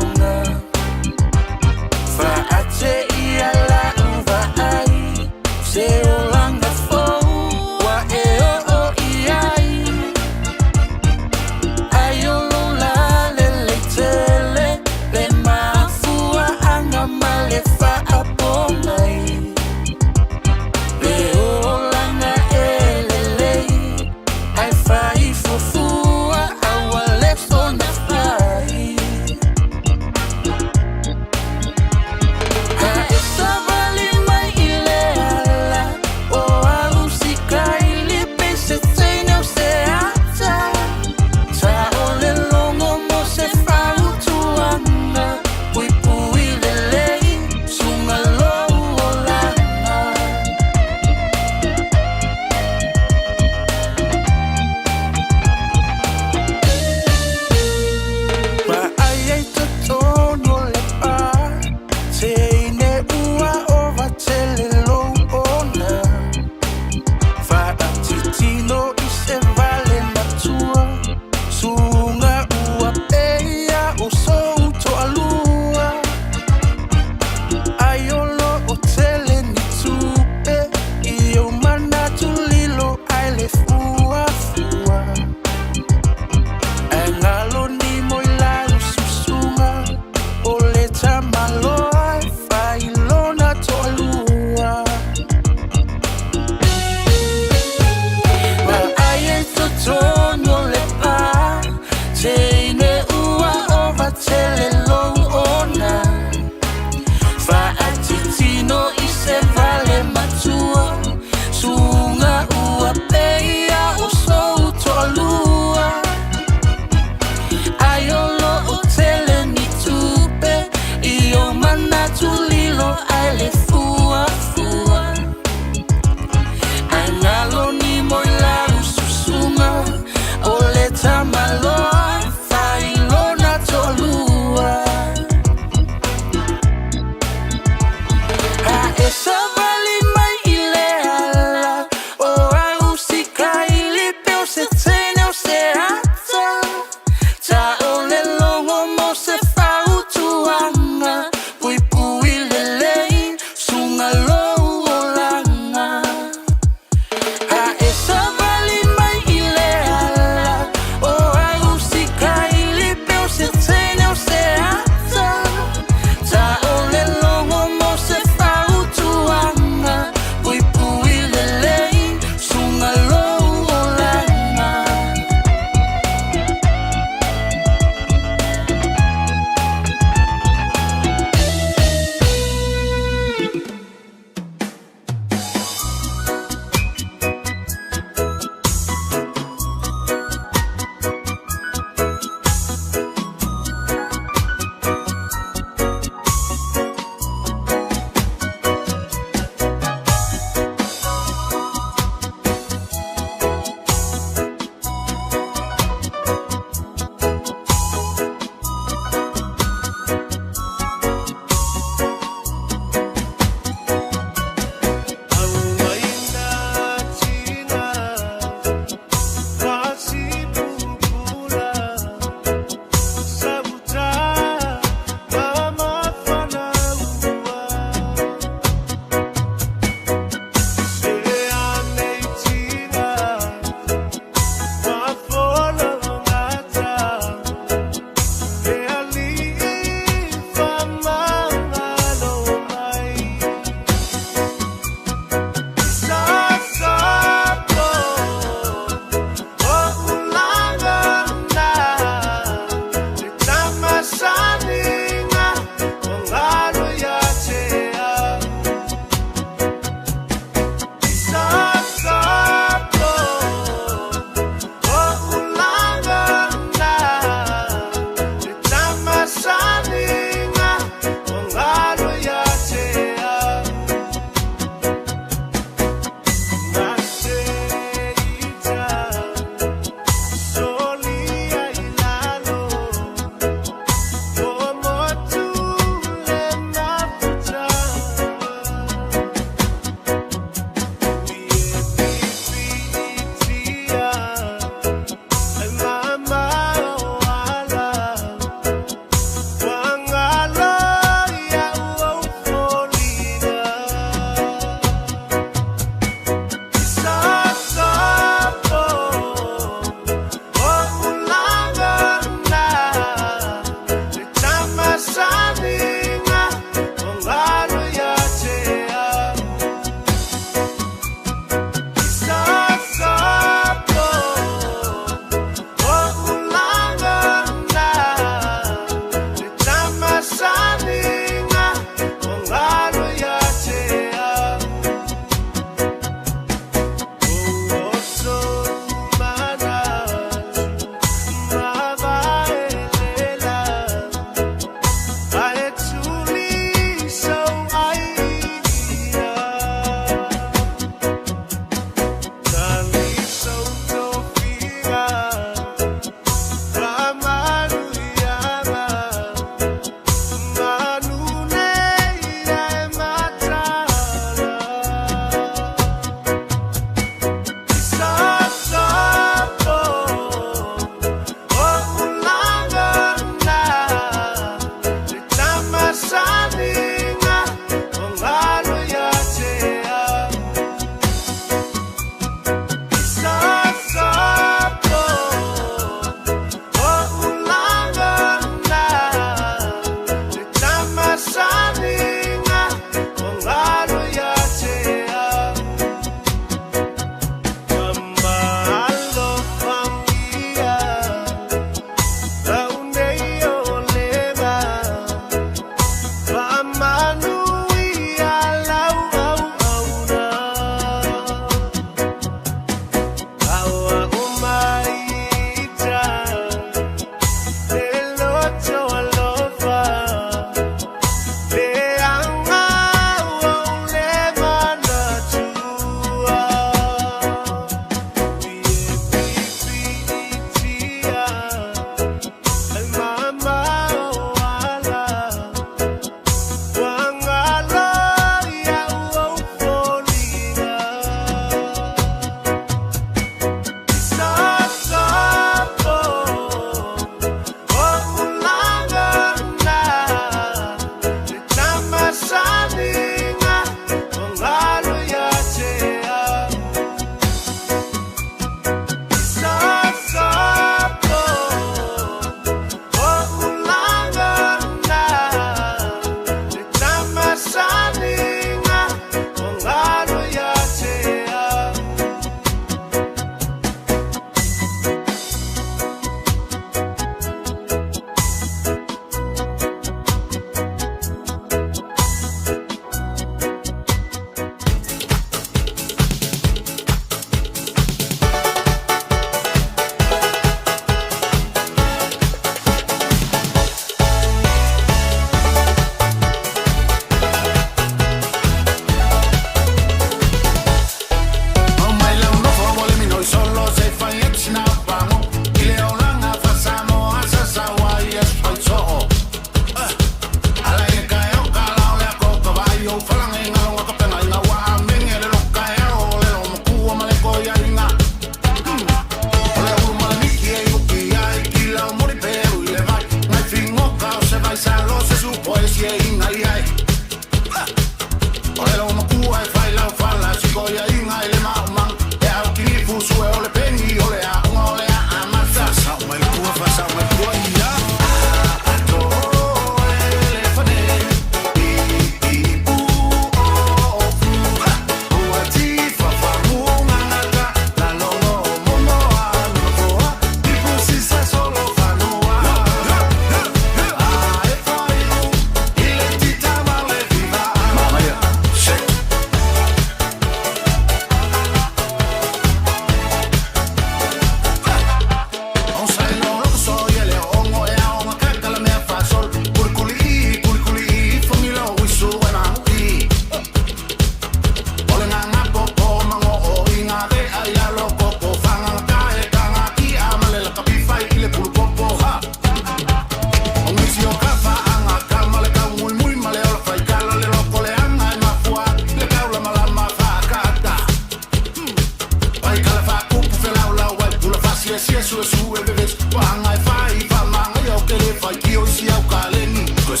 O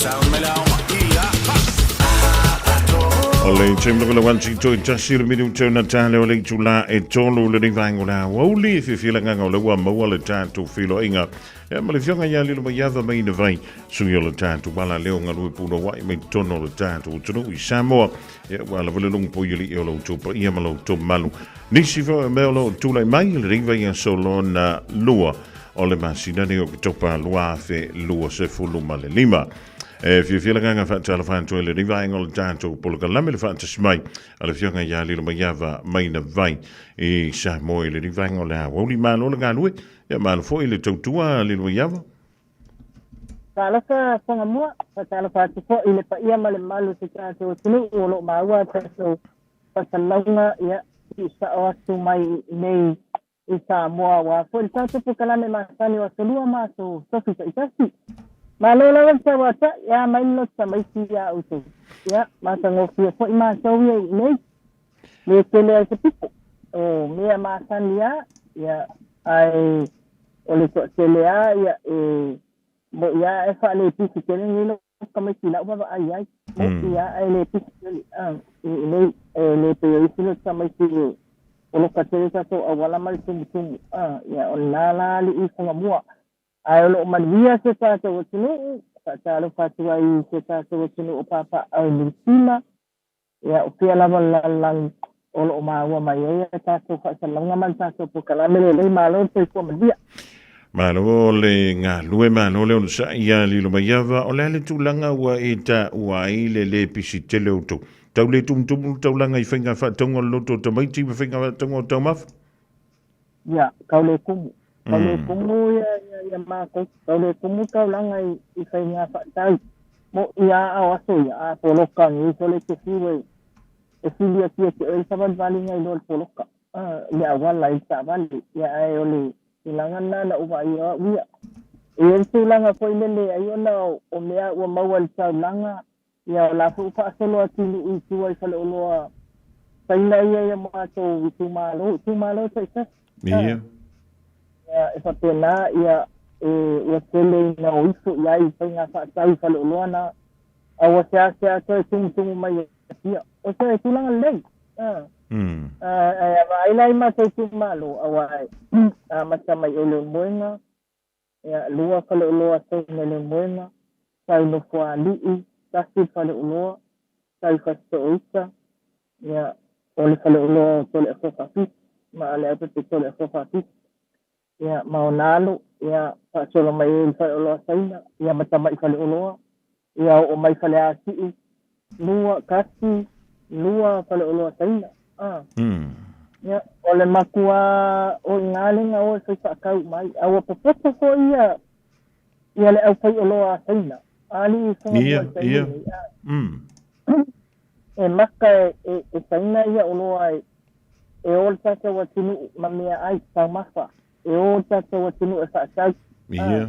le taimi loko lau anti toi tasi le minuta o natale o le itula e tolu le nei vaenga o le aoauli e fiafia le agaga o le ua maua le tatou feiloaiga. Ia ma le afioga ia Lilo Maiava mai na vai sui o le tatou ala leo galue punouai mai totonu o le tatou atunuu i Samoa. Ia ua lava le logo poi alii o lo outou paia ma lo outou mamalu. Nisi foi o mea o lo o tulai mai i lenei vaiaso lona lua o le masina nei o Oketopa 2025. E fiafia le agaga faatalofa atu ai lenei vaega o le tatou polokalame le faatasi mai a le afioga ia Lilo Maiava mai na vai i Samoa i lenei vaega o le aoauli. Malo le galue, ia malo foi le tautua Lilo Maiava. Talofa Fagamua, faatalofa atu foi i le paia ma le mamalu o si tatou atunuu o lo o maua a tatou faasalalauga, ia, tuusao atu mai i inei i Samoa aua foi le tatou polokalame masani o Aso Lua ma Aso Tofi taitasi. Malo lava le tauatai, ia mai le loto tamaiti ia outou. Ia, matagofie foi matou ia i inei, le tele ai se pito. O mea masani lava, ia, ae o le toatele lava, ia, e mo'i lava e faalepisi tele lenei loto tamaiti i lau vaavaai ai. Mo'i lava ae le pisi tele, i inei, e le pei o isi loto tamaiti e poloka tele tatou auala ma le tumutumu. Ia, o lena la alii i Fagamua. Ae o lo o manuia si o tatou atunuu, faatalofa atu ai i si o tatou atunuu o papaaao i Niu Sila, ia, o fea lava le lalolagi o lo o maua mai ai a tatou faasalalauga ma le tatou polokalame lelei. Malo le soifua manuia. Malo le galue, malo le onosai ia Lilo Maiava. O le a le tulaga ua e taua ai le le pisi tele o outou? Tau le tumutumu le taulaga i faiga faatauga o le loto o tamaiti ma faiga faatauga o taumafa? Ia, tau le tumu. Tau le tumu ia, ia, ia mātou. Tau le tumu taulaga i, i faiga faatau. Mo ia ao aso ia, a poloka ni iso le te fiu e, e fili atu ia te oe le savalivaliga i loa le poloka. Le auala i le taavale. Ia ae o le tulaga lena na ou vaai au ia. E i ai le tulaga foi lele ai ona o mea ua maua i le taulaga, ia o la foi ua faasolo atu i nuu i tua i faleoloa Saina ia i o matou itumalo, itumalo taitasi. Ia. Ia, e faapena, ia, e, ua tele ina o ifo i ai i faiga faatau i faleoloa na, a ua seasea toe tumutumu mai e Apia. O se tulaga lelei. Ae a vaai la i matou itumalo, aua e amata mai i Leulumoega, ia, lua faleoloa Saina i Leulumoega, sau i Nofoalii, tasi le faleoloa, sau i Fasitooita, ia, o le faleoloa o Toleafoa Faapito, ma Leaupepe Toleafoa Faapito, ia, ma ona alo, ia, faasolo mai ai i le faleoloa Saina, ia, ma tamai faleoloa, ia, oo mai Faleasiu, lua, tasi, lua faleoloa Saina, a. Ia, o le matua o i ina le gaoa e fai faatau uma ai, a ua popoto foi ia, ia le aufaioloa a Saina, a alii i Fagamua i le taimi lenei, a. E maka e, e, e Saina ia oloa e, e o le tatou atunuu ma meaai taumafa, e o le tatou atunuu e faatau. Ia.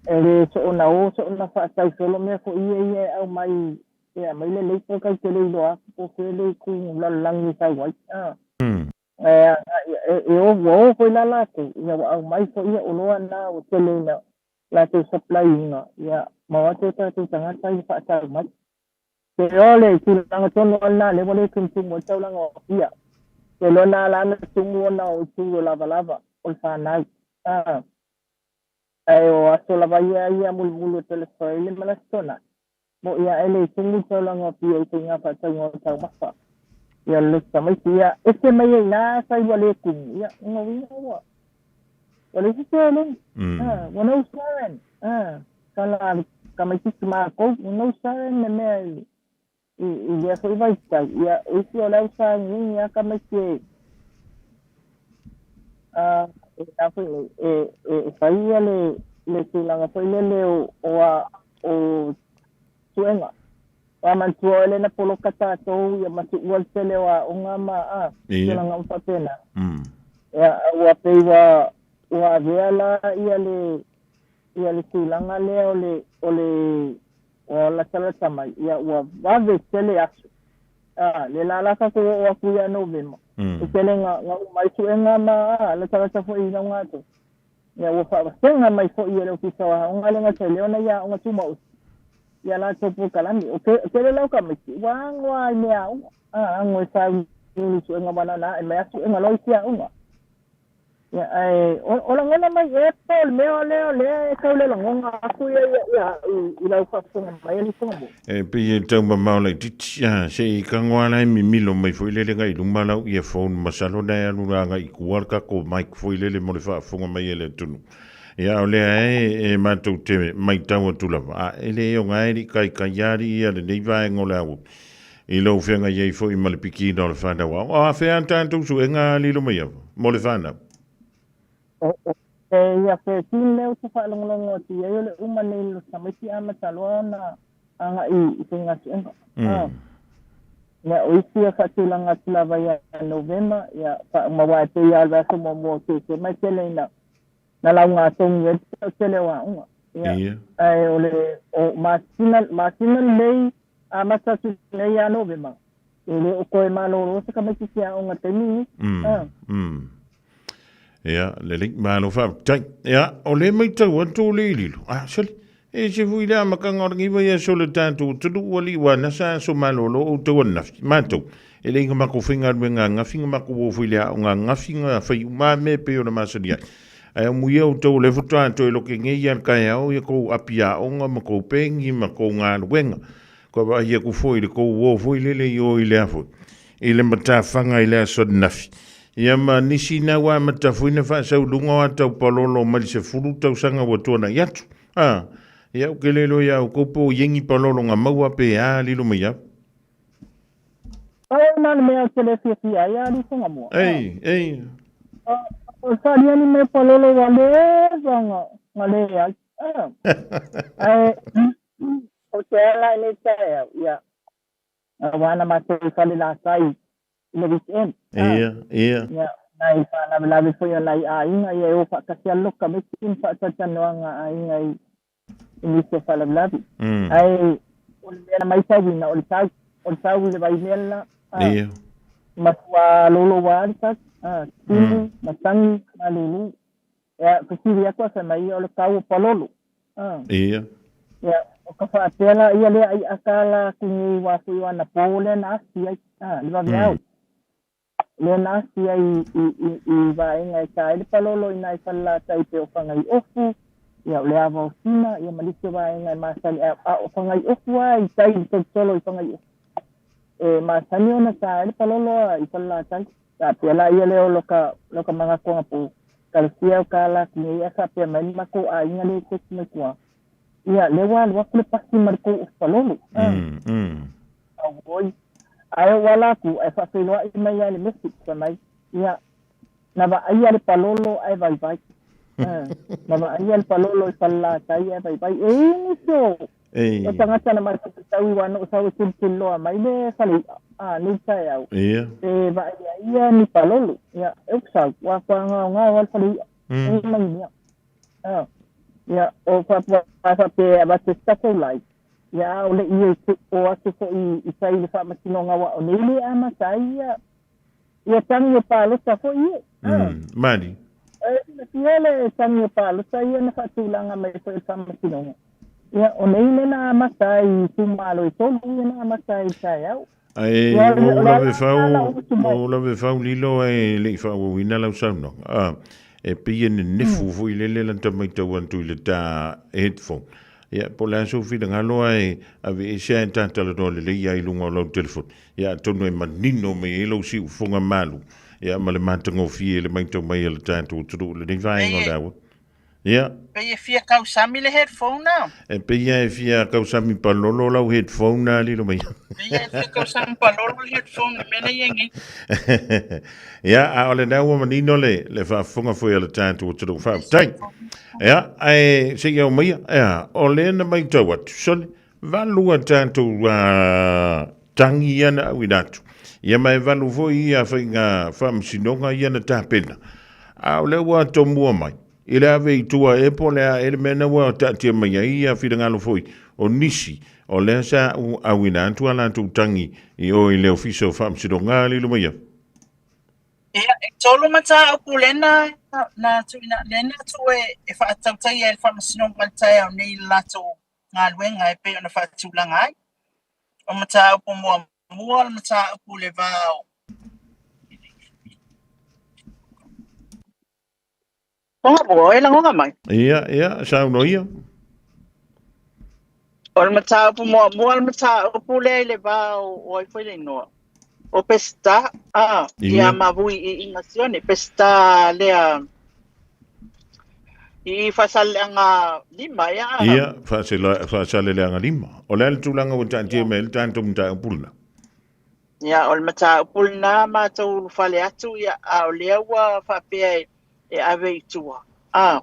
E le soona o soona faatau solo mea foi ia ia e aumai e aumai le label tatou te le iloa atu po o fea le itu lalolagi e sau ai. E, e, e o, ua o foi la latou, ina ua aumai foi ia oloa na ua tele ina latou supply ina, ia, ma o atu o tatou tagata ia faatau mai. Te iloa le tulaga tonu lava lena lea ua le tumutumu ai le taulaga o Apia. Te iloa na ala ona tumu ona o itu o lavalava o le fanau. A, ae o aso lava ia ia mulimuli o Telefraile ma Lasitona, mo'i ae le tumu le taulaga o Apia i faiga faatauga o taumafa. Ia o le loto tamaiti ia, ese mai ai ina afai ua le tumu, ia, lona uiga ua, ua leai se seleni. A, ua no siren. A, tala a le tamaitiiti matou, ua no siren le mea i, i, i lea foi vaitau. Ia, o isi o le au sagiagi lava tamaiti e, a, e a foi nei, e, e, e fai ia le, le tulaga foi lele o, o a, o suega. Ua manatua oe lea na poloka tatou ia ma tuua le tele o aoga ma a, tulaga uma faapena. Ia, a ua pei ua, ua avea la ia le, ia le tulaga lea o le, o le, ua latalata mai, ia ua vave tele aso. A, lea la la tatou oo atu ia Novema, e tele na, na uma ai suega ma a, latalata foi i lauga atu. Ia ua faavasega mai foi e le Ofisa o Aoga le gata i lea ona ia aoga tumaoti. Ia latou polokalame. O ke, tele lau tamaiti, ua ago lava i mea aoga. A, ago e sauniuni i suega ua lana ae mai a suega loa isi aoga. Ia, ae o, o lagona mai ea po o le mea lea o lea e tau le lagona atu ia ia ia au i lau faafofoga mai alii Fugamua? E pei e tau mamao laitiiti, a, se i tago lava la e mimilo mai foi lele agai i luma lau earphone masalo na e alu agai i tua le tatou mic foi lele mo le faafofoga mai a le atunuu. Ia, o lea e, e matou te maitau atu lava, a e le oga e le i taitai alii ia lenei vaega o le aoauli i lou feagai ai foi ma le pikiina o le fanau aoga. O afea tatou suega lilo mai ava mo le fanau? E ia 13 lea ou te faalogologo atu i ai o le uma nei o tamaiti amata loa ona agai i faiga suega. Ia, o isi ia faatulaga atu lava ia Novema, ia faauma aua e pei lava o le vaiaso muamua o Tesema e tele ina na lauga togi ai le toatele o aoga. Ia, ae o le o masina, masina lenei amata atu nei ia Novema, e le o toe malolo se tamaitiiti aoga i le taimi lenei. Ia, lelei, malo faafetai. Ia, o lea maitau atu o le ililo. Ah, sole, e se fui le amataga o lenei vaiaso o le tatou atunuu alii ua na sa aso malolo outou ananafi. Matou, e le i na matou faigaluega ananafi na matou o foi i le aoga ananafi na fai uma lava mea e pei ona masani ai. Ae amuia outou o lea faatoa toe loke nei lava i le taeao ia tou api aoga ma tou peni ma tou galuega. Kua vaai atu foi i le tou o foi lele i o i le a foi, i le matafaga i le aso ananafi. Ia ma nisi na ua amata foi na faasau luga o ata palolo mai le 10 tausaga ua tuanai atu. A, ia ou te le iloa ia outou po o i ai ni palolo na maua pe a lilo mai au. Pau na le mea ou te le fiafia ai a lifoga mua. Ei, ei. O le faaliali mai o palolo ua leva na leai. Ae o te ala i nei taeao, ia, aua na matou i Falelatai i le weekend. Ia, ia. Ia, nai faalavelave foi o nai aiga, ia e o faatasi lava loka mai ma faatalatalanoaga a aiga i i nisi o faalavelave. Ae o le mea na maitauina, o le tau, o le tau i le vaimea le la. Ia. Matua loloa le tau, timu, matagi, malulu. Ia, fesili atu ae fai mai ia o le tau o palolo. Ia. Ia, o ka faapea la ia lea ai aka la atu nei wa foi o anapo lea na asi ai, le vaveao. Lea na asi ai i, i, i vaega e ta ai le palolo i nai Falelatai pe o Fagaiofu, ia o le ava o Sina, ia ma nisi o vaega e masani, a, a o Fagaiofu lava i tai i le tolotolo i Fagaiofu. E masani ona ta ai le palolo a i Falelatai. Faapea la ia lea o loka, loka manatu anapo, talosia o ka la atu nei ae faapea mai le matou aiga lea i text mai tua, ia, lea ua alu atu le pasi ma le tou ofu palolo. Auoi. Ae ou ala atu ae faafeiloai mai lava i le message fai mai, ia, na vaaia le palolo ae vaivai. Na vaaia le palolo i Falelatai ae vaivai. E i ai nisi o Ei. O tagata na matou fetau i ua sau e tilotilo mai le fale i'a a nei taeao. Ia. E vaai ai ia ni palolo. Ia, e upu sau, ua toagaogao lava le fale i'a. E mai mea. Ia, o faapea faapea e avatu e se tatou lai. Ia, a o le i e o atu foi i tai i le faamasinoga aua o nei le amata ai ia ia tagi o palota foi ia. Mali. E silafia le tagi o palota ia na faatulaga mai foi e le faamasinoga. Ia, o nei le na amata ai i itumalo e tolu ia na amata ai i le taeao. Ae Ia, o ua le lave ala fau, lena na ou utu mai. ua lave fau lilo ae le i faaauauina lau saunoaga. A, e pei e nenefu foi lele lata maitau atu i le ta headphone. Ia, po o le a sou finagalo ae aveese ae ta talanoa lelei ai i luga o lau telefoni. Ia, atonu e manino mai ai lou siufofoga malu, ia, ma le matagofie i le maitau mai a le tatou atunuu i lenei vaega o le aua. Ia. Pei e fia tausami le headphone na. E pei e fia tausami palolo lau headphone na lilo mai. Pei e fia tausami palolo le headphone le mea na ia nei. Ia, a o le nā ua manino le, le faafofoga foi a le tatou atunuu. Faafetai. Ia, ae se i au maia, ia, o lea na maitau atu, sole, valu a tatou tagi ia na auina atu. Ia ma e valu foi ia faiga faamasinoga ia na tapena. A o lea ua tomua mai, i le ave i tua ea po o le a ea le mea na ua taatia mai ai ia finagalo foi o nisi o lea sa auina atu a latou tagi i o i le Ofisa o Faamasinoga a lilo mai au. Ia, e tolu mataupu lena na tuuina, lena tuu e faatautaia e le Faamasinoga i le taeao nei i le latou. galuega e pei ona faatulaga ai. O mataupu muamua o le mataupu i le va o Fogamua, e lagoga mai. Ia, ia, saunoa ia. O le mataupu muamua o le mataupu lea i le va o ai foi le igoa. O Peseta, a, ia ma Vui i i Gasione, Peseta lea i i Faasaleleaga 5, ia. Ia, Faasaleleaga 5. O le a le tulaga ua taatia mai ai le tatou mataupu lena? Ia, o le mataupu lena matou ulufale atu, ia, a o lea ua faapea e ave i tua. A,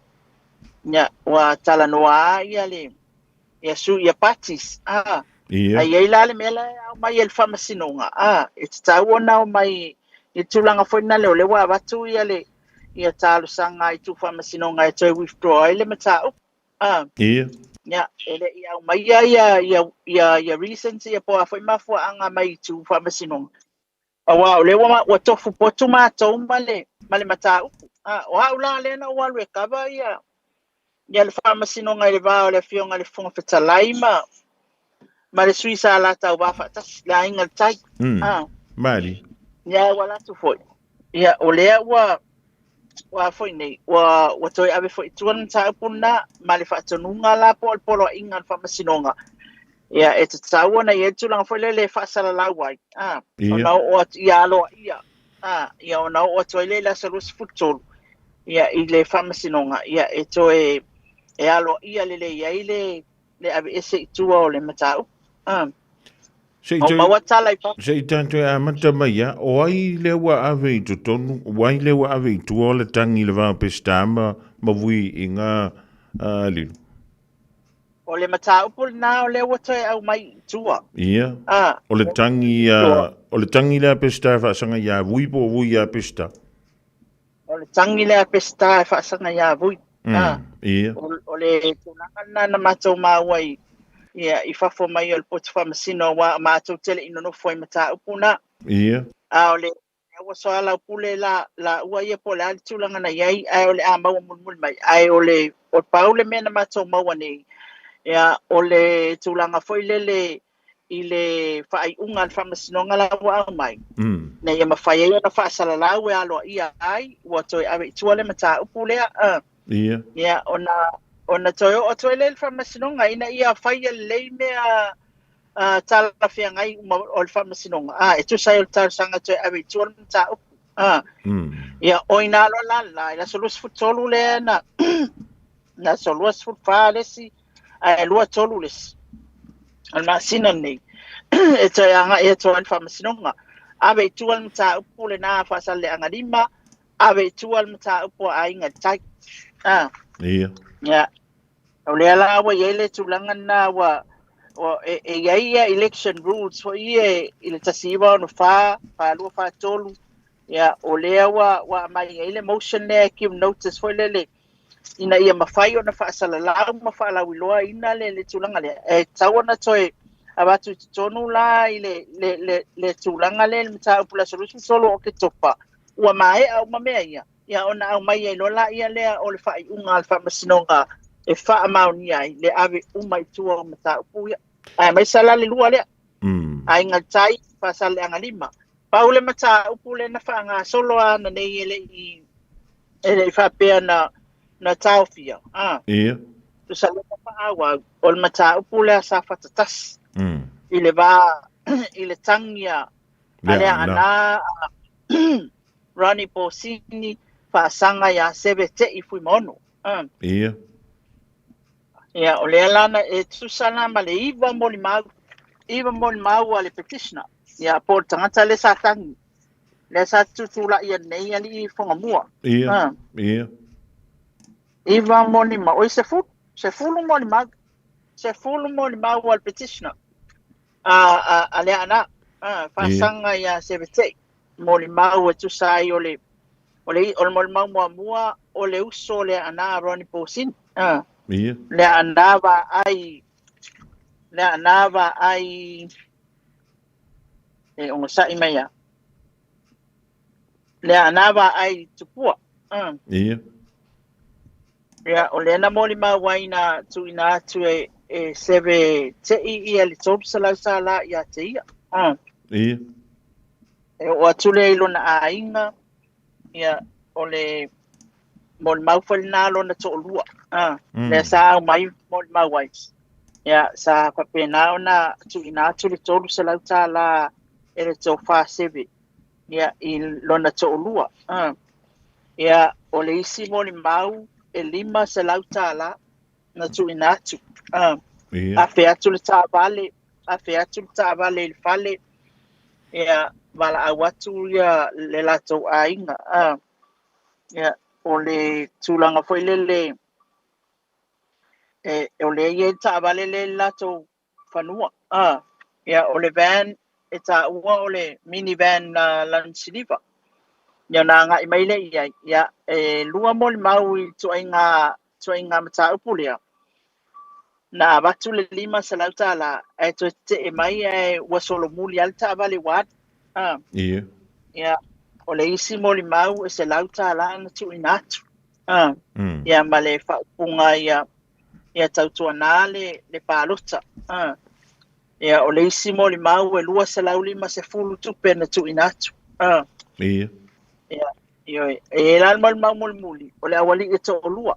ia, ua talanoa ia le, ia sui, ia parties, a. Ia. A i ai la le mea la e aumai e le faamasinoga, a, e tatau ona aumai i le tulaga foi lena lea, o lea ua avatu ia le, ia talosaga i tu faamasinoga e toe withdraw ai le mataupu. A. Ia. Ia, e le i aumaia ia, ia, ia, ia reasons ia po o a foi mafuaaga mai i tu faamasinoga. Aua o lea ua, ua tofu potu matou ma le, ma le mataupu. A, o au la lea na ou alu e kava ia, ia le faamasinoga i le va o le Afioga i le Fofoga Fetalai ma, ma le sui sa la tauvā faatasi, le Aiga i le Tai. A. Mali. Ia, ua alu atu foi. Ia, o lea ua, ua a foi nei, ua, ua toe ave foi i tua le mataupu lena ma le faatonuga la po o le poloaiga a le Faamasinoga. Ia, e tatau ona i ai le tulaga foi lele e faasalalau ai, a, ona oo atu, ia aloaia, a, ia ona oo atu ai lea i le aso 23, ia, i le Faamasinoga, ia, e toe, e aloaia lelei ai le, le aveese i tua o le mataupu. A. Se i O toe, maua tala i fafo. se i tatou e amata mai ia, o ai lea ua ave i totonu, o ai lea ua ave i tua o le tagi i le va o Peseta ma, ma Vui i ngā uh, lilu? O le mataupu lena o lea ua toe aumai i tua. Ia. A. O le tangi, uh, o le tangi lea a Peseta e faasaga iā Vui po o Vui iā Peseta? O le tangi lea a Peseta e faasaga iā Vui. A, ia. O le tulaga lena na matou maua i, ia, i fafo mai o le potu faamasino aua matou te le i nonofo ai mataupu na. Ia. A o le ua soalaupule la, laua ia po o le a le tulaga na i ai, ae o le a maua mulimuli mai. Ae o le, o pau le mea na matou maua nei, ia, o le tulaga foi lele i le faaiuga a le Faamasinoga la ua aumai, ina ia mafai ai ona faasalalau e aloaia ai, ua toe ave i tua le mataupu lea. Ia. Ia, ona, ona toe oo atu ai lea i le Faamasinoga ina ia faia lelei mea uh, talafeagai uma o le Faamasinoga, a, e tusa ai o le talosaga toe ave i tua le mataupu. Ia, o ina loa la la, i le aso 23 lea na, na aso 24 le isi, ae 23 le isi o le masina lenei e toe agai atu ai le faamasinoga. Ave i tua le mataupu lena a Faasaleleaga 5, ave i tua le mataupu a Aiga i le Tai. Ah. Ia. Ia. O lea la ua i ai le tulaga lena ua ua e, e i ai ia election rules foi ia i le 1964, 42, 43, ia o lea ua ua aumai ai le motion lea e give notice foi lele ina ia mafai ona faasalalau ma faalauiloaina le, le tulaga lea. E tatau ona toe avatu i totonu la i le, le, le, le tulaga lea i le mataupu le aso 23 o Oketopa, ua maea uma mea ia, ia ona aumai ai loa laia lea o le faaiuga a le Faamasinoga e faamaonia ai le ave uma i tua o mataupu ia. Aemaise la le lua lea. Aiga i le Tai, Faasaleleaga 5. Pau le mataupu lea na faagasolo lava ananei e le i e le i faapea na na taofia. A. Ia. Tusa lea na faaauau, o le mataupu lea sa fatatasi. I le va i le tagi a a le Aana a Ronnie Posini faasaga iā Seve Te'i Fuimaono. Ia. Ia, o lea la na, e tusa la ma le iva molimau, iva molimau a le petitioner. Ia, po o le tagata lea sa tagi, lea sa tutulai anei alii Fogamua. Ia, ia. Iva molimau, oi sefulu, sefulu molimau, sefulu molimau a le petitioner, a, a, a Leaana, a, faasaga ia Seve Te'i, molimau e tusa ai o le, o le, o le molimau muamua o le uso o Leaana a Ronnie Posini. A, Ia. Leaana vaai, Leaana vaai, e ogasai mai a. Leaana vaai tupua. Ia. Ia, o lea na molimau ai na tuuina atu e, e Seve te'i ia le $300 ia te ia. A. Ia. E oo atu lea i lona aiga, ia, o le molimau foi lena lona to'olua. A. Lea sa aumai molimau ai. Ia, sa faapena ona tuuina atu le $300 e le tofa Seve, ia, i lona to'olua. A. Ia, o le isi molimau e $500 na tuuina atu. A. Ia. Afe atu le taavale, afe atu le taavale i le fale, ia, valaau atu ia le latou aiga. A. Ia, o le tulaga foi lele, e, o lea e i ai le taavale lea i le latou fanua. A. Ia, o le van e taua o le minivan lanu siliva. Ia, ona agai mai lea i ai. Ia, e lua molimau i le ituaiga, ituaiga mataupu lea. Na avatu le $500 ae toe tetee mai ae ua solomuli lava le taavale ua alu. A. Ia. Ia, o le isi molimau e $100 na tuuina atu. A. Ia, ma le faaupuga ia, ia tautuana le, le palota. A. Ia, o le isi molimau e 250 tupe na tuuina atu. A. Ia. Ia, ioe. E i ai la le molimau mulimuli, o le aualii e to'olua.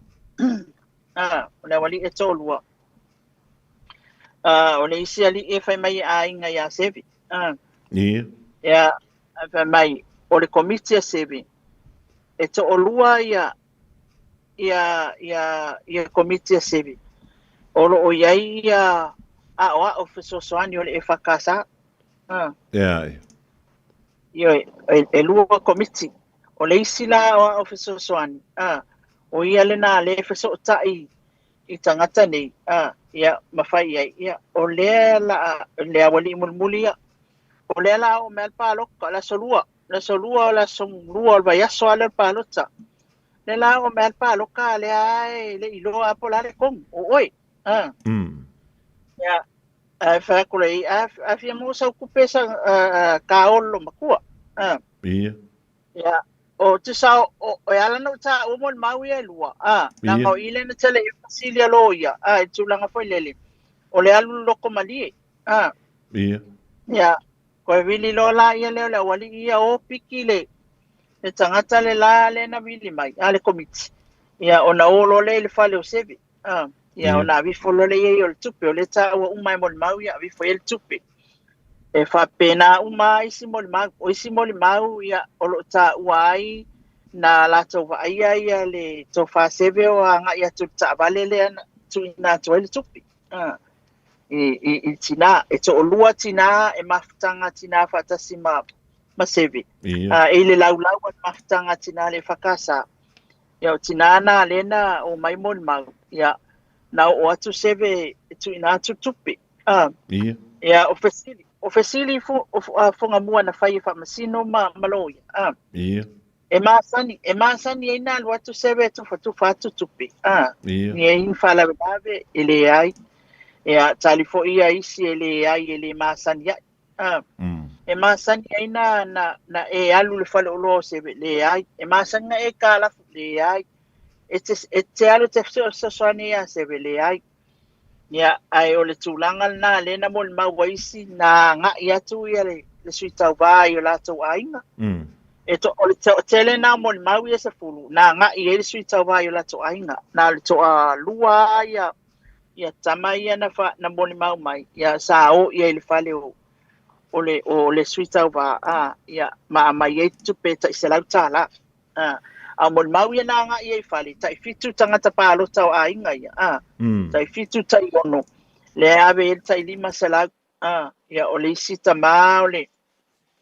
A, o le aualii e to'olua. A, o le isi alii e fai mai e aiga ia Seve. A. Ia. Ia, ae fai mai, o le komiti a Seve, e to'olua ia ia ia ia komiti a Seve. O lo o i ai ia aoao fesoasoani o le EFKS. A. Ia. Ioe, e lua komiti. O le isi la aoao fesoasoani, a, o ia lena lea e fesootai i tagata nei, a, ia, ma fai i ai, ia, o lea la, le aualii mulimuli ia, o lea la oo mai le palota, o le aso lua, le aso lua o le aso lua o le vaiaso lava lea o le palota. Lea la oo mai le paloka a lea e le i iloa po o le a le tonu, o oe. A. Ia, ae fai atu lea, a, a fia maua sau tupe sa kaolo lou matua. A. Ia. Ia, o tusa o, o e ala ona ou taua molimau ia e lua. A, leaga o i lea na tele ai fesili a loia, a, i le tulaga foi lele, o le alu loko malie. A. Ia. Ia, toe vili loa laia lea o le aualii ia o piki le le tagata le la lea na vili mai, a le komiti. Ia, ona o loa lea i le fale o Seve. A, ia, ona aveifo loa lea i ai o le tupe, o lea e taua uma e molimau ia aveifo i ai le tupe. E faapena uma lava isi molimau. O isi molimau, ia, o lo o taua ai na latou vaaia ia le tofa Seve o agai atu i le taavale lea na tuuina atu ai le tupe. A, i, i, i tinā. E to'olua tinā e mafutaga tinā faatasi ma, ma Seve. Ia. A, e i le laulau a le mafutaga a tinā le EFKS. Ia, o tinā na lea na omai molimau. Ia, na oo atu Seve e tuuina atu tupe. A, Ia. ia, o fesili, o fesili fu, o, a, Fugamua na fai e faamasino ma, ma loia. A, Ia. e masani, e masani ai na alu atu Seve e tufatufa atu tupe. A, Ia. ni ai ni faalavelave e leai. Ia, tali foi ia isi e leai e le masani ai. A, e masani ai na, na, na e alu i le faleoloa o Seve, leai. E masani na e kalafu, leai. E te, e te alu te fesoasoani ia Seve, leai. Ia, ae o le tulaga lena lea na molimau ai isi na agai atu ia le, le sui tauvā i o latou aiga. E to, o le toatele na molimau ia 10, na agai ai le sui tauvā i o latou aiga. Na o le toalua ia, ia tama ia na, fa, na molimau mai, ia sa o ia i le fale o, o le, o le sui tauvā, a, ia, ma aumai ai tupe tai $100. A, a o molimau ia na agai ai i fale, tai 7 tagata palota o aiga ia, a, tai 7 tai 6, lea ave ai le tai 500, a, ia o le isi tamā o le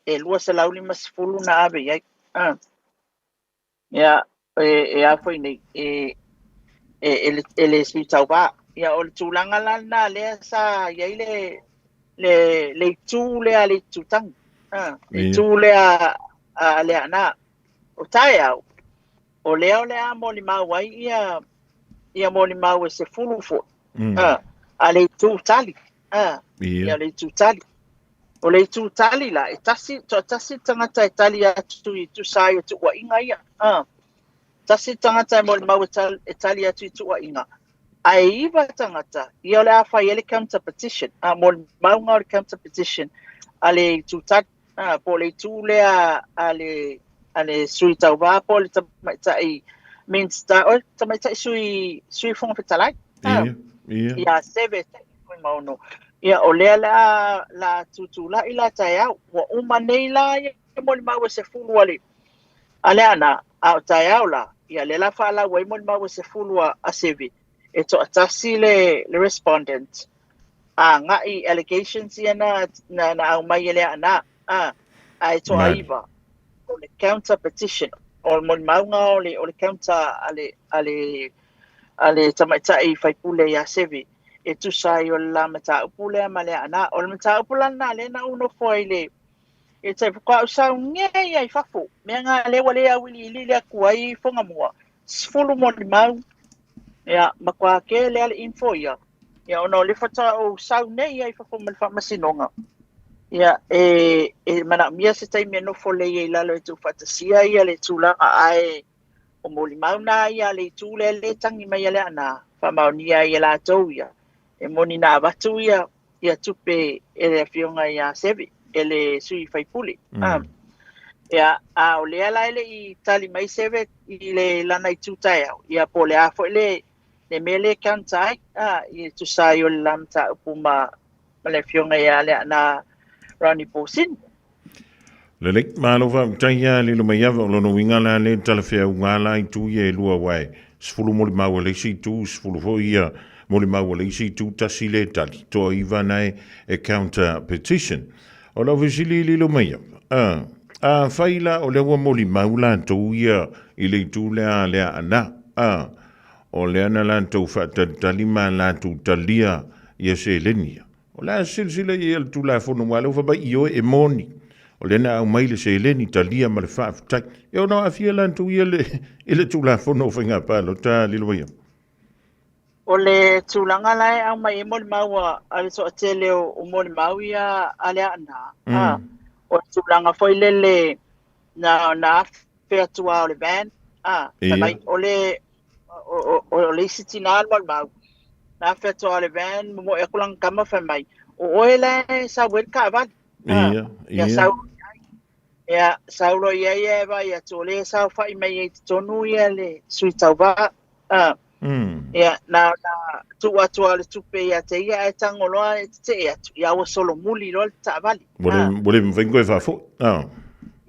e 250 na ave i ai. A, ia, e, e a foi nei, e, e, e, le, e le sui tauvā. Ia, o le tulaga la lena lea sa i ai le, le, le itu lea a le itutagi. A, le Ia. itu lea a le Aana. O taeao, o lea o le a molimau ai ia, ia molimau e 10 foi. A, a le itu tali. A, Ia. ia le itu tali. O le itu tali la, e tasi, toatasi le tagata e tali atu i tusa ai o tuuaiga ia. A, tasi le tagata e molimau e, tal, e tali atu i tuuaiga. Ae iva tagata, ia o le a fai ai le counter petition, a, molimauga o le counter petition a le itu tali, a, po o le itu lea a le, a le sui tauva po o le tamaitai Minista, o le tamaitai sui, sui Fofoga Fetalai, a, Ia, ia. ia Seve Fuimaono. Ia, o lea la a, la tutulai la taeao. Ua uma nei la ia molimau e 10 a le, a le Aana, a o taeao la, ia lea la faalau ai molimau e 10 a Seve, e toatasi le, le respondent, a agai allegations ia na, na, na aumai e le Aana, a, ae toaiva, o le counter petition, o le molimauga o le, o le counter a le, a le, a le tamaitai faipule ia Seve, e tusa ai o le la mataupu lea ma le Aana. O le mataupu la lena lea na ou nofo ai i le, e tai faatoa ou saunia ia i fafo. Mea nga lea ua le auiliili atu ai Fogamua, 10 molimau, ia, matua tele lava le info ia. Ia, ona o lea faatoa ou sau nei ia i fafo ma le faamasinoga. Ia, e, e manaomia se taimi e nofo lelei ai i lalo e tuufaatasia ia le tulaga, ae o molimau na ia a le itu lea le tagi mai a le Aana, faamaonia ai e latou ia. E moni na avatu ia ia tupe e le afioga ia Seve, e le sui faipule. Mm. Ia, a o lea la e le i tali mai Seve i le lana itu taeao, ia po o le a foi le, le mea lea e counter ai, a, i tusa ai o le la mataupu ma, ma le afioga ia Leaana Ronnie Paulsen. Lelei, malo faafetai ia Lilo Maiava, o lona uiga la lea talafeauga la itu ia e lua aua e 10 molimau a le isi itu, 10 foi ia molimau a le isi itu, tasi le tali, toaiva na e counter petition. O lau fesili Lilo Maiava, a, afai la o lea ua molimau latou ia i le itu lea a Leaana, a, o lea na latou faatalitali ma latou talia ia seleni ia, O le a silasila i ai a le Tulafono aua o lea ua fai mai ioe e moni, o lea na aumai le seleni talia ma le faafetai. E ono aafia latou ia le, i le Tulafono o Faiga Palota Lilomaiava? O le tulaga la e aumai ai molimau a le toatele o molimau ia a le Aana, a, o le tulaga foi lele na, na afe atu lava o le van, a, fai mai, o le, o le isi tinā le molimau, na afe atu lava o le van, momoe atu lana tama fai mai, o oe la e sau ai le taavale. Ia, ia. Sau ia, sau loa i ai e vaai atu, o lea e saofai mai ai i totonu ia le sui tauva. Ia, na, na tuu atu lava o le tupe ia te ia, ae tago loa e tetee atu, ia ua solomuli loa le taavale. Ua le, ua le mafai ona toe faafoi.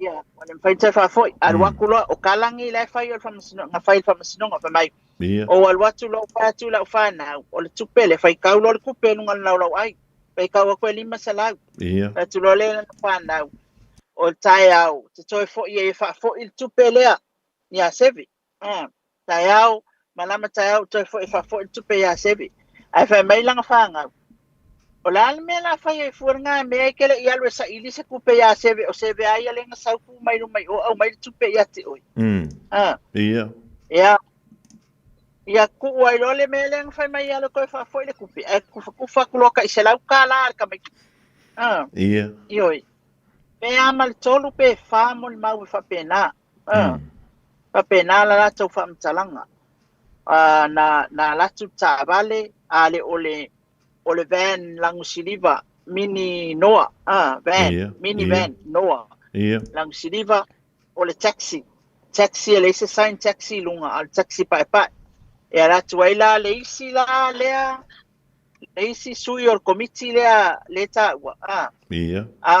Ia, ua le mafai ona toe faafoi. Alu atu loa, o kalagi la e fai o le faamasinoga, na fai i le faamasinoga, fai mai, Ou alu atu loa ou fai atu i lau fanau, o le tupe lea, faitau loa le tupe i luga o le laulauai, faitau atu e 500. Fai atu loa lea i lana fanau, o le taeao, te toe foi ai e faafoi le tupe lea ia Seve. Taeao, malama taeao, toe foi e faafoi le tupe ia Seve. Ae fai mai lana fanau, o le a le mea la fai ai fua lena mea e te le i alu e saili se tupe ia Seve, o Seve a ia lea na sau pu mai luma i o aumai le tupe ia te oe. Ia. Ia tuu ai loa le mea lea na fai mai ia alu toe faafoi le tupe, ae tufa atu loa tai $100 a le tamaitiiti. Ioe. Pe a ma le tolu pe fa molimau e faapena. Faapena la latou faamatalaga. Na, na alu atu le taavale, a le o le, o le van lanu siliva, mini Noah, van, mini van Noah. Lanu siliva, o le taxi. Taxi e leai se sign taxi i luga, a o le taxi paepae. E alu atu ai la le isi la lea, le isi sui o le komiti lea le taua, A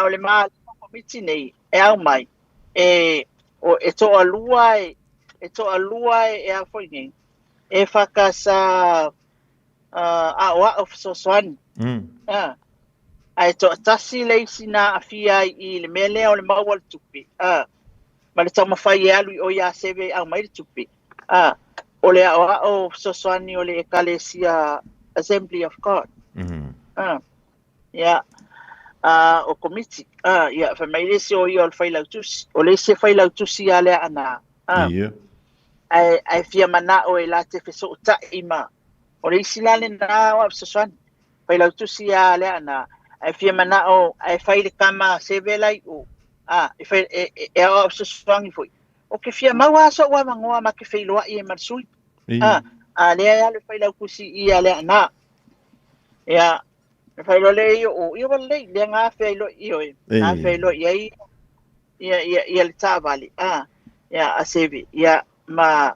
o le maliu o komiti nei e au mai, e, o, e toalua e, e toalua e, e a foi nei, e whakasa aoao fesoasoani. Ae toatasi le isi na aafia ai i le mea lea o le maua o le tupe, ma le taumafai e alu i o ia Seve e aumai le tupe. O le aoao fesoasoani o le Ekalesia Assembly of God. Ia, o komiti. Ia, fai mai le isi o ia o le failautusi. O le isi e failautusi ia Leaana. Ae, ae fia manao e la te fesootai ma, o le isi la lena o au fesoasoani. Failautusi ia Leaana, ae fia manao ae fai le tama Seve la i o. E fai, e, e, e aoao fesoasoani foi. O ke fia maua lava so'u avanoa ma te feiloai ai ma le sui. A lea e alu e failautusi i ia le Aanā. Ia, na fai loa lea e ia o, ia ua lelei, lea na afea ai loa, ioe, na afea ai loa i ai ia, ia, ia le taavale, a, ia, a Seve, ia, ma,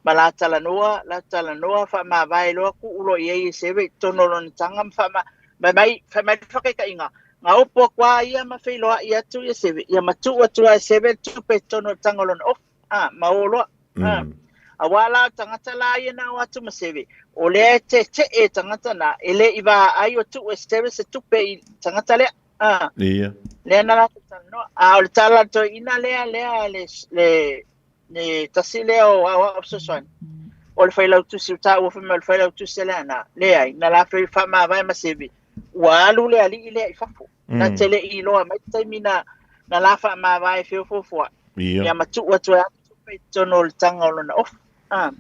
ma la talanoa, la talanoa, faamavae loa, tuu loa i ai e Seve i totonu o lona taga ma faama, fai mai, fai mai le faataitaiga, na opo atu lava ia ma feiloai atu ia Seve, ia ma tuu atu lava e Seve le tupe i totonu o le taga o lona ofa, a, ma o loa. A, auā la o tagata la ia na o atu ma Seve, o lea e tetee e tagata na, e le i vaai o tuu e Seve se tupe i tagata lea. A, Ia. lea na latou talanoa. A o le tala a le toeaina lea, lea le, le, le tasi lea o aoao fesoasoani, o le failautusi, ua taua fai mai o le failautusi a le Aanā. Leai, na latou faamavae ma Seve, ua alu le alii lea i fafo. Na te le i iloa mai le taimi na, na la faamavae feofoofoai. Ia. Ia ma tuu atu ai lava le tupe i totonu o le taga o lona ofa. A.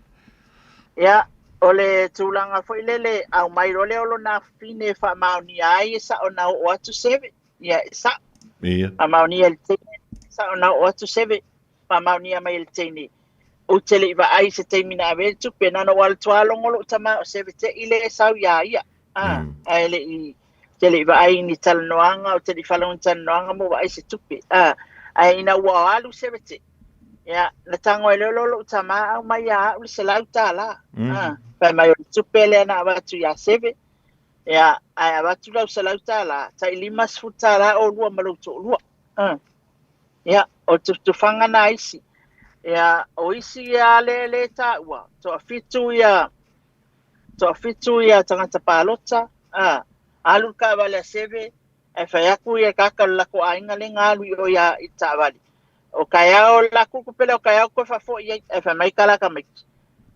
Ia, o le tulaga foi lele, aumai loa lea o lona afafine e faamaonia ai e sao na oo atu Seve. Ia, e sao. Ia. Faamaonia e le teine, e sao na oo atu Seve. Faamaonia mai e le teine. Ou te le i vaai i se taimi na ave ai le tupe, na ona ou alu atu lava logo lou tama o Seve te i lea e sau iā ia. A, ae le i, te le i vaai i ni talanoaga, ou te le i faalogo i ni talanoaga mo vaai se tupe. A, ae ina ua alu Seve te i, ia, na tago ai loa lea o lou tama aumai ia au le $100. A, fai mai o le tupe lea na avatu iā Seve, ia, ae avatu lau $100, tai $50 oulua ma lou toalua. A, ia, o tufatufaga na a isi. Ia, o isi ia lea lea e taua, toafitu ia, toafitu ia tagata palota, a, alu le taavale a Seve, ae fai atu ia kaka o le latou aiga lea na alu i o ia i le taavale. O taeao le latou tupe lea o taeao toe faafoi ai, ae fai mai ka la tamaiti.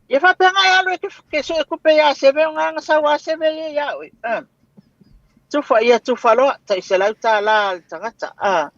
Ia faapea na e alu e ke sue tupe ia Seve o na sau a Seve ia ia oe. A. Tufa ia tufa loa, tai $100 a le tagata. A.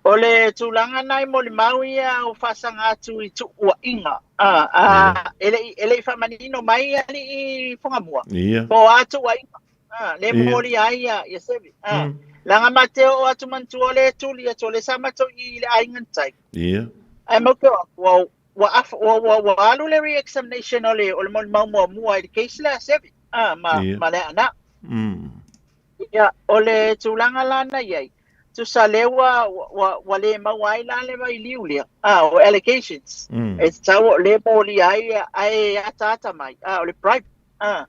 O le tulaga na i molimau ia o faasaga atu i tuuaiga. A, a, e le i, e le i faamanino mai alii Fugamua. Ia. Po o a tuuaiga. A, le Ia. molia ai ia, ia Seve. A, leaga ma te oo atu manatua o le tuli atu o le sa matou i le aiga na tai. Ia. Ae mau te oo atu, ua, ua, afa, ua, ua, ua alu le re-examination o le, o le molimau muamua i le case lea a Seve. A, ma, Ia. ma le Aanā. Ia, o le tulaga la na i ai, tusa lea ua, ua, ua le maua ai la le vailiu lea, a, o allegations, e tatau o lea molia ai ae ataata mai, a, o le bribe, a,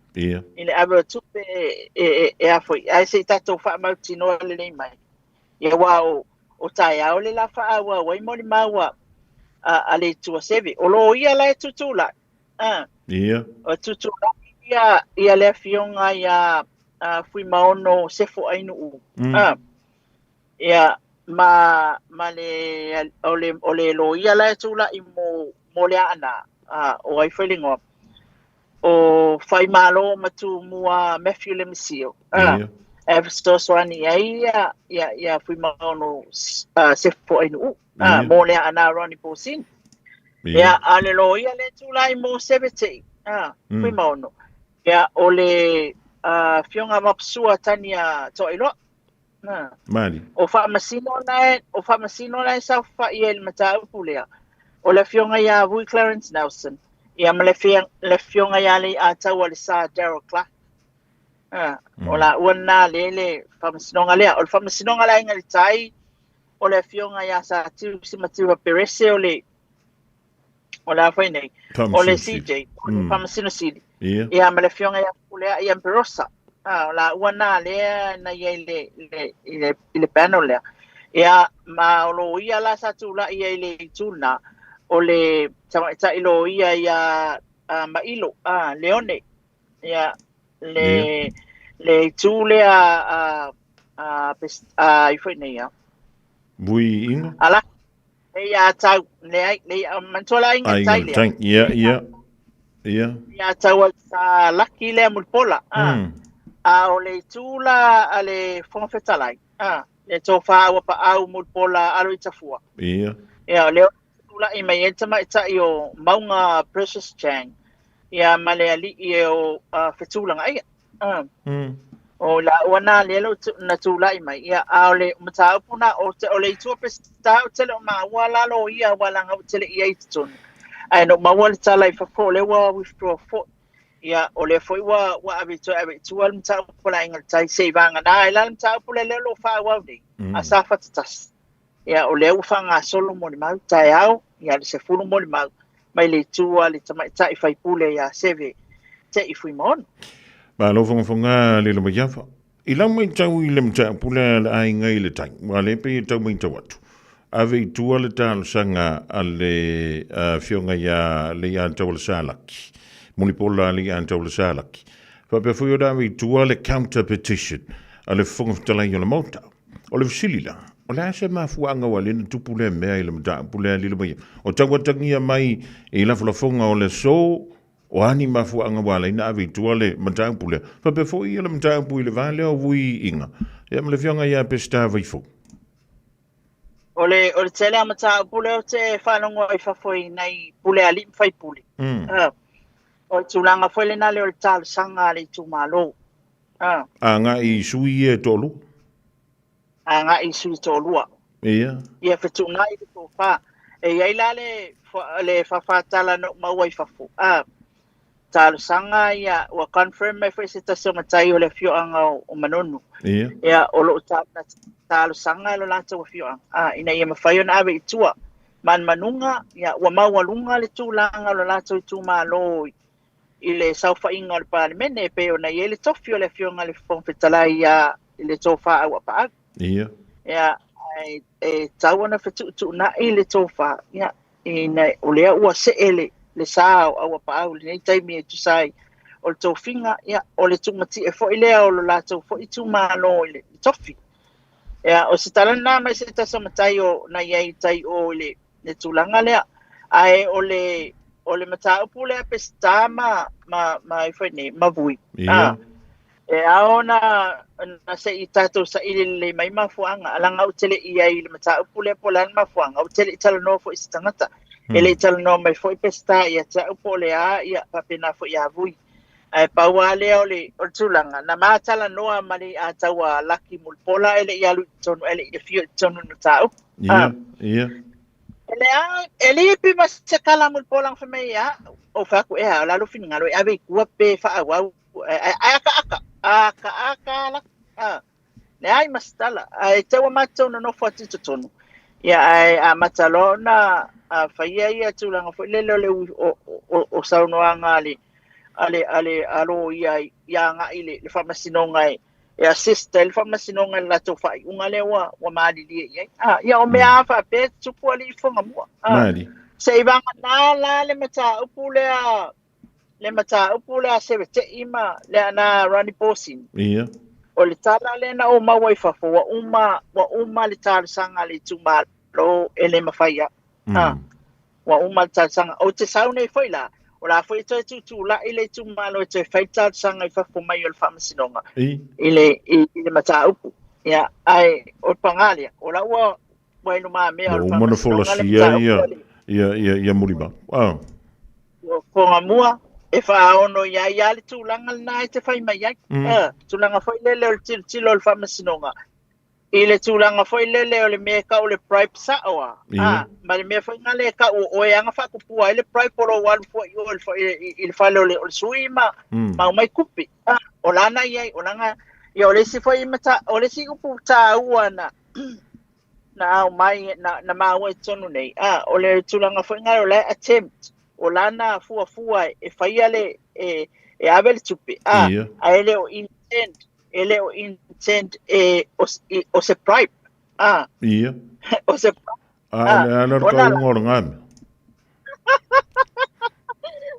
i le ave o tupe e, e, e, e a foi, ae se i tatou faamautinoa lelei mai. Ia, aua o, o taeao le la faaauau ai molimau a, a, a le Itu a Seve. O loia la e tutulai, a, o tutulai ia, ia le afioga ia a Fuimaono Sefo Ainuu. A, ia, ma, ma le, o le, o le loia la e tulai mo, mo le Aanā, a, o ai foi le igoa? O Faimalo Matumua Matthew Lemisio. A, e fesoasoani i ai ia, ia, ia Fuimaono Sefo Ainuu. A, mo le Aanā Ronnie Pausini. Ia, a o le loia le tulai mo Seve Te'i, a, Fuimaono. Ia, o le Afioga Mapasua Tania Toailoa. Na. Mali. O Faamasino na e, o Faamasino na e saofai ai i le mataupu lea. O le Afioga ia Vui Clarence Nelson, ia ma le, le Afioga ia Leiataua le Sa Daryl Clark. Ah, O laua na le le Faamasinoga lea. O le Faamasinoga la Aiga i le Tai, o le Afioga ia Sa Tiu Simativa Perese o le o le a foi nei, o le CJ, o le Faamasino Sili. Ia ma le Afioga ia Fepuleai Amperosa. Ah, o laua na lea na i ai le, le, i le, i le panel lea. Ia, ma o loia la sa tulai ai i le itu lena, o le tamaitai loia ia a Mailo, a Leone. Ia, le, le itu lea a, a, a, ai foi nei ia. Vui Ingo? Ala, le ia tau, leai, le ia, manatua le aiga Aiga tai le lea. tai, ia, ia, ia. Ia tau al sa laki lea Mulipola. A, a o le itu la a le Fofoga Fetalai, a, le tofa Auapaau Mulipola Aloitafua. Ia. Ia, o lea tulai mai ai le tamaitai o Mauga Precious Chang, ia ma le alii o Fetulagaia. O laua na lea lo na tulai mai. Ia, a o le mataupu na, o, te, o le itu o Peseta, ou te le o maua la loia, ua laga ou te le i ai i totonu. Ae na ou maua le tala i fafo o lea ua withdraw foi. Ia, o lea foi ua, ua ave toe ave i tua le mataupu a le Aiga i le Tai se i vagana ai la le mataupu lea lea o lo o faaauau nei, a Safata 1. Ia, o lea ua faagasolo molimau, taeao, ia le 10 molimau, mai le itu a le tamaitai faipule ia Seve Te'i Fuimaono. Malo fogafoga lilo mai afa. I lau matau i le mataupu lea a le Aiga i le Tai, aua o lea e pei e tau matau atu, ave i tua le talosaga a le Afioga ia Leiataua Salaki, Mulipola Leiataua Salaki, faapea foi ona ave i tua le counter petition a le Fofoga Fetalai o le Maota. O le fesili la, o le a se mafuaaga ua ala ai ona tupu lea mea i le mataupu lea lilo mai ai? O tau atagia mai i lafolafoga o le aso, O a ni mafuaaga ua ala ai ona ave i tua le mataupu lea? Faapea foi ia le mataupu i le va lea o Vui-iga ia ma le afioga ia Peseta Vaifou. O le, o le tele a mataupu lea ou te faalogo ai fafo i nai pule alii ma faipule. O le tulaga foi lena lea o le talosaga a le itumalo. Agai i sui ia e toalua. Agai i sui toalua. Ia. Ia fetuunai le tofa. E i ai la le, le faafatala na ou maua i fafo. A, talosaga ia, ua confirm mai foi se tasi o matai o le afioaga o Manono. Ia. Ia, o lo o talosaga e lo latou afioaga, a, ina ia mafai ona ave i tua. Manumanuga, ia, ua maualuga le tulaga o lo latou itumalo i le saofaiga o le Palemene e pei ona i ai le tofi o le Afioga i le Fofoga Fetalai ia i le tofa Auapaau. Ia. Ia, e, e tau ona fetuutuunai le tofa, ia, ina, o lea ua see le, le sa o Auapaau i lenei taimi e tusa ai o le tofiga, ia, o le tumatie foi lea o lo latou foi itumalo i le tofi. Ia, o se tala lena mai se tasi o matai o na i ai i tai o i le, le tulaga lea. Ae o le, o le mataupu lea Peseta ma, ma, ma ai foi nei, ma Vui. Ia. Ah, e ao ona, na se i tatou saili lelei mai mafuaaga, leaga ou te le i ai i le mataupu lea po o le a le mafuaaga, ou te le i talanoa foi i se tagata. E le i talanoa mai foi Peseta ia te au po o le a, ia faapena foi ia Vui. Ae pau lava lea o le, o le tulaga, na ma talanoa ma le Ataua Laki Mulipola e le i alu i totonu, e le i afio i totonu i le mataupu. Ia, ia. E leai, e le pe ma se kala Mulipola na fai mai ia, ou fai atu, ea, o le a lou finagalo e ave i tua pe faaauau, ae akaaka, akaaka la, a, leai ma se tala, ae tau ua matou nonofo atu i totonu, ia, ae amata loa ona faia ia tulaga foi lele o le, o, o, o saunoaga a le, a le, a le, a loia ia agai i le, le faamasinoga e, e assist ai le faamasinoga i le latou faaiuga lea ua, ua malilie i ai. Ah, ia o mea a faapea e tutupu alii Fuagamua. Ah, Mali. se i vagana la le mataupu lea, le mataupu lea a Sevetei ma le na Ronnie Bosin. Ia. O le tala lea na ou maua i fafo, ua uma, ua uma le talosaga a le itumalo e le mafai a. Ah, ua uma le talosaga. Ou te sau nei foi la, o la foi e toe tutulai le itumalo e toe fai talosaga i fafo mai o le faamasinoga I. i le, i, i le mataupu. Ia, ae o le paga lea, o la ua, ua i lumamea o le Ua uma ona faamasinoga le folasia mataupu ia, a le ia, ia, ia Mulimau. Ah. Fuagamua, e faaono i ai lava le tulaga lena e te fai mai ai. Tulaga foi lele o le tilotilo o le faamasinoga, i le tulaga foi lele o le mea e tau o le bribe sao a, a, ma le mea foi lena e tau o oe lava na faatupua ai le bribe o lou alu fua i o i le fale o le, o le sui ma, ma aumai tupe. A, o lana i ai, o lana, ia o le isi foi mata, o le isi upu taua na, na aumai, na, na maua i totonu nei, a, o le tulaga foi lena o le attempt, o lana fuafua e faia le, e, e ave le tupe, a, ae le o intent, e le o intent e, o, o se bribe, a. Ia. O se bribe. A, le ala le kauga o le ngame.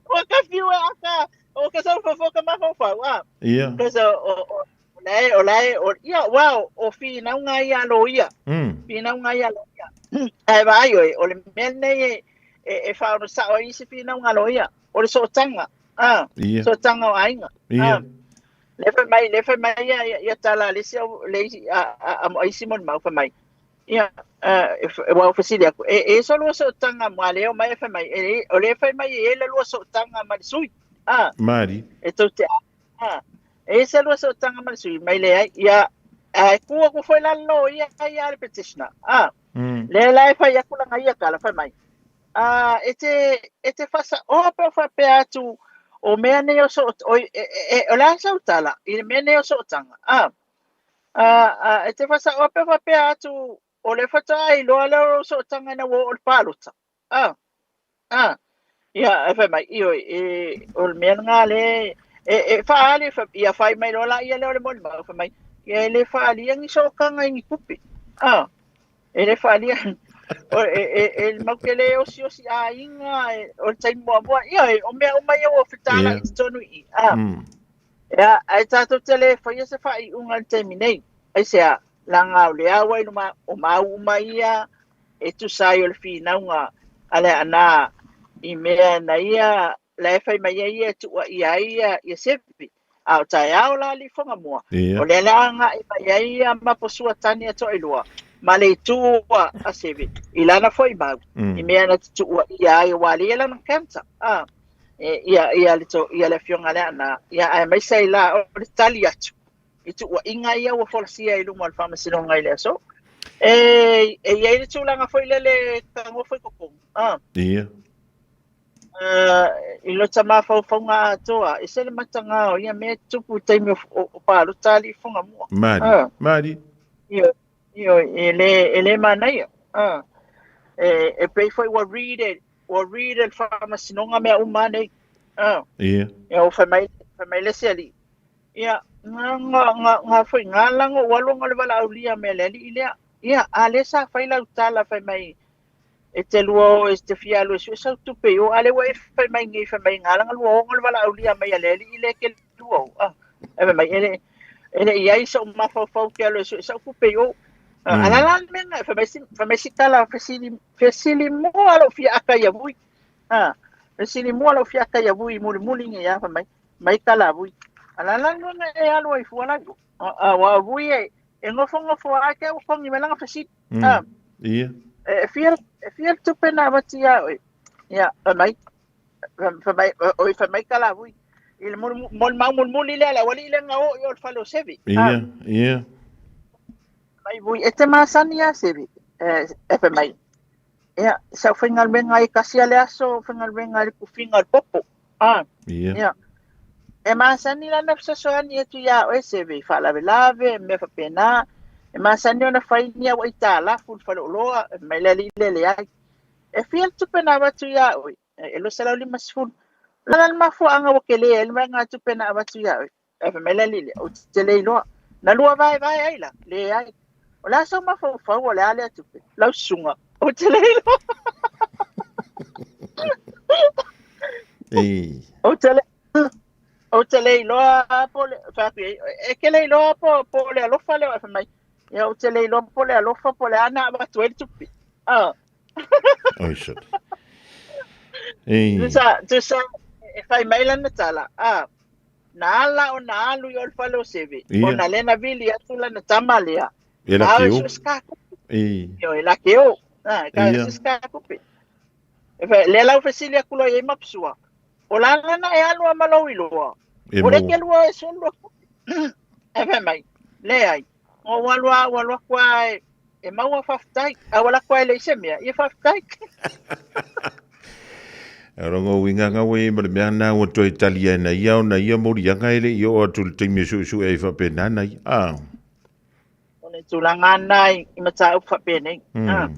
Ua ka fiu e aka, o ka sau fofo ka mafaufau, a. Ia. Because o, o, o, lae, o lae, o, ia, wow, o finauga ia loia. Finauga ia loia. Ae vaai oe, o le mea lenei e, e, e whaono sao ai isi finauga loia. O le sootaga, a, Ia. sootaga o aiga. Ia. A, le fai mai, le fai mai ia, ia, ia tala a le isi au, le isi, a, a, a, a isi molimau fai mai. Ia, ua ou fesili atu, e, e so lua sootaga ma le o mai e fai mai, e, o le fai mai e le lua sootaga ma le sui. A, Mari. e tou te a, e se lua sootaga ma le sui, mai leai, ia, ae tu atu foi la le loia ia le petitioner. A, le la e fai atu lana ia tala fai mai. A e te e te faasaoa pe faapea atu o mea nei o so o, e, e, o le a sau tala i le mea nei o sootaga. A a, a e te faasaoa pe faapea atu o le faatoa iloa lea o lou sootaga ina ua oo i le palota. A a ia e fai mai ioe e o le mea lena le e, e faaali ia fai mai loa laia lea o le molimau fai mai ia e le faaalia ni sootaga i ni tupe. A e le faalia o e e e mau te le osiosi aiga e, o le taimi muamua ia e, o mea uma ia ua fetāla'i i totonu i i a ia ae tatou te le faia se faaiuga i le taimi nei aisea laga o le au ai luma o mau uma ia e tusa ai o le finauga a le Aana i mea na ia la e fai mai ai ia e tuuaia ai ia ia Sevi a o taeao la alii Fuagamua o lea le agai mai ai ia Maposua Tani a Toailua ma le itu a Sevi i lana foi mau i mea na te tuuaia ai aua lea lana counter a e, ia ia le to, ia le afioga le Aana ia aemaise ai la o le tali atu i tuuaiga ia ua folasia i luma o le Faamasinoga i le aso. E, e i ai le tulaga foi lele tagoa foi totonu. A. Ia. I lota mafaufauga atoa, ese le mataga o ia mea e tupu i taimi o, o, o palota alii Fuagamua. Mari. Mari. Ioe, ioe, e le, e le manaia. E, e pei foi ua read e, ua read e le Faamasinoga mea uma nei. Ia. Ia, ua fai mai, fai mai le isi alii, ia, nga, nga, nga, nga foi, nga lago ua alu ona o le valaaulia mea le alii lea. Ia, a lea sa fai lau tala fai mai, e te lua o e te fia alu e sue sau tupe i o, a lea ua e fai mai nei, fai mai nga langa lua o le valaaulia mai a le alii lea ke lua o. A, e fai mai, e le, e le i ai so'u mafaufau ke alu e sue sau tupe i o. A la la le mea na, fai mai si, fai mai si tala fesili, fesili mua lou fia aka ia vui. A, fesili mua lou fia aka ia vui mulimuli nei a, fai mai, mai tala vui. A la la le mea na e alu ai fua la i o. A, ua vui e, e nofonofo a ke ua kongi mai lana fesili. A, Ia. E fia, e fia le tupe na avatu ia oe. Ia, fai mai, fai mai, oi fai mai tala vui. I le molimau mulimuli lea, le aualii lea na o i o le fale o Sevi. Ia, ia. Mai vui, e te masani ia Sevi. E, e fai mai, ia, sa au faigaluega ai kasi a le aso, faigaluega ai le kufiga o le popo. A, Ia. ia. E masani lana fesoasoani atu iā oe Seve i faalavelave, mea faapena. E masani ona fai ni au aitalafu i le faleoloa, fai mai le alii lea e leai. E fia le tupe na avatu iā oe? E 250. O le a la le mafuaaga ua tele ai le vaega tupe na avatu iā oe? Ae fai mai le alii lea, ou te le iloa. Na lua vaevae ai la? Leai. O le a sou mafaufau o le a lea tupe? Lau susuga, ou te le iloa. Ei. Ou te le, ou te le iloa po o le, fai atu i ai, e ke le iloa po, po o le alofa lea, fai mai, ia ou te le iloa po o le alofa po o le a na avatu ai le tupe. Ah. Oi shit. Ei. Tusa, tusa, e fai mai lana tala, ah, na ala ona alu i o le fale o Seve, Ia. ona lea na vili atu lana tama lea. E la A ke o o. su ska kupe. Ei. Io, e la ke o. Ah, ka Ia. su ska kupe. E fai, lea lau fesili atu loa i ai Mapsua. O la lana e alu a ma lou iloa. E O le mo. ke lua e sulu aku. E fai mai, leai. O ua alu a, ua alu atu a e, e maua faafetai. A ua lako ai le i se mea, ia faafetai. E rongo uiga ngau e ma le mea na ua toe tali ai na ia ona ia moliaga e le i oo atu i le taimi e suesue ai faapena na ia. Ah. O le tulaga na i mataupu faapenei. Ah.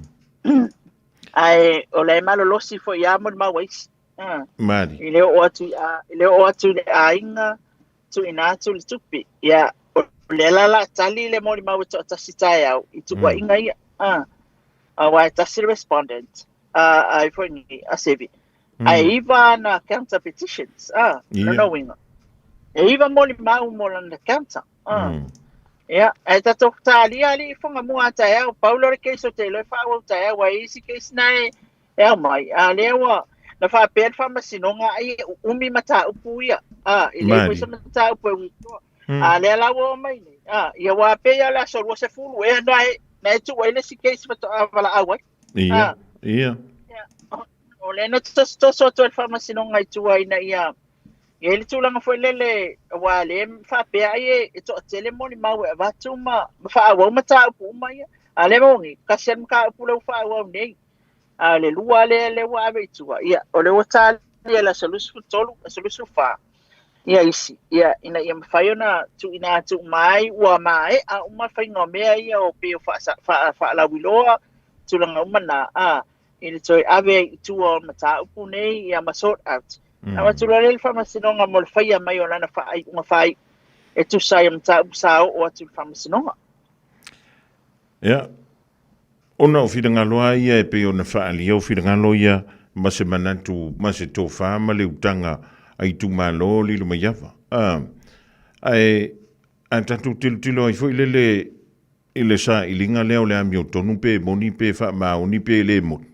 Ae o la e malolosi foi ia mo le mau aisi. Ah. Mali. I le oo atu i a, i le oo atu i le aiga, tuuina atu le tupe. Ia, o lea la la tali le molimau e toatasi taeao i tuuaiga ia. Ah. Aua e tasi le respondent, a, ai foi ni, a Sevi. Ae iva ana counter petitions, ah, lona uiga. E iva molimau mo lana counter. Ah. Ia, ae tatou talia alii Fuagamua a taeao, pau lea o le case ou te iloa e faaauau taeao, aua e i ai isi case na e, e ao mai. A lea ua, na faapea le Faamasinoga ai e uumi mataupu ia, a, e leai foi se mataupu e withdraw. A lea la ua oo mai nei, a, ia ua pei lava o le aso 20 ea na e, na e tuu ai le isi case faatoa valaau ai. Ia, ia. O lea na tosotoso atu ai le Faamasinoga i tua ina ia i ai le tulaga foi lele, aua lea e faapea ai e, e toatele molimau e avatu ma, ma faaauau mataupu uma ia. A lea moni, tasi lava le mataupu lea ua faaauau nei. A o le lua lea lea ua ave i tua, ia, o lea ua talia i le aso 23, aso 24, ia isi, ia, ina ia mafai ona tuuina atu uma ai, ua maea uma le faiga o mea ia o pei o faalauiloa, tulaga uma na, a, i le toe ave ai i tua o le mataupu nei, ia ma sort out. Avatu loa lea i le Faamasinoga mo le faia mai o lana faaiuga faaiu e tusa ai o mataupu sa oo atu i le Faamasinoga. Ia, ona o finagalo lava ia e pei ona faaalia o finagalo ia ma se manatu ma se tofa ma le utaga a itumalo lilo mai ava. A, ae a tatou tilotilo ai foi lele i le sailiga lea o le amiotonu pe moni pe faamaoni pe le moni.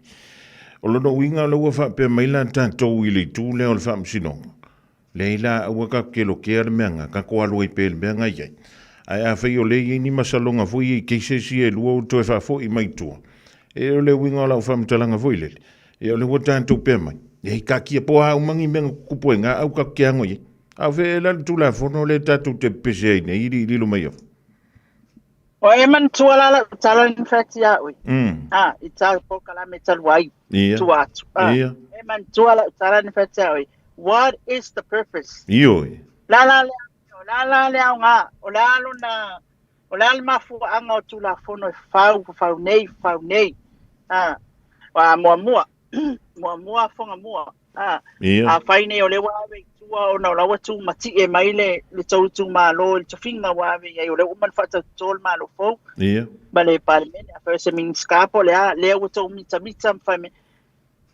O lona uiga o lea ua faapea mai la tatou i le itu lea o le faamasinoga, leai la aua tatou te lokea le mea na, tatou alu ai pea i le mea na i ai. Ae afai o lea e i ai ni masaloga foi ia i cases ia e lua ua toe faafoi mai i tua, e o le uiga o lau faamatalaga foi lele, ia o lea ua tatou pea mai, e taatia po o a uma ni mea na tutupu ai na, aua tatou te ano i ai. A o fea ea la le Tulafono lea tatou te pepese ai nei i lilo mai afu? O e manatua la lau tala na fai atu ia oe. Ah, i tāu polokalame talu ai, Ia. tua atu. Ah, Ia. e manatua lau tala na fai atu ia oe. What is the purpose? Ioe. La la le o la la le aoga, o le a lona, o le a le mafuaaga o Tulafono e fau, fau nei, fau nei. Ah, wa muamua, muamua fonga mua. A, Ia. afai nei o lea ua ave i tua ona o la ua tumatie mai le, le tou itumalo i le tofiga ua ave i ai, o lea ua uma ona faatauto le Malo fou Ia. ma le Palemene, afai o se Minisita po o le a, lea ua tou mitamita ma fai mai.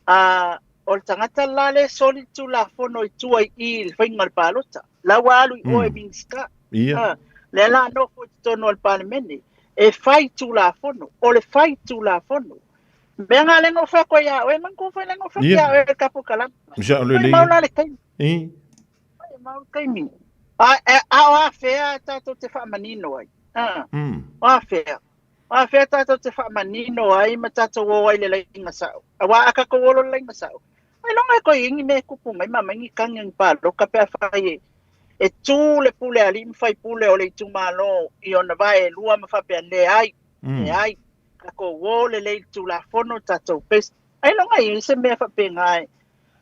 A, o le tagata la lea e soli le Tulafono i tua i i i le faiga o le palota, la ua alu i o e Minisita. Ia. A, lea la nofo i totonu o le Palemene, e fai Tulafono, o le fai Tulafono. Mea nga lengo fa ko ia oe man ko fa lengo fa Ia. ia oe ka po kalam. Sa o le Mai lei. mau la le taimi. I. Mai mau le taimi. A e a o a fea tātou te whaamanino ai. A. O a fea. O a fea tātou te whaamanino ai ma tātou o ai le lainga sao. A wā aka ko olo le lainga sao. Ai longa e koe ingi me kupu mai ma mai kangi ngi pa loka pe a whai e. E tū le pule a li mwhai pule o le itumalo i ona vae e lua ma whapea le ai. Le ai. Ka ko wō le lei tūlafono tātou pes. Ai longa i se mea whapenga ai.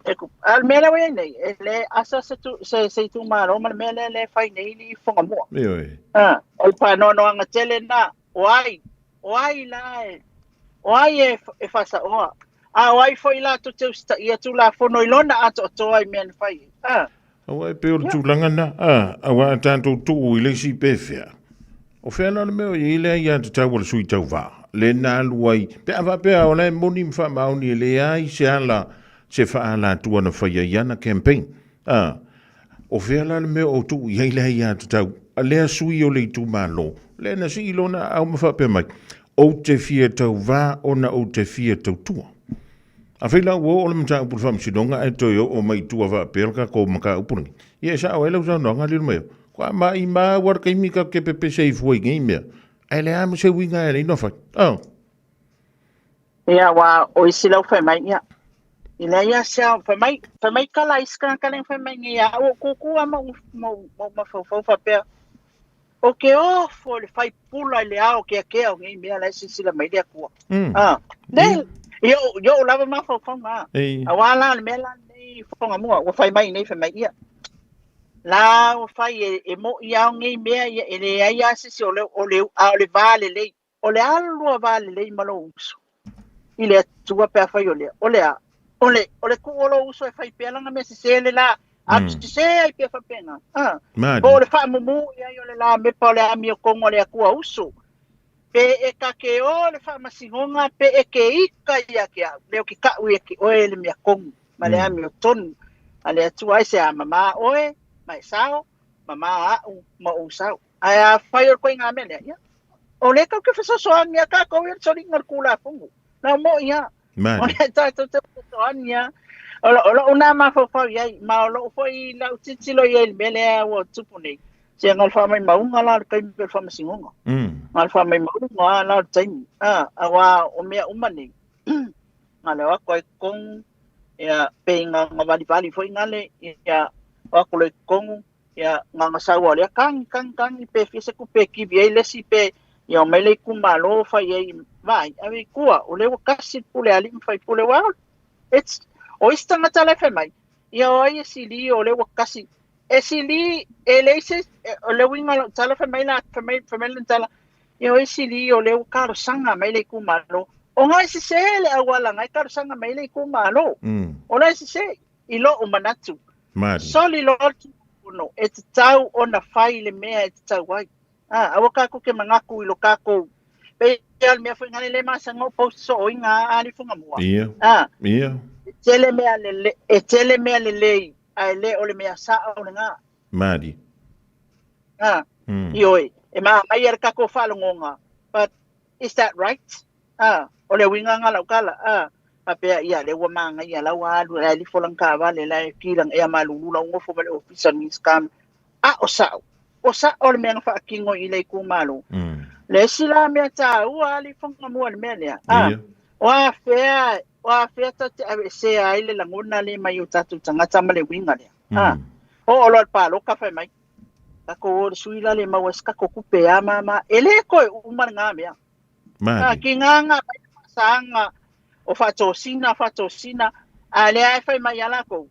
E ku, a le mea lea ua i ai nei, e le asa se tu, se, se itumalo ma le mea lea le fai nei li Whangamua. Ioe. Ah, o le pānoanoanga tele nā, o ai, o ai la e, o ai e, e whasaoa. A o ai foi la to te usitaia Tulafono i lona atoatoa i mea na fai ai. Ah. Aua e pei o le tulaga na, a, aua a tatou tuu i le isi pe fea. O fea la le mea o i ai le aiatatau a le sui tauva, le na alu ai, pe a faapea o la e moni ma faamaoni e leai se ala se faaalatua na faia i ana campaign. A, o fea la le mea o tuu i ai le aiatatau a lea sui o le itumalo, lea na sii lona aao ma faapea mai, Ou te fia tauvā ona ou te fia tautua. Afai la ua oo le mataupu i le faamasinoga ae toe oo mai i tua faapea le tatou mataupu lenei, ia e sao ai lau saunoaga lilo mai au, Kua maimau lava le taimi tatou te pepese ai fua i nei mea, ae leai ma se uiga e alai ona fai. Oh. Ia, ua o isi lau fai mai, ia, i leai lava se ao, fai mai, fai mai kala isi tagata lea na fai mai nei ia au, o kūkū lava ma ou, ma ou, ma ou mafaufau faapea, O ke ofo i le fai pula i le ao keakea o nei mea la e silasila mai le Atua. Ah, le, i o'u, i o'u lava mafaufauga. Ei. Auā la le mea la lenei fofoga mua, ua fai mai nei, fai mai ia. La ua fai e, e mo'i ao nei mea ia, e leai lava se isi o le, o le, a o le va lelei. O le a le lua va lelei ma lou uso i le Atua pe afai o lea? O le a? O le, o le tuu o lou uso e fai pea lana mea sesē le la, alu sesē ai pea faapena. A. Mali. Po o le faamumu i ai o le la mepa o le amiotoga o le Atua uso. Pe e ka ke o le faamasinoga pe e ke ika ia ke au, lea ou ke ka'u ia ke oe le mea tonu ma le amiotonu a le Atua ai se a mamā oe ma e sao, mamā a'u ma ou sao. Ae afai o le koiga mea lea, ia, o lea tatou te fesoasoani lava tatou ia i le soliga o le Tulafono. Na o mo'i lava. Mali. O lea tatou te fesoasoani lava. O, o lou nā mafaufau i ai, ma o lou foi lau tilotilo i ai i le mea lea ua tupu nei. Se na o le faamaumauga la o le taimi o le faamasinoga. Na o le faamaumauga lava la o le taimi. A, auā o mea uma nei, na le o atu ai i totonu, ia, pei na valivali foi nale, ia, o atu loa i totonu, Ia, na ona sau lava o lea, tagi, tagi, tagi, pe fia se tupe e kivi ai le isi, pe, ia omai le itumalo fai ai Vaai, ave i tua, o lea ua tasi le pule a alii ma faipule, well, it's, o isi tagata la e fai mai, ia o ai e sili o lea ua tasi, e sili, e leai se, o le uiga o lau tala fai mai la, fai mai, fai mai lana tala, ia o ai e sili o lea ua talosaga mai le itumalo, ona e sese le auala na e talosaga mai le itumalo, o la e sese, i lou manatu. Mali. Soli loa le Tulafono, e tatau ona fai le mea e tatau ai. A, aua tatou te manatu i lo tatou, pei lava o le mea foi lena le masani ona post soo ai na a lifugamua. Ia. A, Ia. e tele mea lelei, e tele mea lelei, ae le o le mea sao lena. Mali. A, ioe, e manaia le tatou faalogoga, but is that right? A, o le uiga lena o lau tala, a, faapea, ia, lea ua manaia, la ua alu, la e lifo lana taavale, la e ki lana ea malulu, la ua nofo ma le ofisa o le Minisita, a o sao, o sao le mea na faatino i le itumalo. Le isi la mea taua a lifugamua i le mea lea, a, o a fea, o a fea tatou te aveesea ai le lagona lea mai o tatou tagata ma le uiga lea. A, oo loa i le paloka fai mai, tatou o i le sui la le maua ai se tatou tupe a ma, e le toe uma lena mea. Mali. Ki ngā ngā mai te whakasaanga o whaatosina, whaatosina, a lea e whai mai a lākou.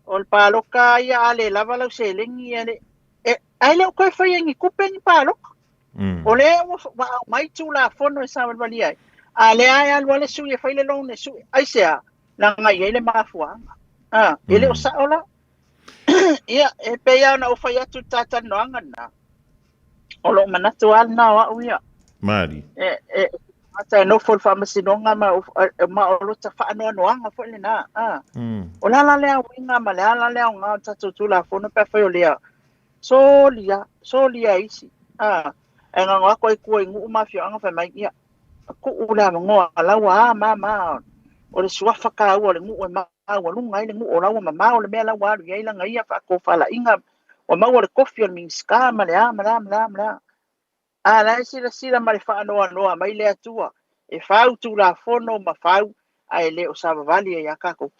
O le pāloka ia a le lava lau seleni ia le, e, ai le o koe whai e ni kupe ni pāloka. O lea ua wa au mai tūlafono e sāwaliwali ai. A lea e alu a le sui e whai le loan e sui. Ai se a, langa i ai le mafuaanga. A, e le o sao la. Ia, e pei lava ona ou fai atu i le talatalanoaga lena, o lou manatu lava lena o au ia. Mali. E, e, tagata e nofo i le faamasinoga ma, ma o lota faanoanoaga foi lena. A. O le a la le aoina ma le a la le aoga o le tatou Tulafono pe afai o lea, solia, solia e isi. A. Ae gago atu ai i tua i nuu ma afioaga fai mai, ia, tuu le avanoa la ua a ma ma o le suafa taua o le nuu e maualuga ai le nuu o la ua mamao le mea la ua alu i ai lana ia faatofalaiga ua maua le tofi o le Minisita ma le a ma le a ma le a ma le a. A la e silasila ma le faanoanoa mai le Atua e fau Tulafono ma fau ae le o savavali ai a tatou.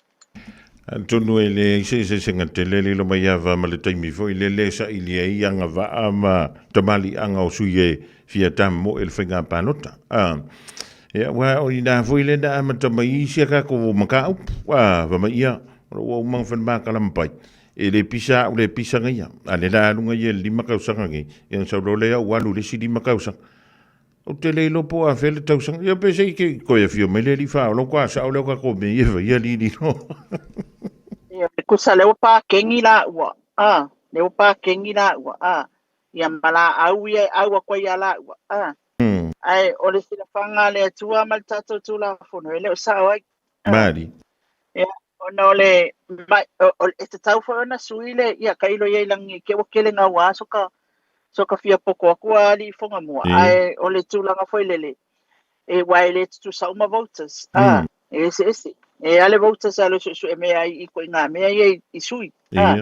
Atonu e leai se eseesega tele lilo mai ava ma le taimi foi lele e saili ai agavaa ma tamaliiaga o sui e fia tamoe i le faiga palota. A, ia, aua o ina foi le na amata mai ai isi a kakou mataupu, a, fa mai ia, o lou ua uma ona fale pai, e le pisa au le pisa ia, a le la aluga ia i le 5 tausaga nei, ia ona sau loa lea ua alu i le isi 5 tausaga. Ou te le iloa po o afea le tausaga. Ia pe se i ke koe afio mai le alii faaola, ua sao lea o kakou mea ia e faia alii lilo. Ia, e tusa lea ua pakengi laua, a, lea ua pakengi laua, a, ia ma laau ia e au atu ai ia laua, a. Ae o le silafaga a le Atua ma le tatou Tulafono, e le o sao ai. A. Mali. Ia, ona o le, ma, o, o, e tatau foi ona sui le, ia, tailo i ai lagi i te ua tele gaua soka, soka fia poto atu a alii Fugamua. Ae o le tulaga foi lele, e, aua e le tutusa uma voters, a, e eseese. E a le voters e alu e suesue mea ai i ituaiga mea ia i, i sui. A,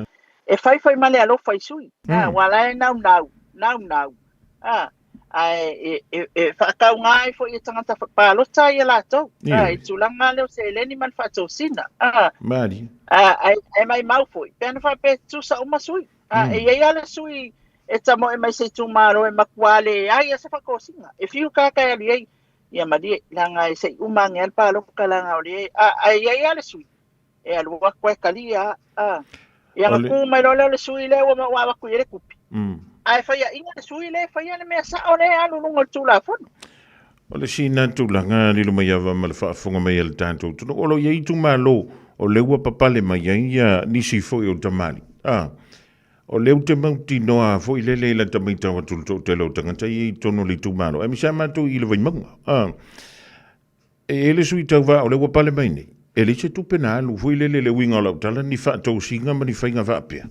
e fai foi ma le alofa i sui. A, aua la e naunau, naunau. A, ae e, e, e faatauga ai foi e tagata palota ia latou. A, i tulaga lea o seleni ma le faatosina. A, Mali. A, ae, ae maimau foi, pe ana faapea e tutusa uma sui. A, e i ai lava le sui e tamoe mai se itumalo e matua leai lava se faatosina. E fiu kāta e alu i ai, ia malie, leaga e se i uma ane lava le palota leaga o lea, a, ae i ai lava le sui e alu atu e talia, a. Ia ona tu mai loa lea o le sui lea ua ua avatu i ai le tupe. Ae faiaina le sui lea e faia le mea sao lea e alu i luga o le Tulafono. O le sina tulaga lilo mai ava ma le faafofoga mai a le tatou atunuu, o lo o i ai itumalo o lea ua papale mai ai ia nisi foi o tamalii. A, o lea ou te mautinoa foi lele i lata matau atu i le toatele o tagata ia i totonu o le itumalo, aemaise lava matou i le Vaimauga. A, e i ai le sui tauva o lea ua pale mai nei, e leai se tupe na alu foi lele i le uiga o lau tala, ni faatosina ma ni faiga faapea.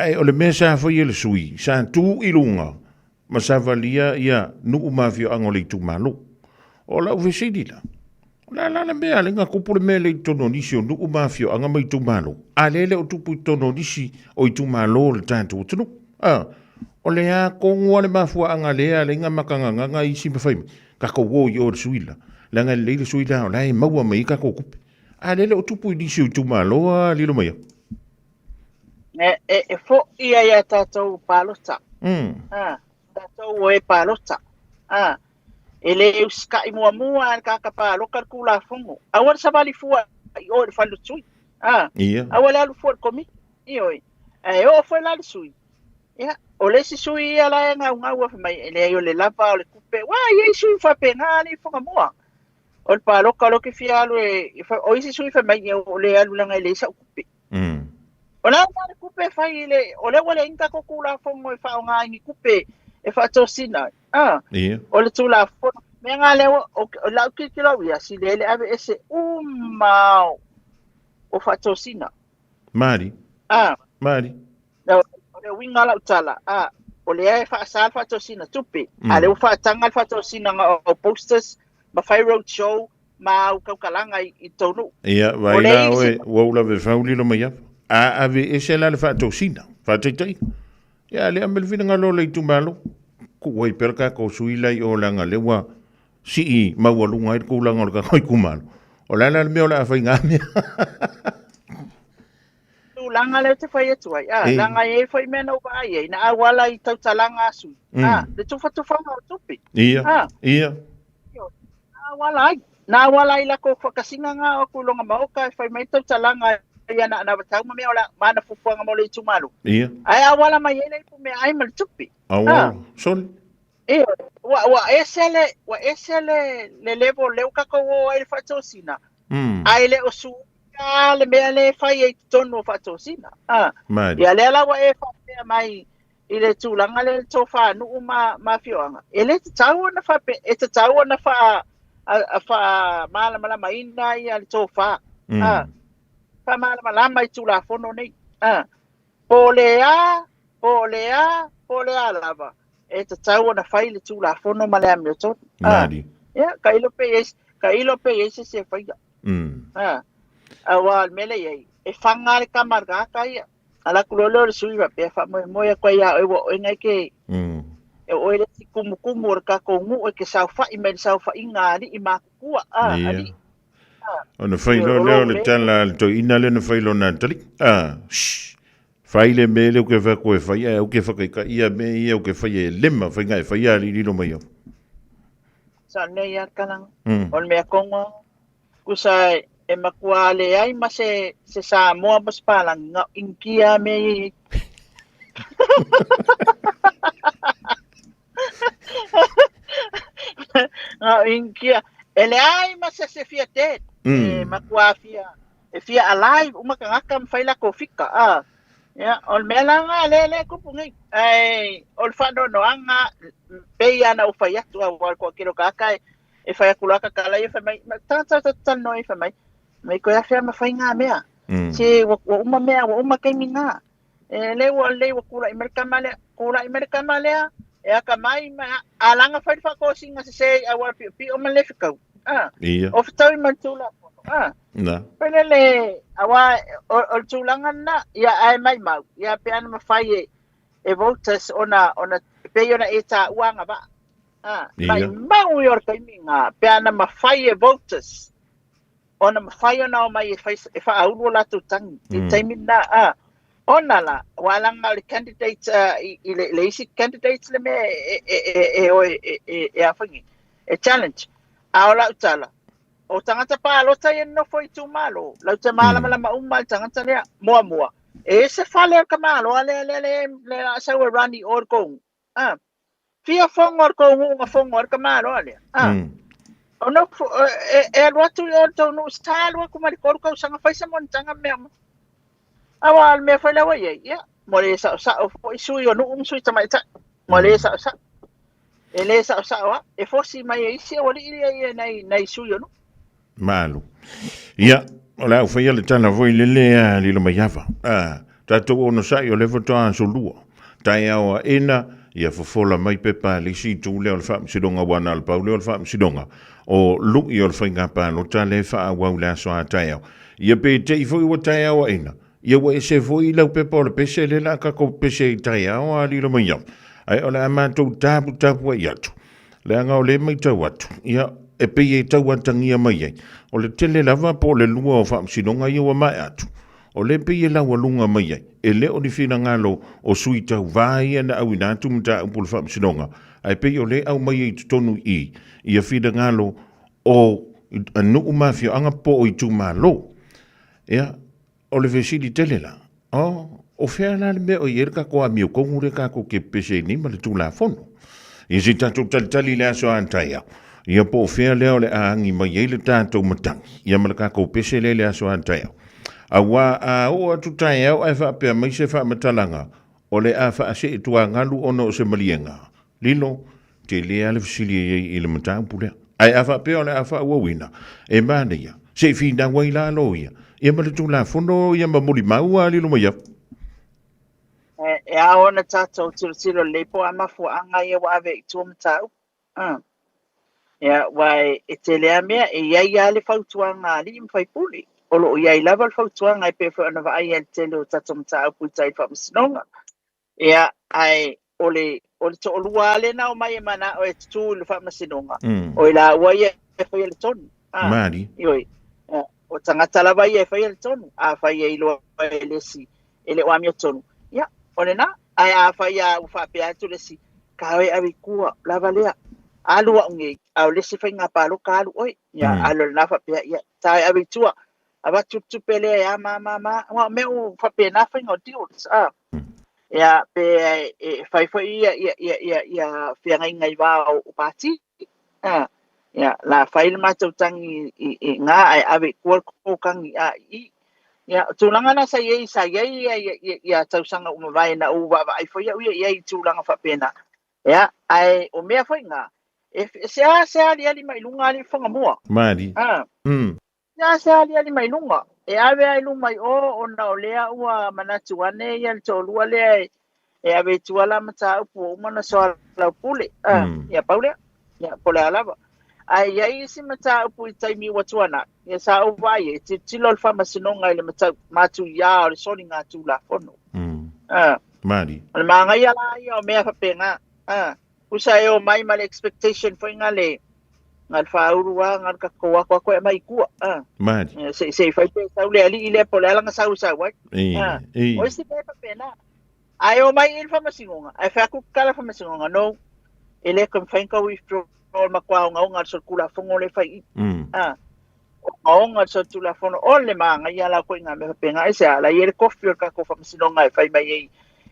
Ae o le mea sa fai e le sui, sa tu i luga ma savalia ia nuu ma afioaga o le itumalo. O lau fesili la, o le a la le mea a le tupu le mea lea i totonu o nisi o nuu ma afioaga ma itumalo, a lea e le o tupu i totonu o nisi o itumalo o le tatou atunuu. A, o le a tonu lava le mafuaaga lea a le na makagagaga isi ma fai mai, tatou o i o i le sui la, leaga e lelei le sui la o la e maua mai ai tatou tupe. A lea e le o tupu i nisi o itumalo a lilo mai au. E, e, e foʻi ai a tatou palota. A, tatou o e palota. A, E le usita'i muamua a le tagata paloka le Tulafono. Aua le savali fua i o i le fale o sui. A, Ia. aua le alu fua i le Komiti. Ioe. Ae oo foi la le sui, ia, o le isi sui ia la e gaugau fai mai, e leai o le lava o le tupe. Ua i ai sui faapena alii Fagamua. O le paloka o lea ou te fia alu e, o isi sui fai mai, o le alu leaga e leai sau tupe. O le a le tupe e fai i le, o lea ua leai ni tatou Tulafono e faaaoga ai ni tupe e faatosina ai. Ah, Ia. o le Tulafono, mea nga lea ua, o, o lau tilotilo au ia, sili ai le aveese uma o faatosina. Mari. Ah. Mari. O le uiga o lau tala, ah, o lea e faasa le faatosina tupe, a lea ua faataga le faatosina o posters ma fai road show ma au tautalaga i tou nuu. Ia, vai la oe, ua ou lave fau lilo mai afa. A ave ese la le faatosina, faataitaiga. Ia, lea me le finagalo o le itumalo, tuu ai pea le tatou sui la i o leaga lea ua sii maualuga ai le tulaga o le tatou itumalo. O le a la le mea o le a fai na mea? Tulaga lea ou te fai atu ai, a, leaga e i ai foi mea na ou vaai ai, na auala i tautalaga a sui, a, le tufatufaga o tupe, Ia, a, ia. na auala ai, na auala ai lakou whakasinganga o aku longa maoka e fai mai tautalaga ia na ana vatau ma mea o la ma ana fuafuaga mo le itumalo. Ia. Ae auala mai ai le ipu meaai ma le tupe. Auala, sole. Ioe, ua, ua ese le, ua ese le, le level lea ua tatou o ai i le faatosina, ae le o suia le mea lea e fai ai i totonu o faatosina. A, Mari. ia lea la ua e faapea mai i le tulaga lea i le tofa nuu ma, ma afioaga, e le tatau ona faape, e tatau ona faa, a, a faamalamalamaina ia le tofa. A, faamalamalama i Tulafono nei. A, po o le a, po o le a, po o le a lava, e tatau ona fai le Tulafono ma le amiotonu. A, Mari. ia, ka ilo pe i ai, ka ilo pe i ai se isi e faia. A, aua o le mea lea e i ai, e faga le tama a le tagata ia. Ala atu loa lea o le sui faapea, faamoemoe atu ai ia oe ua oe na e ke, e oe le isi kumukumu o le tatou nuu e ke saofa'i mai le saofaiga a alii matutua, a, alii. Ona fai loa lea o le tala a le toeaina lea na fai lona atalii, a, shh, fai le mea lea ou ke fai atu e fai, ae aua ke whakaikaia mea ia ou ke whaia e lema whainga e whaia ali lilo mai au. Sa nei a kalanga. O le mea kongo, kusa e matua leai ma se, se Samoa ma se Palangi, nga Inikia mea ia i ai. Nga Inikia, e leai ma se se fia dead, e matua fia, e fia alive uma tagata ma fai latou fika, a. Ia, o le mea la lena lea lea e tupu nei. Ae o le faanoanoaga, pei lava ona ou fai atu, aua o le toatele o tagata e, e fai atu loa tatala ia fai mai, tagata talanoa ia fai mai, mai koe afea ma fai ngā mea. Se ua, ua uma mea, ua uma taimi ngā. E le ua lelei ua kula'i mai le tama lea, kula'i mai le tama lea, e atamai ma a laga fai le faatosina sese i auala piopio ma le fetau. A, Ia. o fetaui ma le Tulafono. A, Na. fai lele, aua o, o le tulaga lena, ia ae maimau, ia pe ana mafai e, e voters ona, ona, pei ona e taua agavaa. A, Ia. maimau ia o le taimi lena, pe ana mafai e voters ona mafai ona omai e fai e faaulu o latou tagi i le taimi lena a ona la ua laga o le candidate i, i le, le isi candidate le mea e e e e o e e e a fai e challenge. A o lau tala, o tagata palota ia nofo i itumalo, lau te malamalama uma le tagata lea, muamua, e ese fale o le tamaloa lea lea lea lea a sau e run i o le kou. A, fia fono o le kou nuu na fono ai le tamaloa lea. A, o nofo, e, e alu atu i o le tou nuu, sa alu atu ma le 3 tausaga fai se monotaga ma mea uma. Aua o le mea foi lea ua i ai, ia, mo le saosao foi sui o nuu ma sui tamaitai, mo le saosao. E le saosao lava, e fosi mai e isi aualii ia ia nai, nai sui o nuu. Malo. Ia, o le a ou faia le tala foi lele a lilo mai ava. A, tatou onosai o le faatoa aso lua. Taeao aena, ia fofola mai pepa a le isi itu lea o le Faamasinoga aua na o le pau lea o le Faamasinoga o lui o le faiga palota lea e faaauau i le aso a taeao. Ia pe te i foi ua taeao aena, ia ua ese foi lau pepa o le pese lea o le a tatou pese i taeao a lilo mai ava. Ae o le a matou taputapuai atu. Leaga o lea e matau atu, ia, e pei e tau atagia mai ai, o le tele lava po o le lua o faamasinoga ia ua maea atu. O lea e pei e laualuga mai ai, e le o ni finagalo o sui tauva ia na auina atu mataupu o le Faamasinoga, ae pei o lea e aumai ai i totonu i i ia finagalo o nuu ma afioaga po o itumalo. Ia, o le fesili tele la, o, o fea la le mea o i ai le tatou amiotonu lea tatou te pepese ai nei ma le Tulafono? Ia se i tatou talitali i le aso a taeao, ia po o fea lea o le a agi mai ai le tatou matagi, ia ma le tatou pese lea i le aso a taeao. Aua a oo atu taeao ae faapea mai se faamatalaga, o le a faasee tuagalu ona o se maliega, lilo, tele lava le fesili e i ai i le mataupu lea. Ae a faapea o le a faaauauina, e manaia, se i finau ai la loia, ia ma le Tulafono ia ma molimau a lilo mai afu. E ao ona tatou tilotilo lelei po o a mafuaaga ia ua ave ai i tua mataupu. Ia, aua e tele lava mea, e i ai lava le fautuaga a alii ma faipule. O lo o i ai lava le fautuaga e pei foi ona vaaia i le tele o tatou mataupu i tai i le faamasinoga. Ia, ae o le, o le toalua lava lea na omai e manao e tutū i le faamasinoga, o i laua ia e faia le tonu. Mali. Ioe. O tagata lava ia e faia le tonu. Afai e iloa e le isi e le o amiotonu, ia, o lena. Ae afai lava ua faapea atu le isi, ta o e ave i tua, lava lea. Alu au nei, a o le isi faiga palota alu oe. Ia, alu o lena faapea, ia, ta o e ave i tua. Avatu le tupe lea e a ma ma ma. Aua o mea ua faapena faiga o deals. Ia, pe e fai foi ia, ia, ia, ia, ia feagaiga i va o pati. Ia, la fai le matou tagi i, i ngā ae ave i tua le tou tagi a i i. Ia, o tulaga na sa i ai, sa i ai ia, ia, ia, ia tausaga ua mavae na ou vaavaai foi au ia i ai i tulaga faapena. Ia, ae o mea foi ngā, e, seasea aliali mai luga alii Whangamua. Mali. Seasea aliali mai luga. E ave ai luma i o, ona o lea ua manatu ane ia le toalua lea e, e ave i tua la mataupu ua uma ona soalaupule. Ia pau lea. Ia, po o le a lava. Ae i ai isi mataupu i taimi ua tuanai, ia sa ou vaai ai, e tilotilo le Faamasinoga i le matau, matuia o le soligatulafono. Mali. O le magaia la ia o mea faapena. Tusa e omai ma le expectation foi nga le nga le faaulu a nga le tatou ako ako e aumai i tua. Mali. Se se i fai pe sau le alii lea po o le a lana sau e sau ai. O isi mea faapena. Ae omai i le faamasinoga, ae fai atu tala faamasinoga, no, e le toe mafai ona tau withdraw le matua ogaoga o le solitulafono lea e fai i i. Ogaoga o le solitulafono o le magaia la koe i ngā mea faapena. Aisea, la i ai le kofi o le tatou faamasinoga e fai mai ai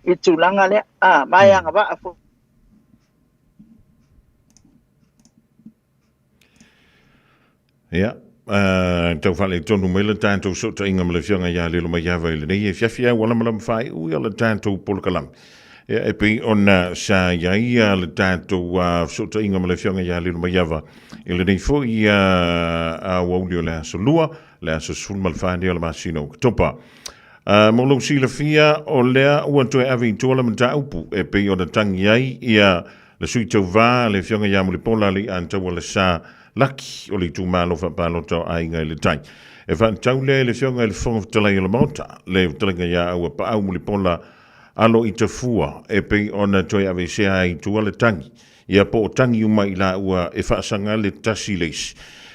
i le tulaga lea. Ma e agavaa foi. Ia, tau faaletonu mai le tatou fesootaiga ma le Afioga ia Lilomaiava i lenei afiafi a ua lamalama faaiu ia le tatou polokalame. Ia, e pei ona sa i ai ia le tatou fesootaiga ma le Afioga ia Lilomaiava i lenei foi aoauli o le aso Lua, le aso 14 nei o le masina o Oketopa. Mo lou silafia, o lea ua toe ave i tua le mataupu e pei ona tagi ai ia le sui tauva le Afioga ia Mulipola Alii-a-Taua Lesa Laki o le itumalo faapalota o Aiga i le Tai. E faatatau lea i le Afioga i le Fofoga Fetalai o le Maota, le fetalaiga ia Auapaau Mulipola Alo i Tafua e pei ona toe aveesea ai i tua le tagi, ia po o tagi uma i laua e faasaga le tasi i le isi.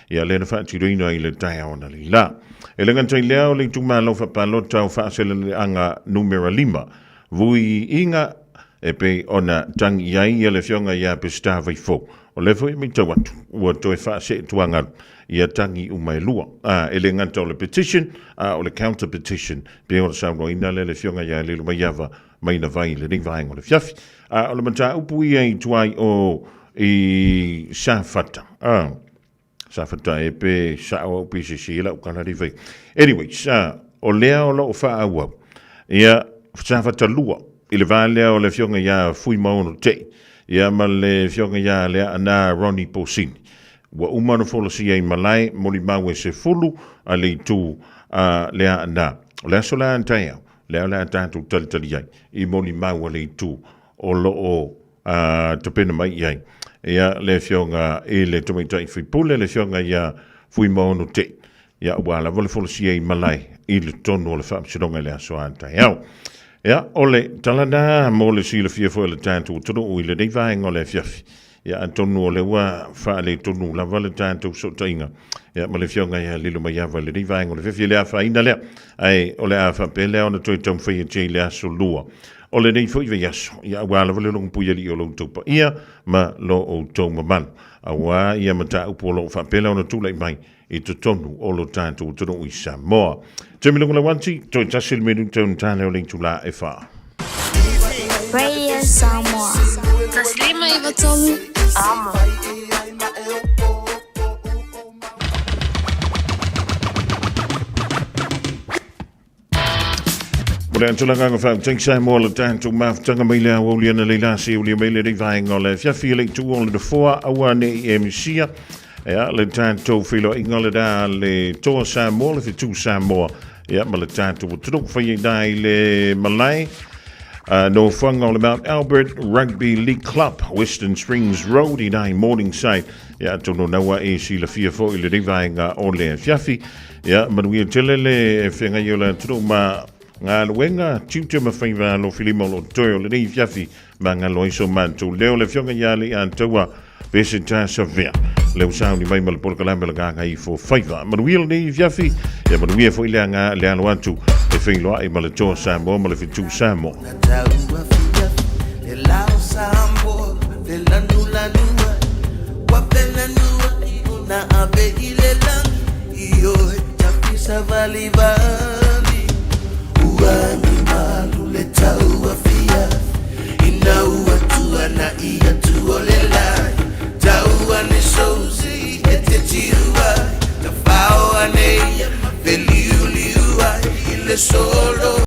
Ia lea na faatinoina i le taeao analeila. E le gata i lea o le itumalo faapalota o Faaseleleaga Numera 5, Vui Iga, e pei ona tagi i ai le Afioga ia Peseta Vaifou. O lea foi e matau atu, ua toe faaseetuagalu ia tagi uma e lua. A, e le gata o le petition, a o le counter petition, pei ona saunoaina lea le Afioga ia Lilomaiava mai na vai i lenei vaega o le afiafi. A, o le mataupu ia i tuai o i Safata. A, Safata e pe sao au pe sese lau tala lea e fai. Anyways, o lea o lo o faaauau ia Safata 2 i le va lea o le Afioga ia Fuimaono Tei ia ma le Afioga ia Leaana Ronnie Posini. Ua uma ona folasia i malae molimau e 10 a le itu a Leaana. O le aso la taeao, lea o le a tatou talitali ai i molimau a le itu o lo o tapena mai i ai ia le Afioga i le Tamaitai Faipule, le Afioga ia Fuimaono Tei, ia ua lava le folasia i malae i le tonu o le Faamasinoga i le aso a taeao. Ia, o le tala na mo le silafia foi o le tatou atunuu i lenei vaega o le afiafi. Ia atonu o le ua faaletonu lava le tatou fesootaiga ia ma le Afioga ia Lilomaiava i lenei vaega o le afiafi. E le afaina lea, ae o le a faapea lea ona toe taumafai atu i le aso Lua o lenei foi vaiaso, ia aua lava le logopuialii o lo outou paia ma lo outou mamalu, aua ia mataupu o lo o faapea lea ona tulai mai i totonu o lo tatou atunuu i Samoa. Taimi lagolagoanti, toe tasi le minute ona tale o le itula e 4. Radio Samoa. 153 Amo. Mo le antulagaga faafetai Samoa le tatou mafutaga mai le aoauli ana le lasi ulia mai lenei vaega o le afiafi e le itu o le nofoa aua ne i e misia ia le tatou feiloaiga le da le toa Samoa le fetu Samoa ia ma le tatou atunuu fai ai i le malae nofoaga o le Mount Albert Rugby League Club, Western Springs Road i nai Morningside. Ia atonu naua e silafia foi lenei vaega o le afiafi. Ia, manuia tele le feagai o le atunuu ma galuega tiute ma faiva alofilima o lo o toe o lenei afiafi ma galo ai so matou leo le afioga ia Alii-Ataua Peseta Savea. Le usauni mai ma le polokalame o le Gagaifo Faiva. Manuia lenei afiafi, ia manuia foi le aga le alo atu e feiloai ma le Toa Samoa ma le Fetu Samoa. Taua fiafi, le lao Samoa, le lanulanua, ua felanua i ona ave i le lagi, i o e tafi savalivali. Ua ni malu le taua fiafi, ina ua tuana i atu o le lagi, taua ne sousi e te tiu ai, ta fao ane ia ma feliuliu ai i le solo.